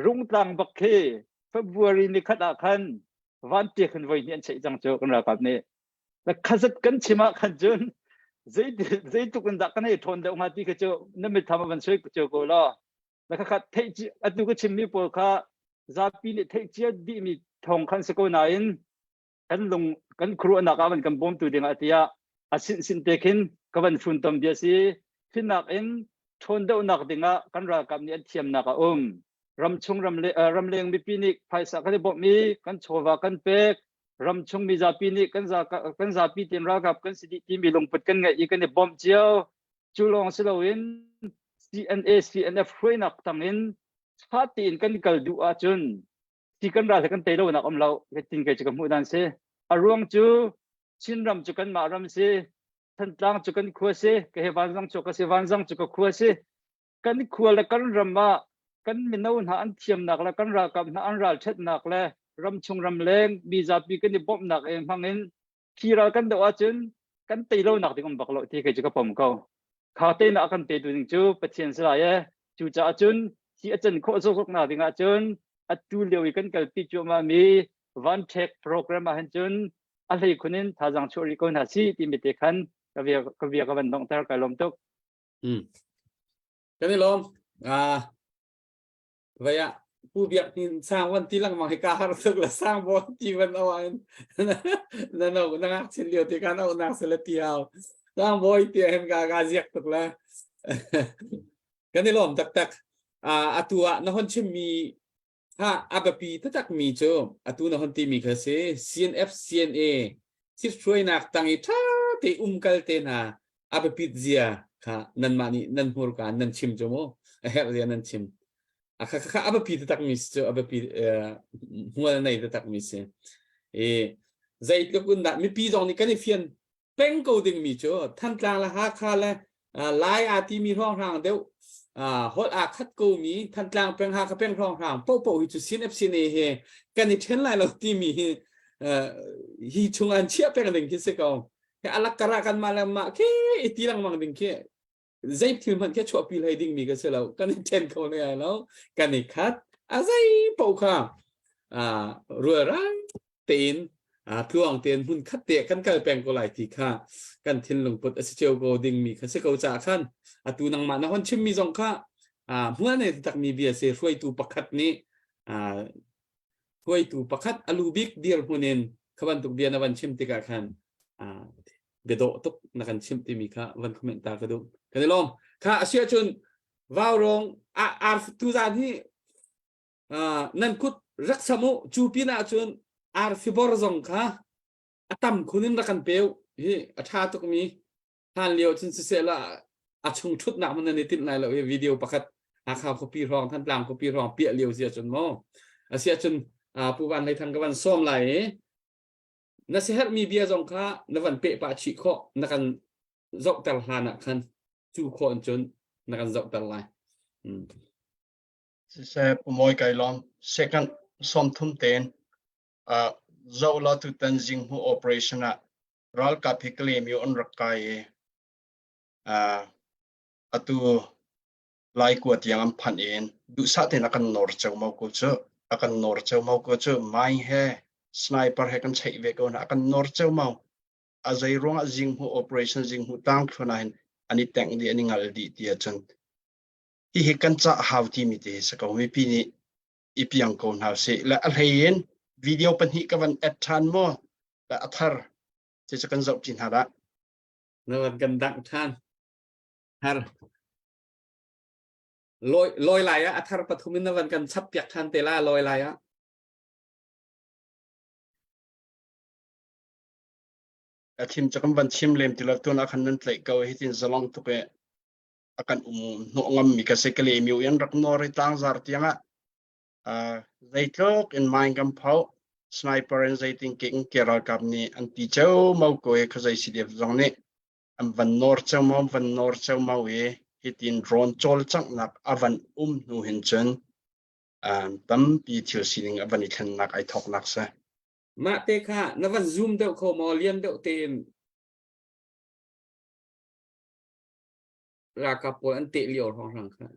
Rungtlang bak khi February ni khat ah khan vanṭek in voi hnih an cheih cang cu kan ralkap nih. Khazat kan chim ah khan cun zeitluk in dah kan hei ṭhawn deuh hnga ti kha cu na mitthlam a van soi cio ko law. Na kha theih atu ka chimmi pawl kha zapi nih theih cia dihmi thawng khan si ko nain kan lung kan khuaruahnak ah van kan bawmtu dingah tiah a sin sin te khin ka van funtom bia si. Finnak in ṭhawn deuhnak dingah kan ralkap nih an thiamnak a um. Ramchung ramleng mipi nih phaisa kan i bawmh i kan chawva kan pek, ramchung mizapi nih kan zapi tein ralkap kan si dih timi lungput kan ngeih i kan i bawmh cio. Cu lawng si loin CNA CNF hruainak tangin ṭha tein kan kal duh ahcun ti kan ral he kan tei lonak um lo tin kei cu ka hmuh dan si. A ruang cu Chinram cu kanmah ram si, Thantlang cu kan khua si, ka he Vanzang cu ka si, Vanzang cu ka khua si. Kan khua le kan ram ah kan mino hna an thiamnak le kan ralkap hna an ralṭhatnak le ramchung ramleng mi zapi kan i bawmhnak e hmang in khi ral kan doh ahcun kan tei lonak ding um bak lo ti kei cu ka pom ko. Kha teinak a kan petu ding cu Pathian si lai e. Cucaah cun hi a can khawh zokzok nak ding ahcun atu lio i kan kalpi cuahmah mi van ṭhek program ah hin cun a hlei khun in thazaang chuah rih ko hna si timi te khan ka bia ka bia ka van donghter kai lawm tuk. Hmm. Kan i lawm. Ah vei ah Pu Biak Hnin sang wan ti lengmang hi ka har tuk le sang bon ti van au in na no na ngak chin lio ti kan au nak se le ti hau sang boy ti hin ka ka ziak tuk le kan i lawm taktak atu ah na hon chim mi ha a biapi taktak mi cu atu na hon ti mi kha si CNF CNA thithruainak tang i ṭha te umkal te hna a biapit zia kha nanmah nih nan hmurka nan chim cu mu a herh zia nan chim a kha kha a biapi taktak mi cu a biapi hmual nei taktak mi si i zeitluk in dah mipi zong nih kan i fian peng ko ding mi cu Thantlang le Hakha le Lai aa timi hrawnghrang deuh holh aa khat ko mi Thantlang peng Hakha peng hrawnghrang popo hi cu CNF CNA he kan i then lai lo timi hi hi chung an chiah peng ding khi si ko he alak kara kan mah le mah khi i ti lengmang ding khi zei thil hmanh khi chuahpi hlei ding mi ka si lo kan i then kho lai lo kan i khat a zei po kha rualrang tein tluang tein hmun khat te kan kal peng ko lai ti kha kan thinlung put a si cio ko ding mi kha si ko ca khan atu nangmah na hon chim mi zong kha hmual nei tak mi bia se hruaitu pakhat nih hruaitu pakhat alu bik dir hmun in kha bantuk bia na van chim tikah khan bia dawh tuk na kan chimh timi kha van comment ta ka duh kan i lawm kha a si ahcun vaurong ar tuzan hi nan kut rak sam u cu pin ahcun arfibor zong kha a tam khun in rak kan peu hi a ṭha tukmi hlan lio cun siseh la a chung ṭhutnak hmun nan i tinh lai lo hi video pakhat Hakha khuapi hrawng Thantlang khuapi hrawng piah lio si ahcun maw a si ahcun Pu Van Hlei Thang ka van sawm lai i na siaherhmi bia zong kha na van peh pah chih khawh na kan zohter hlan ah khan cu khawh in cun na kan zohter lai. Mm. Siseh Pumawi kai lawm. Second 30 tein uh, zoh la tutan Zinghmuh operation ah ralkap hi Kalaymyo an rak kai i uh, atu Laikua tiang an phanh in duhsah tein a kan nawr ceumau ko cu. A kan nawr ceumau ko cu. Mine he sniper he kan cheih ve ko hna. A kan nawr ceumau. A zei ruangah Zinghmuh operation Zinghmuh tangthluan ah hin an i tengh dih an i ngal dih ti ahcun hihi kan cah hau timi te hi si ko. Mipi nih i piang ko hna usih. Le a hlei in video pahnih ka van add ṭhan maw? Le a thar cu cu kan zoh ṭi hna dah. Na van kan dangh ṭhan. Har. Lawi, lawi lai ah a thar pathum in na van kan chap piak ṭhan te la lawi lai ah. A thim cu kan van chim lem ti lo tun ah khan nan tlaih ko hi tin zalong tuk i a kan um hnawh ngammi ka si ka le miu in rak nawr i tlangzar tiangah uh, zeitluk in mine kan pho sniper in zeitin ke in ke ralkap nih an ti ceu mau ko i khazei CDF zong nih an van nawr ceumau van nawr ceumau i hitin drone cawlcanghnak a van um hnu hin cun tampi thil sining a van i thlennak ai thawknak si. Mah te kha na van zoom deuh kho maw lian deuh tein ralkap pawl an teh lio hrawnghrang kha.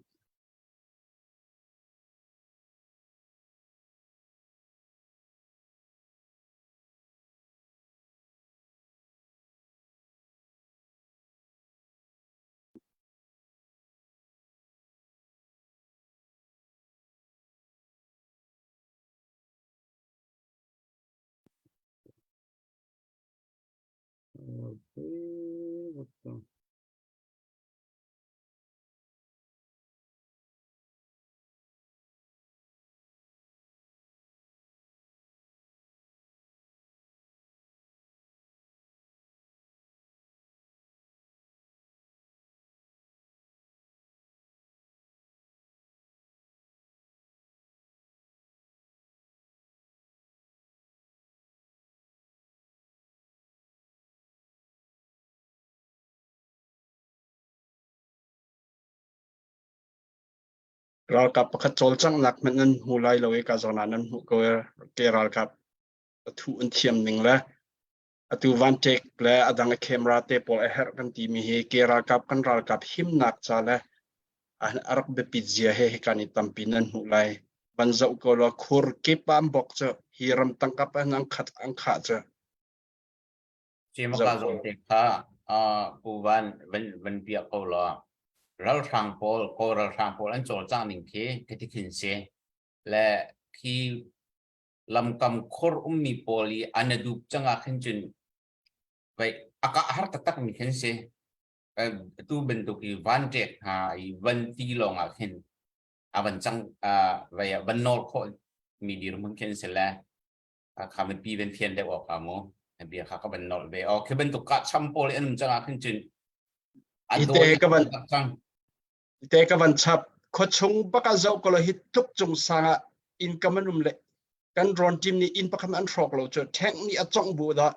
Okay, what the? Ralkap pakhat cawlcanghnak hmanh nan hmu lai lo i ka zawn ah nan hmuh ko i ke ralkap a thuh an thiam ning le atu vanṭek le a dang a camera te pawl a herh kan timi hi ke ralkap kan ralkap himnak ca le a rak biapit zia he hi kan i tampi nan hmuh lai. Van zoh ko law khur kip ah an bok cu hi ramtang kap ah an khat an khah cu. Cimaka zong te kha Pu Van van piah ko law ralhrang pawl Kawl ralhrang pawl an cawlcangh ning khi khi khin si le khi lamkam khor ummi pawl i an dup cangah khin cun vai aka har taktak mi khin si tu bantuk i van ṭek hna i van ti lawng ah khin a van cang vai van nawl khawh mi dirhmun khin si le kha mipi van fian deuh awk ah mu bia kha ka van nolh ve o khi bantuk ka cham pawl i an um cangah khin cun a te ka van te ka van chap khuachung baka zoh ko lo hi tluk cung sang ah income an um le kan drone team nih inn pakhat an hrawk lo cu tank nih a congh bu dah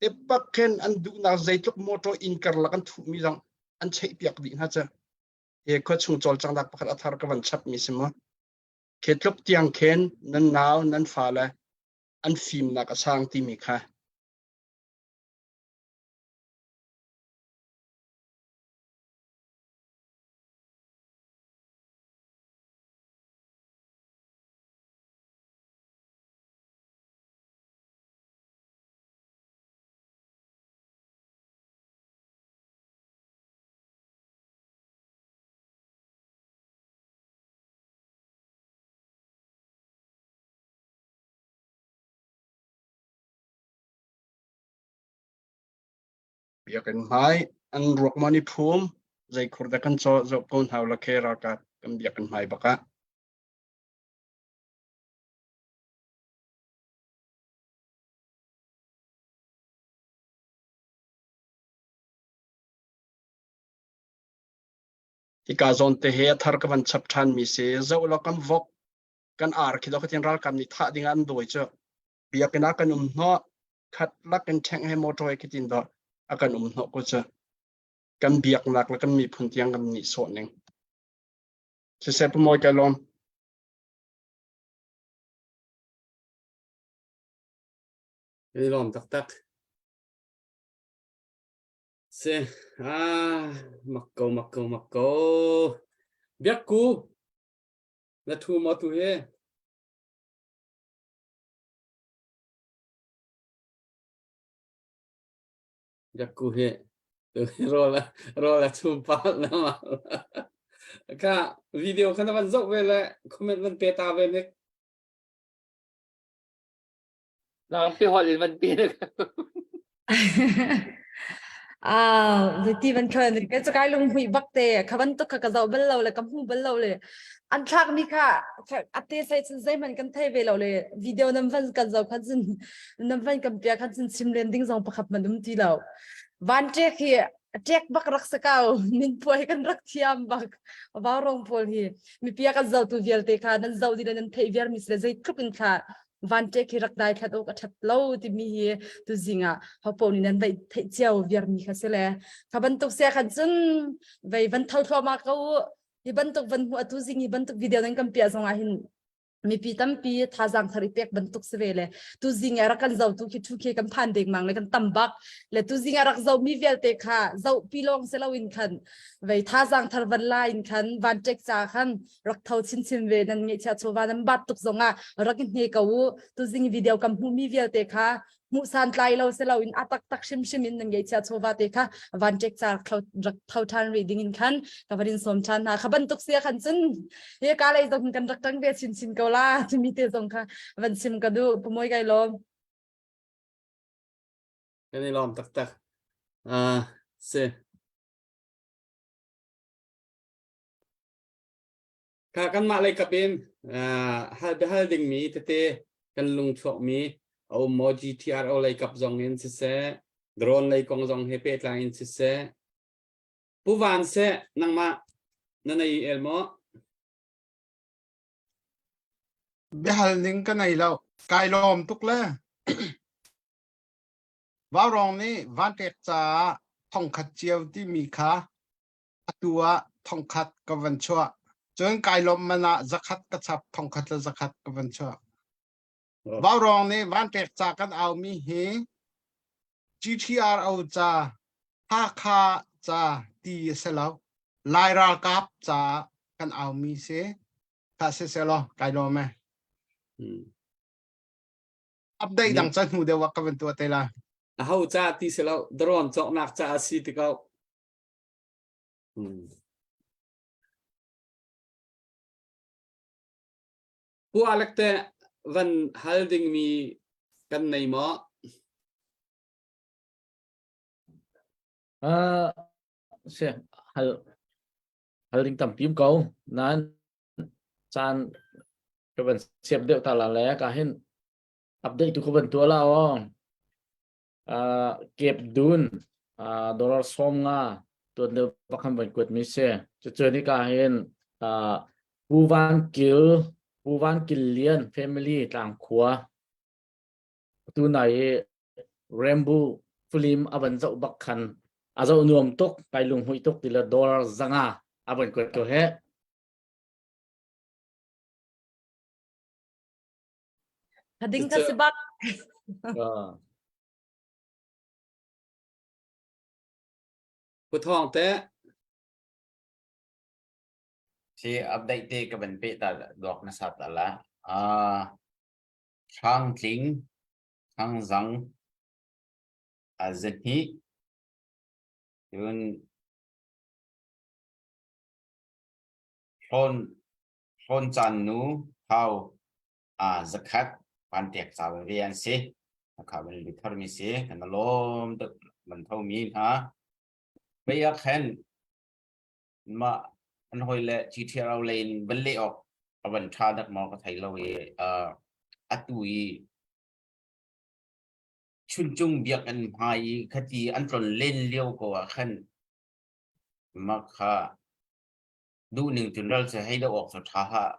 te bak khin an duhnak zeitluk motor inn karlak an thuhmi zong an cheih piak dih hna cu he khuachung cawlcanghnak pakhat a thar ka van chap mi si mu Khi tluk tiang khin nan nau nan fale an fimnak a sang timi kha. Biakinn hmai an ruak maw ni phum zei khur dah kan caw zoh ko hna la khe ralkap kan biakinn hmai bak ah. Hika zawn te he a thar ka van chap ṭhan mi si. Zoh law kan vok, kan ar khi dawh khatin ralkap nih thah ding ah an dawi cu. Biakinn ah kan um hnawh, khat lak in ṭheng he motor he khitin dawh a kan um hnawh ko cu. Kan biaknak le kan miphun tiang kan nih sawh ning. Siseh Pu Mawi ka lawm. Kan i lawm taktak. Si, ah, mak ko, mak ko, mak ko. Biakku, na thu maw tu hi? Biakku hi, tu hi rawl a, rawl a chum pah na ma. Ka video kha na van zoh ve le comment van pe ta ve nik. Nang pi holh in van pi na Ah, ti van khan ka chu kai lung hui bak te kha ban tuk kha ka zoh bal lo le ka hmu bal lo le an thlak mi kha ate sai cun zeiman kan thei ve lo le video nam van kan zoh khan cun nam van kan pia khan cun chim len ding zong pakhat man um ti lo van ṭek hi ṭek bak rak sa kau min puai kan rak thiam bak vau rong pawl hi mi pia kan zoh tu vialte kha nan zoh di le nan theih viar mi le zeitluk in kha van ṭek hi rak dai thlat awk a ṭhat lo timi hi tuzing ah hopo nih nan veih theih cio viar mi kha si le kha bantuk sia khan cun vei van tho thluahmah ko u hi bantuk van hmu atu zing hi bantuk video nan kan piah zong ah hin mipi tampi thazaang thar i pek bantuk si ve le tu zing ah rak kan zo tu khi thu khi kan phan deng mang le kan tam bak le tu zing ah rak zo mi vialte kha zo pi lawng se lo in khan vei thazaang thar van la in khan van tek cha khan rak tho chinchin ve nan ngeihchiah chawva nan bat tuk zongah rak i hne ko u tuzing video kam hmuhmi vialte kha hmuh san tlai lo se lo in a tak tak hrimhrim in nan ngeihchiah chawva te kha van tek cha rak tho than rih ding in khan ka van in sawm than hna kha bantuk sia khan cun he ka lei zong kan rak tang ve chinchin ko la timi te zong kha van sim ka du pumoi kai lom Kan i lawm taktak. Uh, si. Kha kanmah lei kap in hal biahal dingmi tete kan lungchuakmi a um maw GTRO lei kap zong in siseh drone lei kong zong he pehtlai in siseh Pu Van seh nangmah na nei el maw? Biahal ning ka nei lo. Kai lawm tuk le. Vaurawng nih vanṭek caah thongkhat cio timi kha atu ah thongkhat ka van chuah. Cun kai lawmh man ah zakhat ka chap 1000 le 100 ka van chuah. Vaurawng nih vanṭek ca kan aumi hi GTRO ca Hakha ca ti a si lo. Lai ralkap ca kan aumi si. Tha si se law kai lawm e. Update dang ca hnu deuh ah ka van tuah te la. Aho ca ti si lo drone cawknak ca a si ti ko. Pu Alec te van hal dingmi kan nei maw? Uh, si hal hal ding tampi um ko nan caan ka van siap deuh ta la le ka hin update tu ka van tua la o uh, kep dun uh, dollar som nga tuan deuh pakhan van kuat mi si cu ni ka hin uh, Pu Van Kil Pu Van Kil Lian family tlang khua tu nai i Rambo film a van zoh bak khan a zoh nuam tuk kai lunghmuih tuk ti le dollar zanga a van kuat ko he Ding ka si bak. Pu Thawng te. Si update te ka van pe ta duak na sat ala. Ah Hrang Tling Thangzang a zahnih cun Hlawn Hlawn Caan nu Thau a zakhat pantek ca veve an si. Kha van lut tharmi si. Kan lawm tuk man thomi hna. Bei ah khan mah an hoi le GTRO lei in van leh awk a van ṭha dak maw ka thei lo i atu i Chuncung biakinn hmai i khati an tlon len lio ko ah khan mah kha duhning cun ral cu hei doh awk cu ṭha hlah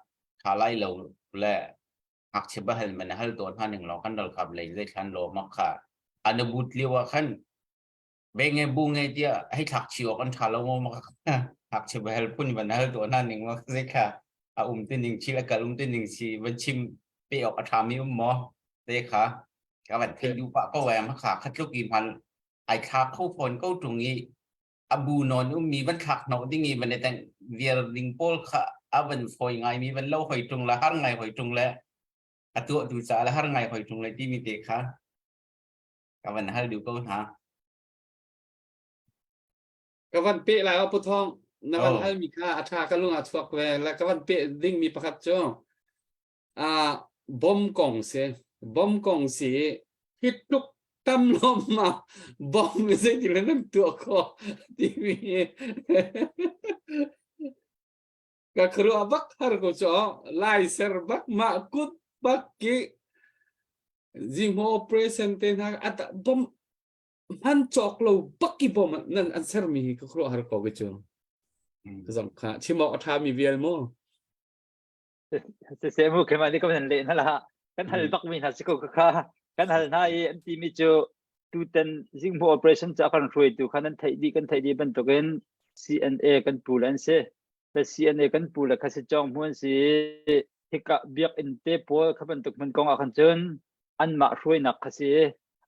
ṭha lai lo le ngakchia va hal man hal tawn hna ning law kan ralkap lei zeithlan law mah kha an i but lio ah khan be nge bu nge tiah hei thlak chih awk an ṭha lo maw mah kha ngakchia va hal phun van hal tawn hna ning maw zei kha a um ti ning chi le kal um ti ning si van chim pe awk a ṭhami um maw te kha ka van thei duh pah ko ai ma kha khatluk i hman ai thla kho fawn ko ṭung i a bu nawn ummi van thlak hnawh ding i van i teng viar ding pawl kha a van fawi ngai mi van lo hoi ṭung le har ngai hoi ṭung le a tuah tu ca le har ngai hoi ṭung le timi te kha ka van hal duh ko hna. Ka van pe lai o Pu Thawng na van hal mi kha a ṭha ka lung ah chuak ve le ka van pe ding mi pakhat cu bom kong si bom kong si hi tluk tam lom ma bom zei ti le nan tuah kho timi ka khuaruah bak har ko cu lai ser bak ma kut bak ki zingho operation te hna at bom hman cawk lo bak ki bom nan an ser mi hi ka khuaruah har ko ke cu zong kha chim awk a tha mi vial mu. Siseh mu keimah nih ka van leh hna la kan hal bak mi hna si ko kha kan hal hna i an ti mi cu tutan zinghmuh operation cu a kan hruaitu kha nan theih dih kan theih dih bantukin CNA kan pu le an si le CNA kan pu le kha si cawng hmu an si hika biakinn te pawl kha bantuk hmun kong ah khan cun anmah hruainak kha si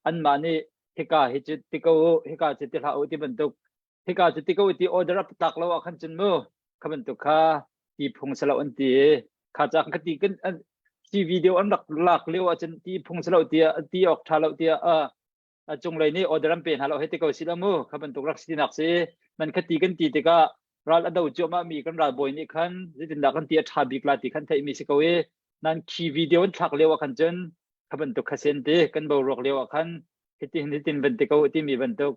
anmah nih hika hi cu ti ko u hika cu ti hlah u ti bantuk hika cu ti ko ti order a tlak lo ah khan cun mu kha bantuk kha ti phung salo an ti kha ca ka ti kan ti video an rak lak lio ah cun ti phung salo tia ti ok tha lo tia a cunglei nih order an pe hna lo hei ti ko si lo mu kha bantuk rak si nak si man kha ti kan ti tikah ral a do cuahmah mi kan ralbawi nih khan zeitindah kan ti a tha bik la ti khan theih mi si ko i nan khi video an thlak lio ah khan cun kha bantuk kha sen ti kan boruak lio ah khan hitin hitin van ti ko ti mi bantuk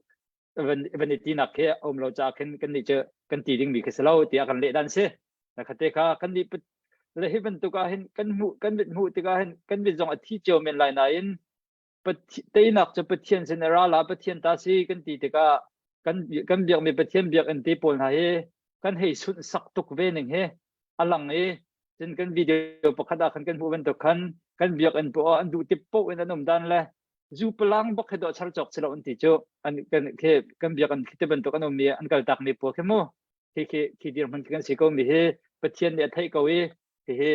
van van i tinak khi a um lo caah khin kan nih cu kan ti dingmi khi si lo tiah kan leh dan si. Khate kha kan nih le hi bantuk ah hin kan hmuh kan mit hmuh tikah hin kan mit zong a thi cio men lai nain teinak cu Pathian sin a ra la Pathian ta si kan ti tikah kan kan biakmi Pathian biakinn te pawl hna hi kan hei sunh sak tuk ve ning hi a lang i cun kan video pakhat ah khan kan hmuh bantuk khan kan biakinn poah an duh tip poh in an um dan le zu palang bak he dawh char cawk si lo an ti cu an kan khi kan biakinn khi te bantuk an um mi an kal tak mi pawl khi mu khi khi khi dirhmun khi kan si ko mi hi. Pathian nih a theih ko i hihi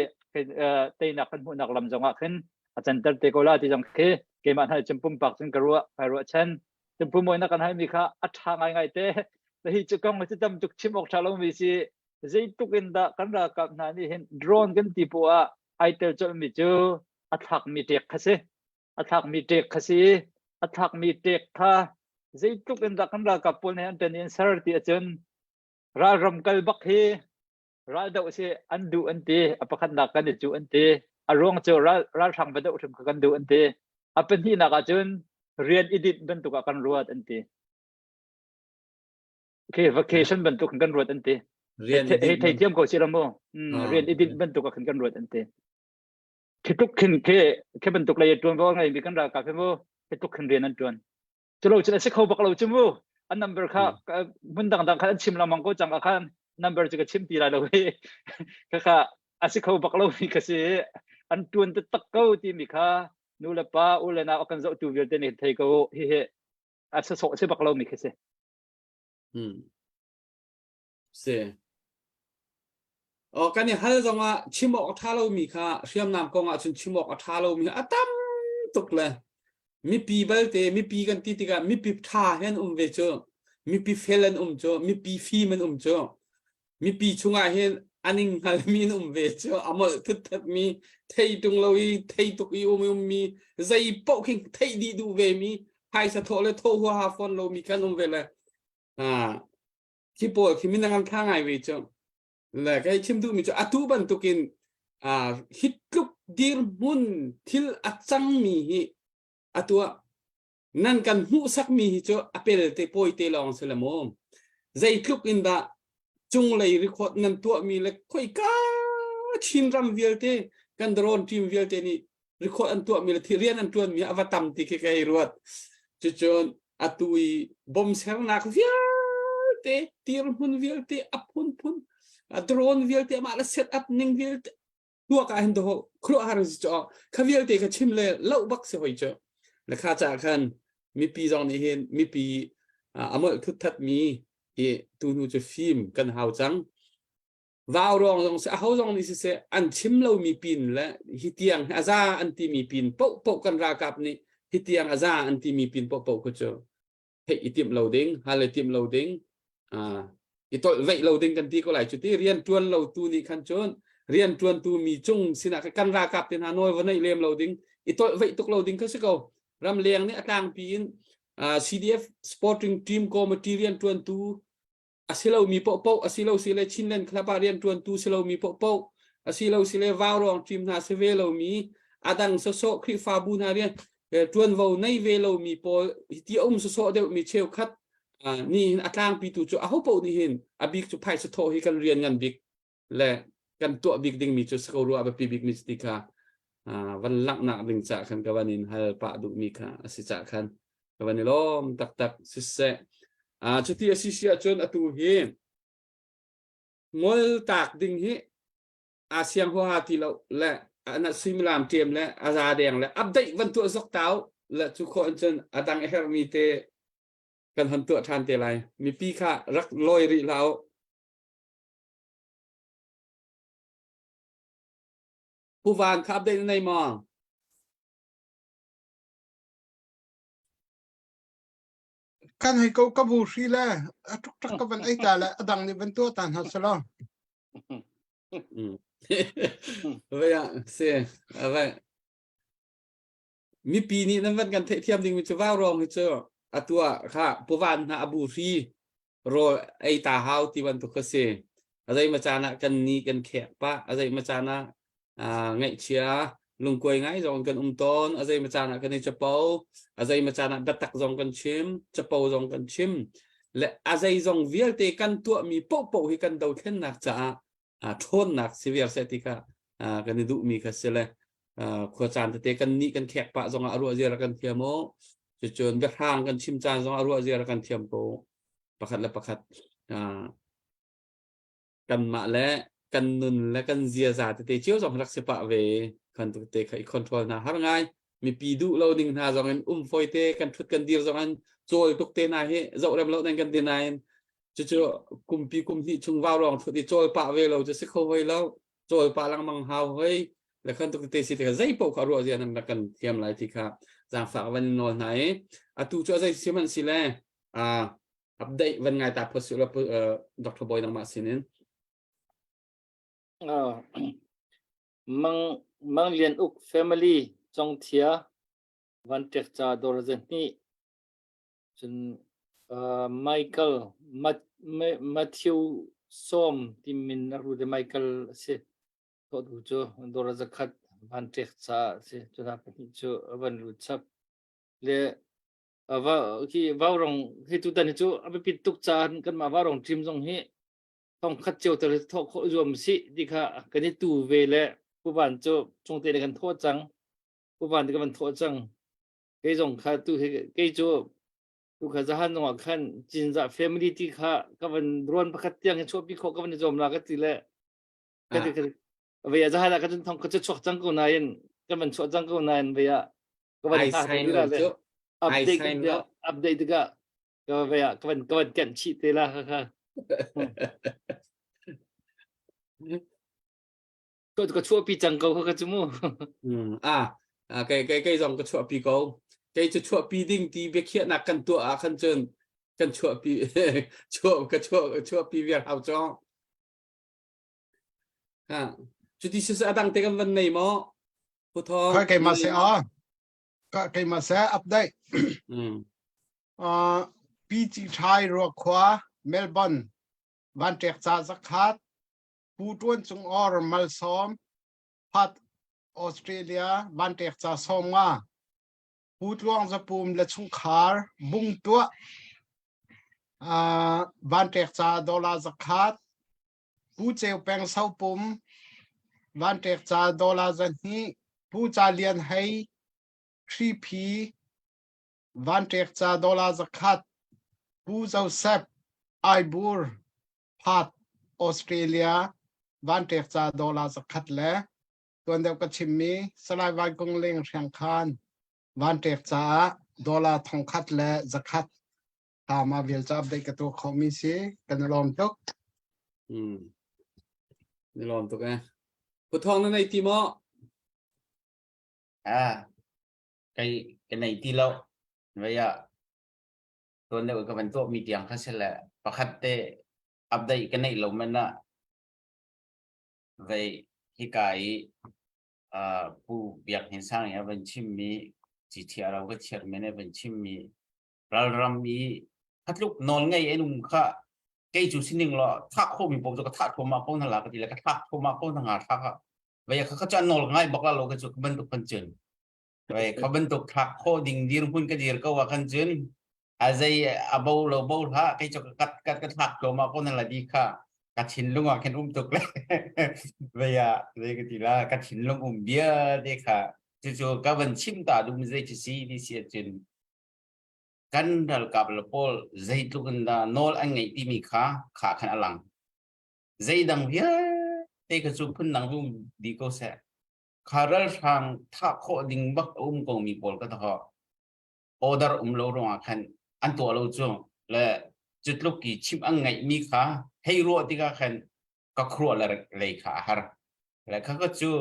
teinak kan hmuhnak lam zong ah khin a canter te ko la ti zong khi keimah hna cun pumpak cun ka ruah kai ruah chan cun pumawi na kan halmi kha a ṭha ngaingai te hi cu kong cu tam tuk chim awk ṭha lomi si zeitluk in dah kan ralkap hna nih hin drone kan ti poah ah ai tel colhmi cu a thlakmi ṭek kha si a thlakmi ṭek kha si a thlakmi ṭek kha zeitluk in dah kan ralkap pawl nih an ṭan i an ser ti ahcun ralram kal bak hi raldoh si an duh an ti a pakhatnak kan i cuh an ti a ruang cu ral ralhrang va doh hrim kha kan duh an ti a pahnihnak ahcun rian i dinh bantuk ah kan ruat an ti okay vacation bantuk kan ruat an ti rian i hei dinh thei thiam ko si lo mu rian i dinh bantuk ah khan kan ruat an ti khi tluk khin khi khi bantuk lei tuan vo ngai mi kan ralkap hi mu khi tluk khin rian an tuan culo cun a si kho bak lo cu mu an number kha hmun dangdang khan an chim lengmang ko cang ah khan number cu ka chim ti lai lo hi khakha a si kho bak lo mi ka si an tuan taktak ko timi kha nu le pa u le nau kan zohtu vialte nih thei ko hi hi a sawsawh si bak lo mi khi si hmm si Oh, kan i hal zongah chim awk a ṭha lomi kha hriamnam kong ah cun chim awk a ṭha lomi a tam tuk le mipi balte mipi kan ti tikah mipi ṭha he an um ve cu mipi fel an um cu mipi fim an um cu mipi chungah hin an ing hngalmi an um ve cu a molh thutthatmi thei ṭung lo i thei tuk i um ummi zei paoh khi theih dih duh ve mi phaisa thawh le thawh huaha fawn lomi kan um ve le ah khi pawl khi minang an thla ngai ve cu le kai chim duhmi cu atu bantukin hi tluk dirhmun thil a cangmi hi atu ah nan kan hmuhsakmi hi cu a pel te pawi te lawng si le maw zeitluk in dah cunglei record nan tuahmi le khoika Chin ram vialte kan drone team vialte nih record an tuahmi le rian an tuanmi a va tam ti khi ka hei ruat cucun atu i bom sernak vialte tirhmun vialte a phunphun a drone vialte amah le set up ning vialte tuak ah hin do khuruah har si cho kha vialte kha chim le loh bak si hoi chu le kha cha khan mipi zong nih hin mipi amol thut that mi hi tu hnu chu fim kan hau cang Vau ruang zong si aho zong nih siseh an chim lomi pin le hi tiang a za an timi pin paohpaoh kan ralkap nih hi tiang a za an timi pin paohpaoh khu cu theih i timh lo ding hal i timh lo ding i tolh veih lo ding kan ti ko lai cu ti rian tuan lo tu nih khan cun rian tuantu mi cung sinah kan ralkap te hna nawl va neih lem lo ding i tolh veih tuk lo ding kha si ko ramleng nih a tlangpi in CDF sporting team committee rian tuantu a si lomi paohpaoh a si lo si le Chinland Club ah rianṭuantu si lomi paohpaoh a si lo si le vaurawng ṭim hna si ve lomi a dang sawsawh Khrihfabu hna rian ṭuanvo nei ve lomi pawl ti a um sawsawh deuhmi cheukhat nih hin a tlangpitu cu aho paoh nih hin a bik cu phaisa thawh hi kan rian ngan bik le kan tuah bik dingmi cu si ko rua a biapi bikmi ti kha van langhnak ding ca khan ka van in hal pah duhmi kha a si ca khan ka van i lawm taktak siseh cuti a si si ahcun atu hi ngol tak ding hi a siang huaha ti lo le ana suimilam ṭem le a za deng le update van tuah zok tau le cu khawh in cun a dang a herhmi te kan hon tuah ṭhan te lai mipi kha rak lawi rih hlah u Pu Van kha update na nei maw? Kan hei ko ka bu hri le a tuk tak ka van ei ta le a dang nih van tuah ta hna selaw. Vai ah si vai mipi nih nan van kan theihthiam dingmi cu vaurawng hi cu atu ah kha puvan hna a bu hri rawl ei ta hau ti bantuk kha si a zeima caan ah kan ni kan khek pah a zeima caan ah ngaihchia lungkuai ngai zong kan um tawn a zeima caan ah kan i capo a zeima caan ah biatak zong kan chim capo zong kan chim le a zei zong vialte kan tuahmi pohpoh hi kan dothlennak caah ṭhawnnak si viar seh ti kha kan i duhmi kha si le khua caan tete kan nih kan khek pah zongah a ruah ziar kan thiam o cucun biahrang kan chim caan zongah a ruah ziar kan thiam ko pakhat le pakhat kanmah le kan nun le kan ziaza tete cio zong rak si pah ve kan te kha i control hna har ngai mipi duh lo ning hna zong in um foi te kan thut kan dir zong in cawl tuk te na hi zoh rem lo nan kan ti nain. Cucu kumpi kum hnih chung vau lawng thut i cawl pah ve lo cu si kho hoi lo. Cawl pah lengmang hau hoi. Le khan tuk te si te zei paoh kha ruah zia nan rak kan thiam lai ti kha zaangfak van in nawl hna i atu cu a zei si hmanh si le update van ngai ta phot su la Dr. Boy nangmah sin in. Mang Mang Lian Uk family Cong Thia Van Tek Ca Dor Zahnih Cun uh, Michael Mat, Matthew Som ti min a ru de Michael a si. Thawhtu cu dora zakhat van ṭek ca a si. Cu hna pahnih cu a van lut chap. Le va khi vaurong hi tutan hi cu a biapit tuk caan kanmah vaurong team zong hi thong khat cio ter thawh khawh zuam si ti kha kan i tu ve le puvan cu chungte le kan thawh cang. Puvan te kan van thawh cang. Kei zong kha tu hi kei cu tu kha zahan zong ah khan Cinzah family ti kha ka van ruan pakhat tiang hin chuahpi khawh ka van i zuam la ka ti le ka ti ka vei ah zahan ah ka cun thong ka cu chuak cang ko nain kan van chuah cang ko nain vei ah ka van Ai hla sign te lo le cu. Ai update sign lo. update tikah ka vei ah ka van ka van kenh chih te la kha kha Ka ka chuahpi cang ko kha ka cu mu. Mm, ah, ah, kei kei kei zong ka chuahpi ko. Kei cu chuahpi ding ti biakhiahnak kan tuah ah khan cun kan chuahpi chuah ka chuah chuahpi viar hau cawng. Ha. Cuti si a dang te kan van nei maw? Pu Thawng. Khoi keimah se a ka keimah se update. Mm. Uh, PG Thai Ruakhua Melbourne Van Ṭek ca zakhat Pu Ṭuan Cung Or Malsawm, Perth, Australia, Vanṭek ca 50. Pu Tluang Za Pum le chungkhar Bung Tuah, uh, Vanṭek ca dollar 100. Pu Ceu Peng Sopum, Vanṭek ca dollar 200. Pu Ca Lian Hei, Hriphi, Vanṭek ca dollar 100. Pu Joseph Aibur, Perth, Australia vanṭek ca dollar 100 le tuan deuh ka chimmi Salai Van Kung Ling Hriangkhan vanṭek caah dollar 1000 le 100 ha ma vial ca update ka tuah khomi si kan i lawm tuk. Hmm. Ni lawm tuk eh. Pu Thawng na nei ti maw? Ah, kai ka nei ti lo. Vei ah tuan deuh ka van tuah mi tiang kha si le pakhat te update ka neih lo man ah vei hika i uh, pu Biak Hin Sang i a van chim mi GTRO ka chairman a van chim mi ralram i khatluk nawl ngei an um kha kei cu sining lo thah kho mi paoh cu ka thah thluahmah ko hna la ka ti le ka thlak thluahmah ko hna nga thlak ah vei kha kha cu an nawl ngai bak la lo ka cu ka bantuk kan cun Wei kha bantuk thlak khawh ding dirhmun ka dir ko ah khan cun a zei a bo lo bo hlah kei cu ka kat kat ka thlak thluahmah ko na la di kha ka thinlung ah khin um tuk le vei ah zei ka ti la ka thinlung um bia te kha cucu ka van chim ta dum zei ci si ti si ahcun kan ralkap le pawl zeitluk in dah nawl an ngeih timi kha kha khan a lang zeidang vialte kha cu phun dang um dih ko seh Kha ralhrang thah khawh ding bak a um komi pawl ka thaw order um lo ruangah khan an tuah lo cu le cu tluk i chimh an ngeihmi kha hei ruah tikah khan ka khuaruah le lei kha a har. Le kha ka cu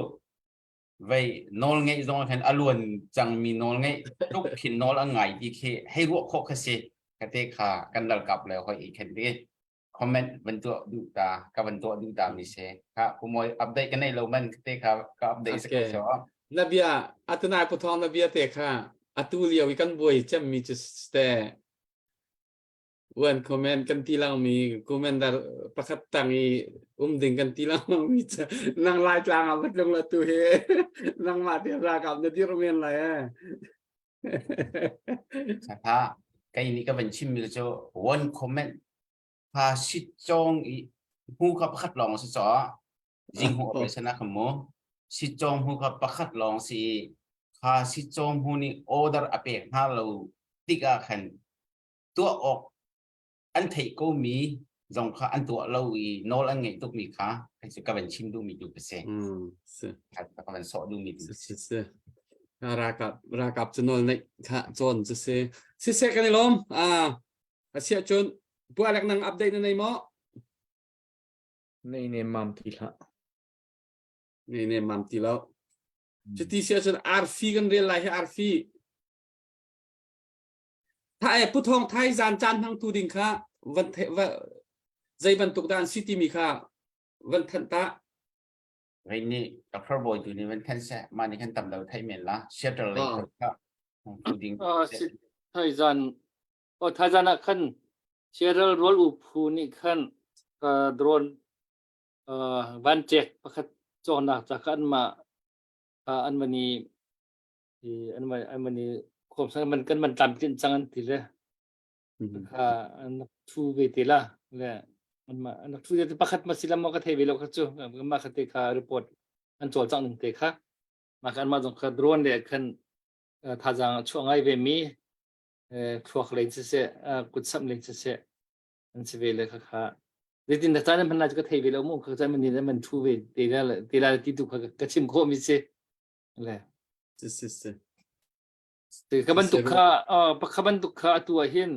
vei nawl ngeih zong khan a luan cangmi nawl ngeih tluk khin nawl an ngai ti khi hei ruah khawh kha si. Ka te kha kan ralkap le hoi i khan ti. Comment van tuah duh ta ka van tuah duh ta mi si kha pumawi update ka nei lo man te kha ka update sa Okay. ko Na bia atunai puthong na bia te kha atu lio i kan buai cem mi cu ste wan comment kan ti lang mi comment dar pakhat tang i um ding kan ti lang mi cu nang lai tlang ah vat lung la tu hi nang ma te ra kap na dir men lai eh Sakha kai ni ka van chim mi cu one comment kha sit cong i hmu kha pakhat lawng si caw jing hu operation ah khan mu sit cong hmu kha pakhat lawng si i kha sit cong hmu nih order a pek hna lo tikah khan tuah awk an theih ko mi zong kha an tuah lo i nawl an ngeih tuk mi kha hei cu ka van chim duh mi tu ka si Mm, si. ka van sawh duh mi tu Si si si. Rakap rakap cu nawl neih kha cawn cu si. Siseh kan i lawm. Ah, a siah cun. Pu Alek nang update na nei maw? Nei ne mam ti hlah. Nei ne mam ti lo. Cuti si ahcun arfi kan rel lai hi arfi. Tha e Pu Thawng Thai zan caan hmang tu ding kha van the va zei bantuk dah an si timi kha van thanh ta. Vei nih Dr. Bawi tu nih van thanh seh mah nih khan tam lo thei men la Seattle lei Ah. kha tu ding Ah, si thai zan o thai zan ah khan Seattle rual u phu nih khan uh, drone uh, van cek pakhat cawknak ca kha an mah uh, an van i i an van an van i khom sang man kan man tlam tlinh cang an ti le kha an thu ve te la le an ma an thu te pakhat ma silam mo ka thei ve lo kha chu ma kha te kha report an chawl cang ning te kha ma kha an ma zong kha drone le khan thazang chuah ngai ve mi thluak lei si se kut sam lei si se an si ve le kha kha zeitin da caan man la ka thei ve lo mu kha caan man ni man thu ve te la te la ti tu kha ka chim kho mi si le Si si si. Te ka bantuk kha kha bantuk kha atu ah hin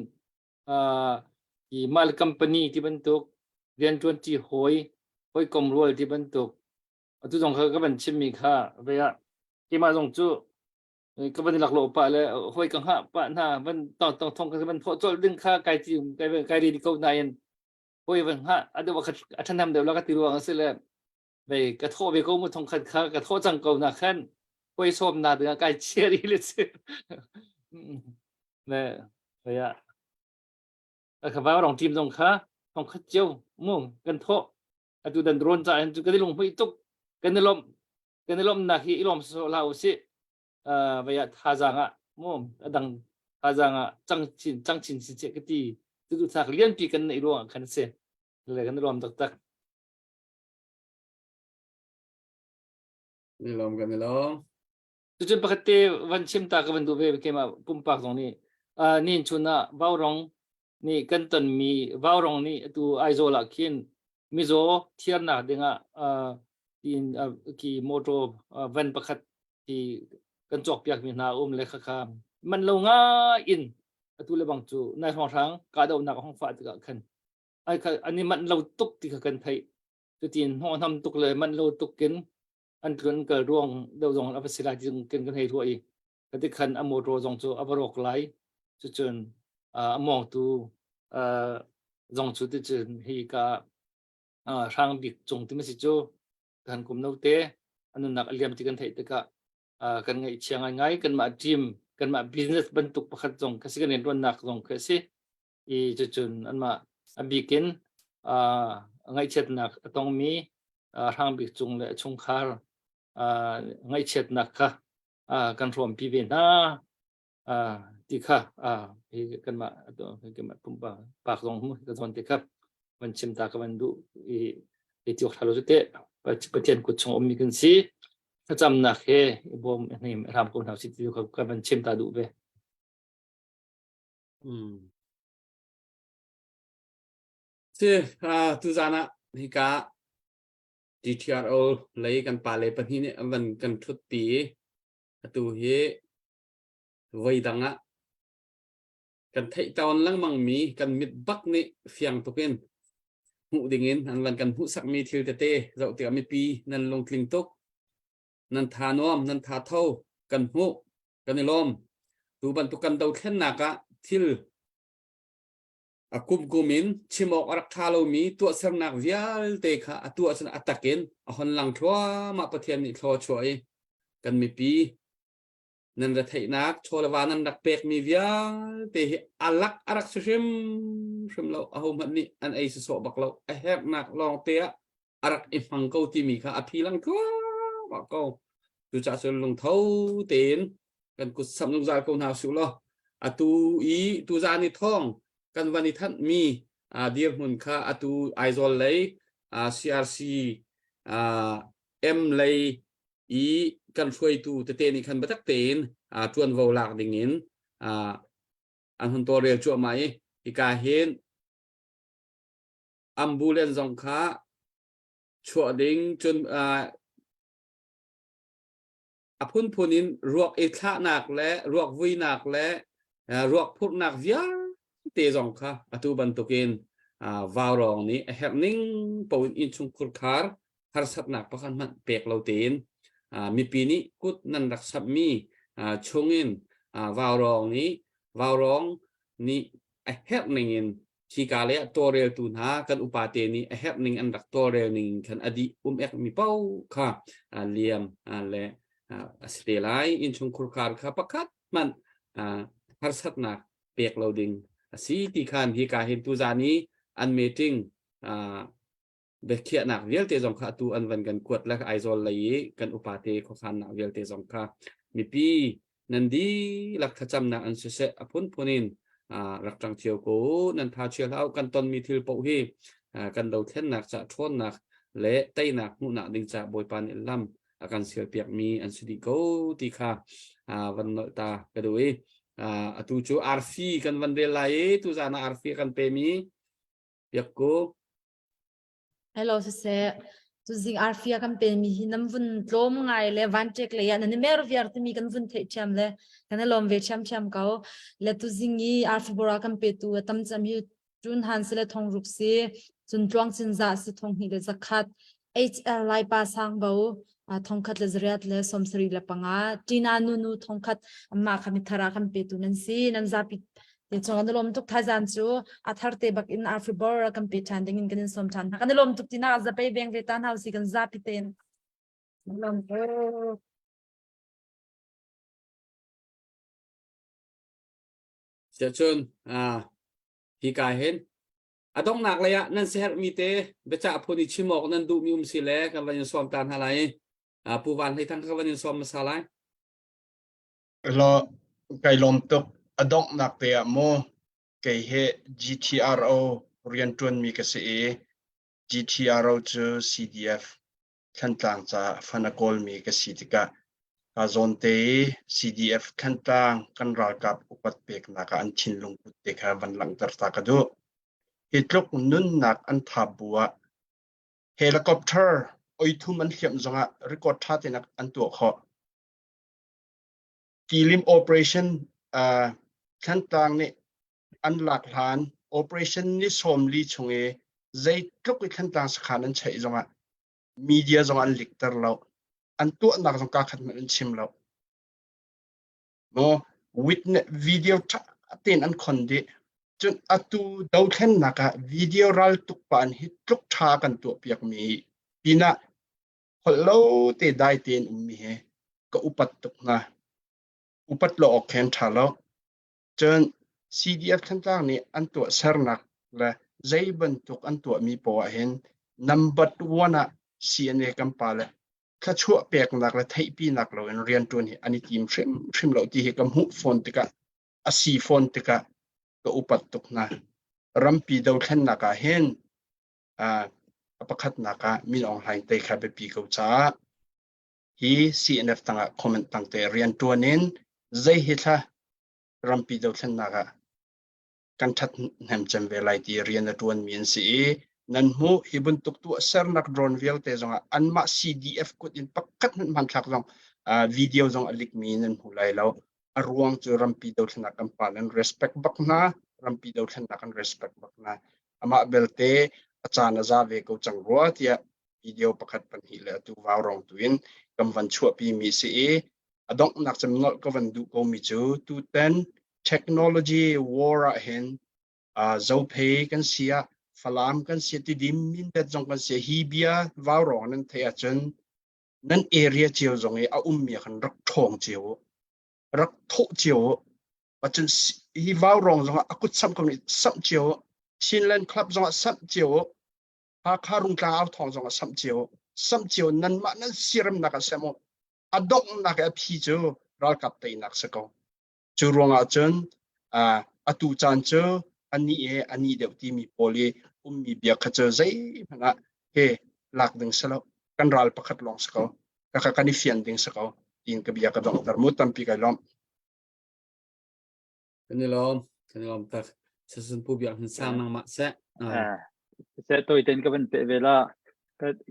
i mal company ti bantuk rianṭuan ti hawi hawikom rual ti bantuk atu zong kha ka van chimmi kha ve ah keimah zong cu ka van i laklawh pah le hawi ka hngah pah hna van tong tong thong ka van thawh colh ding kha kai ti kai kai ready ko nain hawi van hngah a deuh a ṭhahnem deuh la ka ti ruang a si le vei ka thawh ve ko mu thong khat kha ka thawh cang ko na khan hoi sawm na ding kai chia ri le si ne ya ka va rong team zong kha thong khat chiu mu kan thawh atu dan drone cha an chu kan lung hui tuk kan lom kan lom na hi ilom so la u si vaya thazang ah mu adang thazang ah chang chin chang chin si che ka ti tu tu thak lian pi kan nei ruang khan se le kan lom tak tak Ni lawm kan i lawm. Cucun pakhat te van chim ta ka van duh ve keimah pumpak zong nih uh, nin chun ah Vaurong nih kan tonmi Vaurong nih atu Aizawl ah khin mizaw thiarnak dingah uh, tiin uh, ki motor uh, van pakhat ti kan cawk piak mi hna um le khakha man lo nga in atu le bang cu nai hrawng kahdohnak a hong fah tikah khan ai kha an i manh lo tuk ti kha kan theih cutin hnawhnam tuk le manh lo tuk in an tlun kal ruang deuh zong a va si lai ti kan kan hei ruah i kati khan a motor zong cu a va rawk lai cucun a mawngtu zong cu ticun hi ka hrang bik cung ti si cu kan kum no te a nunnak a liam ti kan theih tikah kan ngaihchia ngaingai kanmah team kanmah business bantuk pakhat zong ka si kan riantuannak zong khi a si i cucun anmah a bikin ngaihchiatnak a tongmi Hrangbik cung le a chungkhar ngaihchiatnak kha kan hrawmpi ve hna ti kha hi kanmah kanmah pumpak pak zong mu ka zawn ti kha van chim ta ka van duh i i ti awk lo cu teh Pathian kut chung ummi kan si thlacamnak he i bawm hnem hram ko hna si ti kha ka van chim ta duh ve. Mm. Si, uh, tuzan ah hika GTRO lei kan pa le pahnih nih an van kan thut pi i atu hi voi dang ah kan theih tawn lengmang mi kan mit bak nih fiang tukin hmuh ding in an van kan hmuhsak mi thil tete zoh tikah mipi nan lungtling tuk nan tha nuam nan tha tho kan hmuh kan i lawm tu bantuk kan dothlennak ah thil a kum kum in chim awk a rak ṭha lomi tuahsernak vialte kha a tuah cun a tak in a hon lang thluahmah Pathian nih thlaw chuah i kan mipi nan retheihnak chawleva nan rak pekmi vialte hi a lak a rak si hrim hrim lo ahohmanh nih an ei sawsawh bak lo a herhnak lawng te ah a rak i hmang ko timi kha a phi lang thluahmah ko cucaah cun lungtho tein kan kut samh zungzal ko hna usih law atu i tuzan i thawng kan van i thanhmi dirhmun kha atu Aizawl lei CRC M lei i kan hruaitu tete nih khan biatak tein ṭuanvo lak ding in an hun tawlrel cuahmah i hika hin ambulance zong kha chuah ding cun a phunphun in ruak i thlahnak le ruak vuinak le ruak phurhnak vialte. te zong kha atu bantukin vaurawng nih a herh ning paoh in innchungkhur khar harsatnak pakhat hmanh pek lo tein mipi nih kut nan rak samhmi chungin vaurawng nih vaurawng nih a herh ning in khika le ah tawlreltu hna kan upa te nih a herh ning an rak tawlrel ning in khan a dih um ek mi paoh kha liam le a si te lai. Innchungkhur khar kha pakhat hmanh harsatnak pek lo ding a si ti khan hika hin tuzan i an meeting biakhiahnak vialte zong kha atu an van kan kuat le Aizawl lei i kan upate khuakhannak vialte zong kha mipi nan dihlak thlacamnak an siseh a phunphun in rak ṭang cio ko nan tha chia hlah kan tonmi thil paoh hi kan dothlennak ca ṭhawnnak le teinak hmuhnak ding ca Bawipa nih lam a kan sialpiakmi an si dih ko ti kha van nolh ta ka duh i atu cu arfi kan van rel lai i tuzaan ah arfi kan pemi piak ko Hello siseh tuzing arfia kan pe mi hi nam vun tlawm ngai le van ṭek lei ah nan i mer viar timi kan vun theih ṭhiam le kan i lawm ve ṭhiamṭhiam ko le tuzing i arfi bora kan petu a tam cem hi Ṭun Han si le thong ruk si cun Tluang Cin Za si thong hnih le zakhat HL Laipa Sangbo thongkhat le zariat le 75 Tina Nunu thongkhat amma kha mithar ah kan petu nan si nan zapi te chung kan lawm tuk thaizan cu a thar te bak in arfi bor kan pe ṭhan ding in kan in sawm ṭhan hna kan lawm tuk tina zapei veng ve ta hna si kan zapi ten lawm tuk. Siahcun hika hin a donghnak lei ah nan siaherhmi te biacah phun i chim awk nan duhmi um si le kan van in sawm ta hna lai. Pu Van Hlei Thang ka van in sawm hmasa lai. Lo kai lawm tuk. A donghnak te ah mu kei hi GTRO rianṭuanmi ka si i GTRO cu CDF Thantlang caah fan a kawlmi ka si tikah ka zawnte i CDF Thantlang kan ralkap upat peknak ah an thinlung put te kha van langhter ta ka duh. Hi tluk nunnak an thap bu ah helicopter oi thum an hliamh zongah record ṭha tein an tuah khawh. Tilim operation uh, Thantlang nih an lak hlan operation ni 40 chung i zeitluk i Thantlang sakhan an cheih zongah media zong an likter lo. An tuahnak zong kaa khat hmanh an chim lo. Maw witness video ṭha tein an khon dih. Cun atu dothlennak ah video ral tuk pa an hi tluk ṭha kan tuah piakmi pinah holh lo te dai tein ummi he ka upat tuk hna. Upat lo awk khen ṭha lo. Cun CDF Thantlang nih an tuahsernak le zei bantuk an tuahmi poah ah hin number one ah CNA kan pa le thluachuah peknak le theihpinak loin rianṭuan hi an i tim hrimhrim lo ti hi ka hmuh fawn tikah a si fawn tikah ka upat tuk hna. Rampi dothlennak ah hin a pakhatnak ah Min Aung Hlaing tei kha biapi ko caah hi CNF tangah comment tangte rianṭuan in zei hi thla rampi dothlennak ah kan ṭhathnem cem ve lai ti rian a ṭuanmi an si i nan hmuh hi bantuk tuahsernak drone vialte zongah anmah CDF kut in pakhat hmanh hmanthlak zong video zong a likmi nan hmu lai lo. A ruang cu rampi dothlennak kan pa nan respect bak hna, rampi dothlennak kan respect bak hna. Amah belte a caan a za ve ko cang rua tiah video pakhat pahnih le atu vau rong tu in kan van chuahpi mi si i a donghnak cem nolh ka van duh ko mi cu tutan technology war ah hin uh, Zophei kan si ah Falam kan si Tidim Mindat zong kan si hi bia vau rong nan theih ahcun nan area cio zong i a ummi khan rak ṭhawng cio u rak thawh cio u Acun hi vau rong zong ah a kut samh ko nih samh cio u Chinland Club zong ah samh cio u Hakha Rungtlang au thawng zong ah samh cio u samh cio nanmah nan siaremnak ah sem u a donghnak i a phi cu ralkap teinak si ko Cu ruangah cun atu caan cu anih e anih deuh timi pawl i ummi bia kha cu zeihmanh ah he lak ding si lo. Kan ral pakhat lawng si ko. Kaka kan i fian ding si ko tiin ka bia ka donghter mu tampi kai lawm. Kan i lawm. Kan i lawm tak. Sasun pu biak hin sang nangmah seh. Se toi ten ka van pe ve la.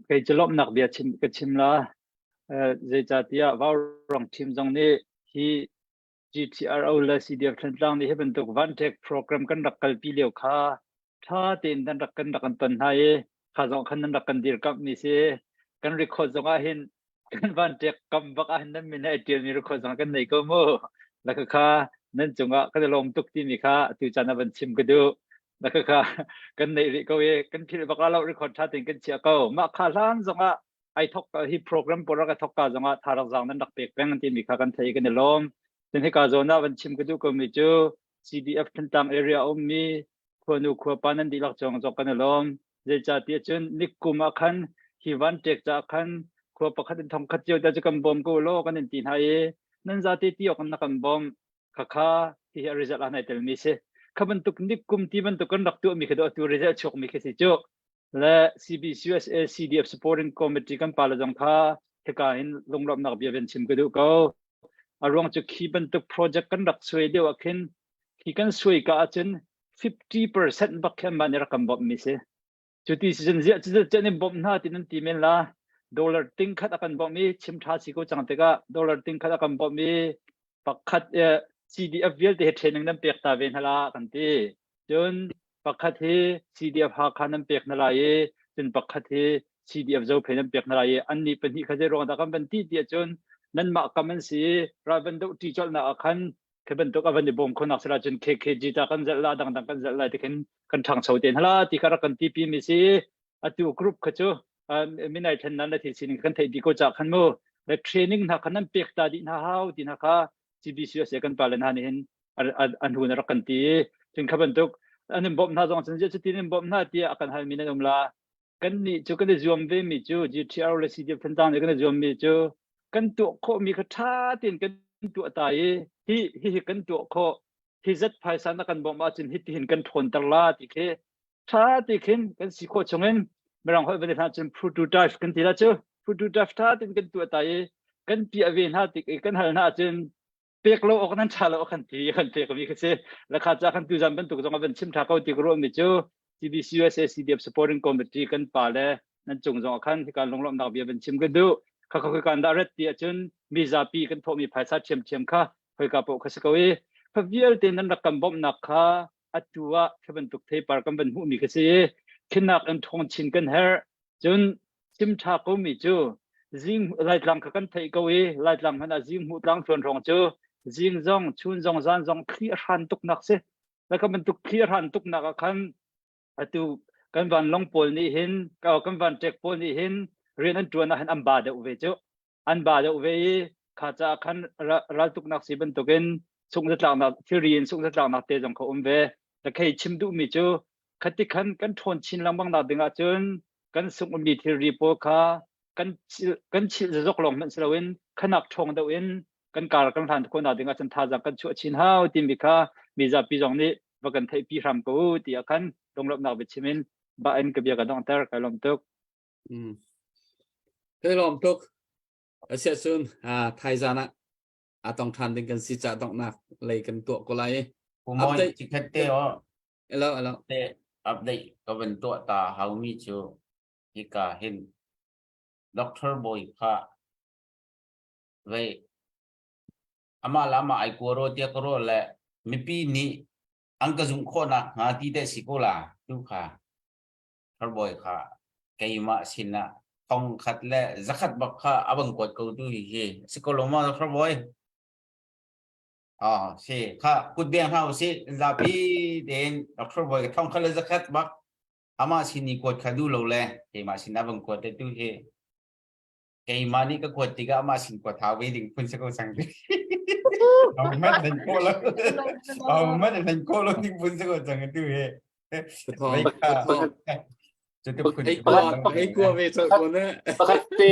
Kei cu lawmhnak bia chim ka chim la. Zeicahtiah vauruang team zong nih hi. GTRO le CDF Thantlang nih hi bantuk vanṭek program kan rak kalpi lio kha ṭha tein nan rak kan rak kan ton hna i kha zong khan nan rak kan dirkamh mi si. Kan record zong ah hin kan vanṭek kam bak ah hin nan min he ai ṭialmi record zong kan nei ko mu. La kha kha nan cungah kan i lawm tuk timi kha atu caan ah van chim ka duh. La kha kha kan neih rih ko i kan philh bak la lo record ṭha tein kan chiah ko. Mah kha hlan zong ah ai thok hi program pawl rak thok ka zongah tha rak zang nan rak pek peng timi kha kan thei kan i lawm. Cun hika zawn ah van chim ka duh ko mi cu CDF Thantlang area ummi khuanu khuapa nan dihlak cong zong kan i lawm. Zeicahtiah cun nikum ah khan hi van ṭek caah khan khua pakhat in thong khat cio te cu kan bawm ko law kan in ti hna i nan zate ti awk na kan bawm. Khakha hihi a result ah nai telmi si. Kha bantuk nikum ti bantuk kan rak tuahmi kha atu result chuakmi khi si cu. Le CBCUSA CDF Supporting Committee kan pale zong kha hika hin lunglawmhnak bia van chim ka duh ko. A ruang cu khi bantuk project kan rak suai deuh ah khin khi kan suai ka ahcun 50% bak khi anmah nih rak kan bawmh mi si. Cu ti si cun ziah cu an in bawmh hna ti nan ti men la. Dollar ting khat a kan bawmh i chim ṭha si ko cang tikah dollar ting khat a kan bawmh i pakhat CDF vialte he training nan pek ta ve hna la kan ti. Cun pakhat hi CDF Hakha nan pek hna lai i cun pakhat hi CDF Zophei nan pek hna lai i annih pahnih kha zei ruang dah kan van ti ti ahcun nanmah kam an si i ral van doh ṭi colhnak ah khan khi bantuk a van i bawm khonak sila cun KKG ta kan zelh la dangdang kan zelh lai ti khin kan ṭhangcho te hna la ti kha rak kan ti pi mi si atu group kha cu minai thlen nan le thil sining kan theih dih ko ca khan mu le training hna khan nan pek ta dih hna hau ti hna kha CBCUSA kan pale hna nih hin an hun a rak kan ti cun kha bantuk an in bawmh hna zong cun cutin in bawmh hna tiah a kan halmi nan um la kan nih cu kan i zuam ve mi cu GTR le CDF Thantlang nih kan i zuam mi cu kan tuah khawh mi kha ṭha tein kan tuah ta i hi hi hi kan tuah khawh hi zat phaisa na kan bawmh ahcun hi tihin kan ṭhawnter la ti khi ṭha ti khin kan si khawh chungin mirang holh van hna cun prototype kan ti la cu prototype ṭha tein kan tuah ta i kan piah ve hna tik i kan hal hna ahcun pek lo awk nan ṭha lo kan ti kan pek mi kha si lakha ca kan tuzan bantuk zong a van chim ṭha ko ti ka ruah mi cu CBC USA CDF Supporting Committee kan pa le nan cung zong ah khan hika lunglawmhnak bia van chim ka duh kha kha kan dah ret ti ahcun mi zapi kan thawhmi phaisa ṭhiamṭhiam kha khoika paoh kha si ko i kha vialte nan rak kan bawmhnak kha atu ah khi bantuk theipar kan van hmuhmi kha si i khinak in ṭhawng chin kan herh cun chim ṭha ko mi cu zing Laitlang kha kan theih ko i Laitlang hmanh ah zing hmuh tlang thluan hrawng cu zing zong chun zong zan zong thli a hran tuk nak si la ka bantuk thli a hran tuk nak ah khan atu kan vanlawng pawl nih hin kan van ṭek pawl nih hin rian an ṭuan ah hin an ba deuh ve cu an ba deuh ve i kha caah khan raltuknak si bantukin sungzatlaknak thilri in sungzatlaknak te zong kha um ve la khei chim duhmi cu khati khan kan ṭhawn chin lengmang nak ding ahcun kan sungmi thilri pawl kha kan kan chilh zazok lawng hmanh si loin khanak ṭhawng deuh in kan kar kan hlan khawh nak ding ahcun thazaang kan chuah chin hau timi kha mizapi zong nih va kan theihpi hram ko u tiah khan lunglawmhnak biachim in ba in ka bia ka donghter kai lawm tuk. Mm. Kai lawm tuk. Asiah cun thaizan ah a tong ṭhan ding kan si ca donghnak lei kan tuah ko lai. Update cikhat te o. Hello, hello. Te update ka van tuah ta haumi cu hika hin Dr. Boy kha vei ama la ama ai kuaro tia karo le mipi nih an ka zumh khawhnak hnga ti te si ko la tu kha Tharbawi kha keimah sinah thong khat le zakhat bak kha a bang kuat ko tu hi hi si ko lo maw Tharbawi? Ah si kha kut beng hna usih zapi tein Dr. Bawi ka thong khat le zakhat bak amah sin i kuat kha duh lo le keimah sin a bang kuat te tu hi keimah nih ka kuat tikah amah sin kuat hau ve ding phun si ko cang Au mat nan ko lo au mat nan ko lo ding phun si ko cang tu he Ei kua ve chal ko ne. Pakhat te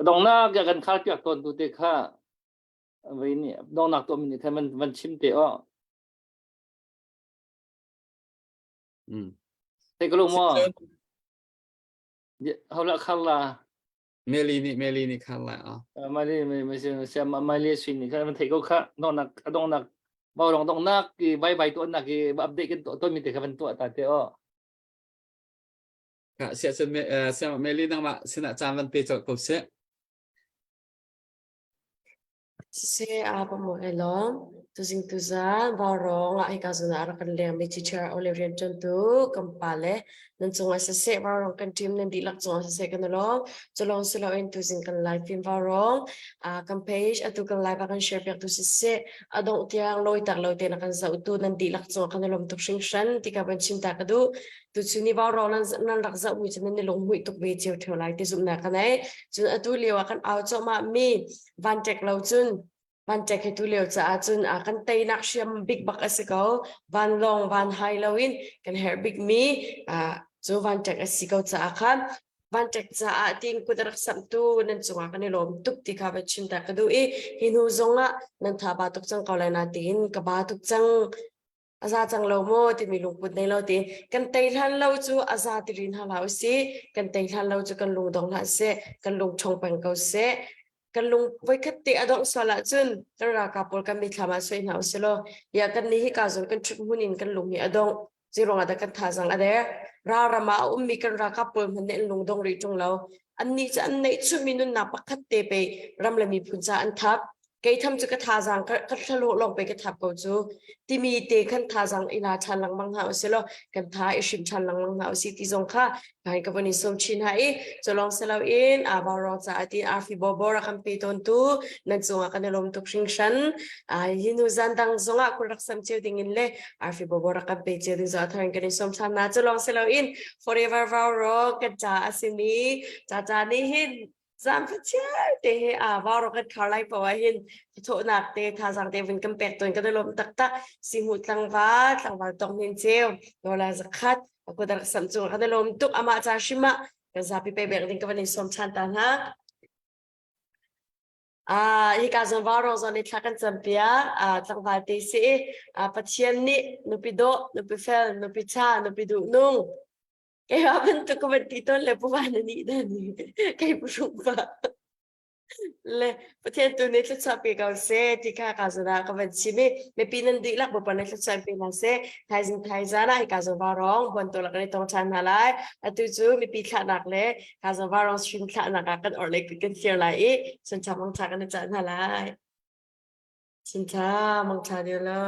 dongnak ya kan khal piak ton tu te kha vai ni dongnak to min kha man van chim te o. Mm. Te ko mo. Hau la khar la. Meli nih Meli nih khar la a. Mali Mali sin nih khan thei ko kha dongnak dongnak mau rong dongnak ki bye bye to nak ki update kan to to mi te kha van to ta te o. Ka sia cun sia Meli nangmah sinah caan van pe colh ko seh. Siseh aa pamuk i lawm. Tuzing tuzan vaurawng ah hika zawn ah a rak kan lengmi teacher ole rianṭuantu kan pa le nan cungah siseh vaurawng kan team nan dihlak cungah siseh kan i lawm. Culawng si loin tuzing kan live film vaurawng ah kan page atu kan live ah kan share piaktu siseh a dongh tiang lawi tak lo tein a kan zohtu nan dihlak cungah kan i lawm tuk hringhran ti ka van chim ta ka duh. Tuchun i vaurawng nan nan rak zohmi cu nan i lunghmuih tuk ve cio ṭheo lai ti zumhnak ka nei. Cun atu lio ah kan au cuahmah mi vanṭek lo cun vanṭek hi tu lio caah cun a kan teinak hriam bik bak a si ko vanlawng van hai loin kan herh bik mi cu vanṭek a si ko caah khan vanṭek caah tiin kut a rak samhtu nan cungah kan i lawm tuk ti kha va chim ta ka duh i hi hnu zongah nan tha ba tuk cang ko lai na tiin ka ba tuk cang a za cang lo maw timi lungput nei lo ti kan tei hlan lo cu a za ti rin hna hlah usih kan tei hlan lo cu kan lung dong hlah seh kan lung ṭhong peng ko seh kan lung voikhat te a dongh sual ahcun kan ralkap pawl kan mithlam ah soi hna usih law ya kan nih hika zawn kan ṭhut hmun in kan lung hi a dongh zeiruang ah dah kan thazang a der ralram ah a ummi kan ralkap pawl hmanh nih an lung dong rih ṭung lo annih cu an neih chunmi nunnak pakhat te pe ram le miphun ca an thap kei tham cu ka thazaang ka ka thlahlawh lawng pe ka thap ko cu timi te khan thazaang i la ṭhan lengmang hna usih law kan tha i hrim ṭhan lengmang hna usih ti zong kha kai ka von i sawm chin ha i culong si loin aa rawng caah tiin arfi bawbor a kan pe tawntu nan cungah kan i lawm tuk hringhran hi nu zan dang zongah kul rak sam cio ding in le arfi bawbor a kan pe cio ding zong a thar in kan i sawm ṭhan na culong si loin forever vau ro kan ca a simi ca ca nih hin Zaangfachiar te he aa varo kan khar lai poah ah hin thawhnak te thazaang te vun kan pek tawn kan i lawm taktak sihmuh tlangval tlangval tong hnin ceu dollar zakhat aku rak sam cung kan i lawm tuk amah ca hrim ah kan zapi pe bek ding ka van in sawm than ta hna Ah, hika zon varo zon i thla kan campiak ah tlangval te si i Pathian nih nupi dawh nupi fel nupi cha nupi duh nung Keimah bantuk ka van ti tawn le puva na nih dan kei pu pa le Pathian tu nih thluachuah pe ko seh ti kha ka zon ah ka van chim i mipi nan dihlak Bawipa nih thluachuah pe hna seh thaizing thaizan ah hika zon varong buan tu lak kan i tong ṭhan hna lai atu cu mipi thlahnak le ka zon varong stream thlahnak ah kan orhlei kut kan thlir lai i suncha mangtha kan i cah hna lai suncha mangtha deu lo.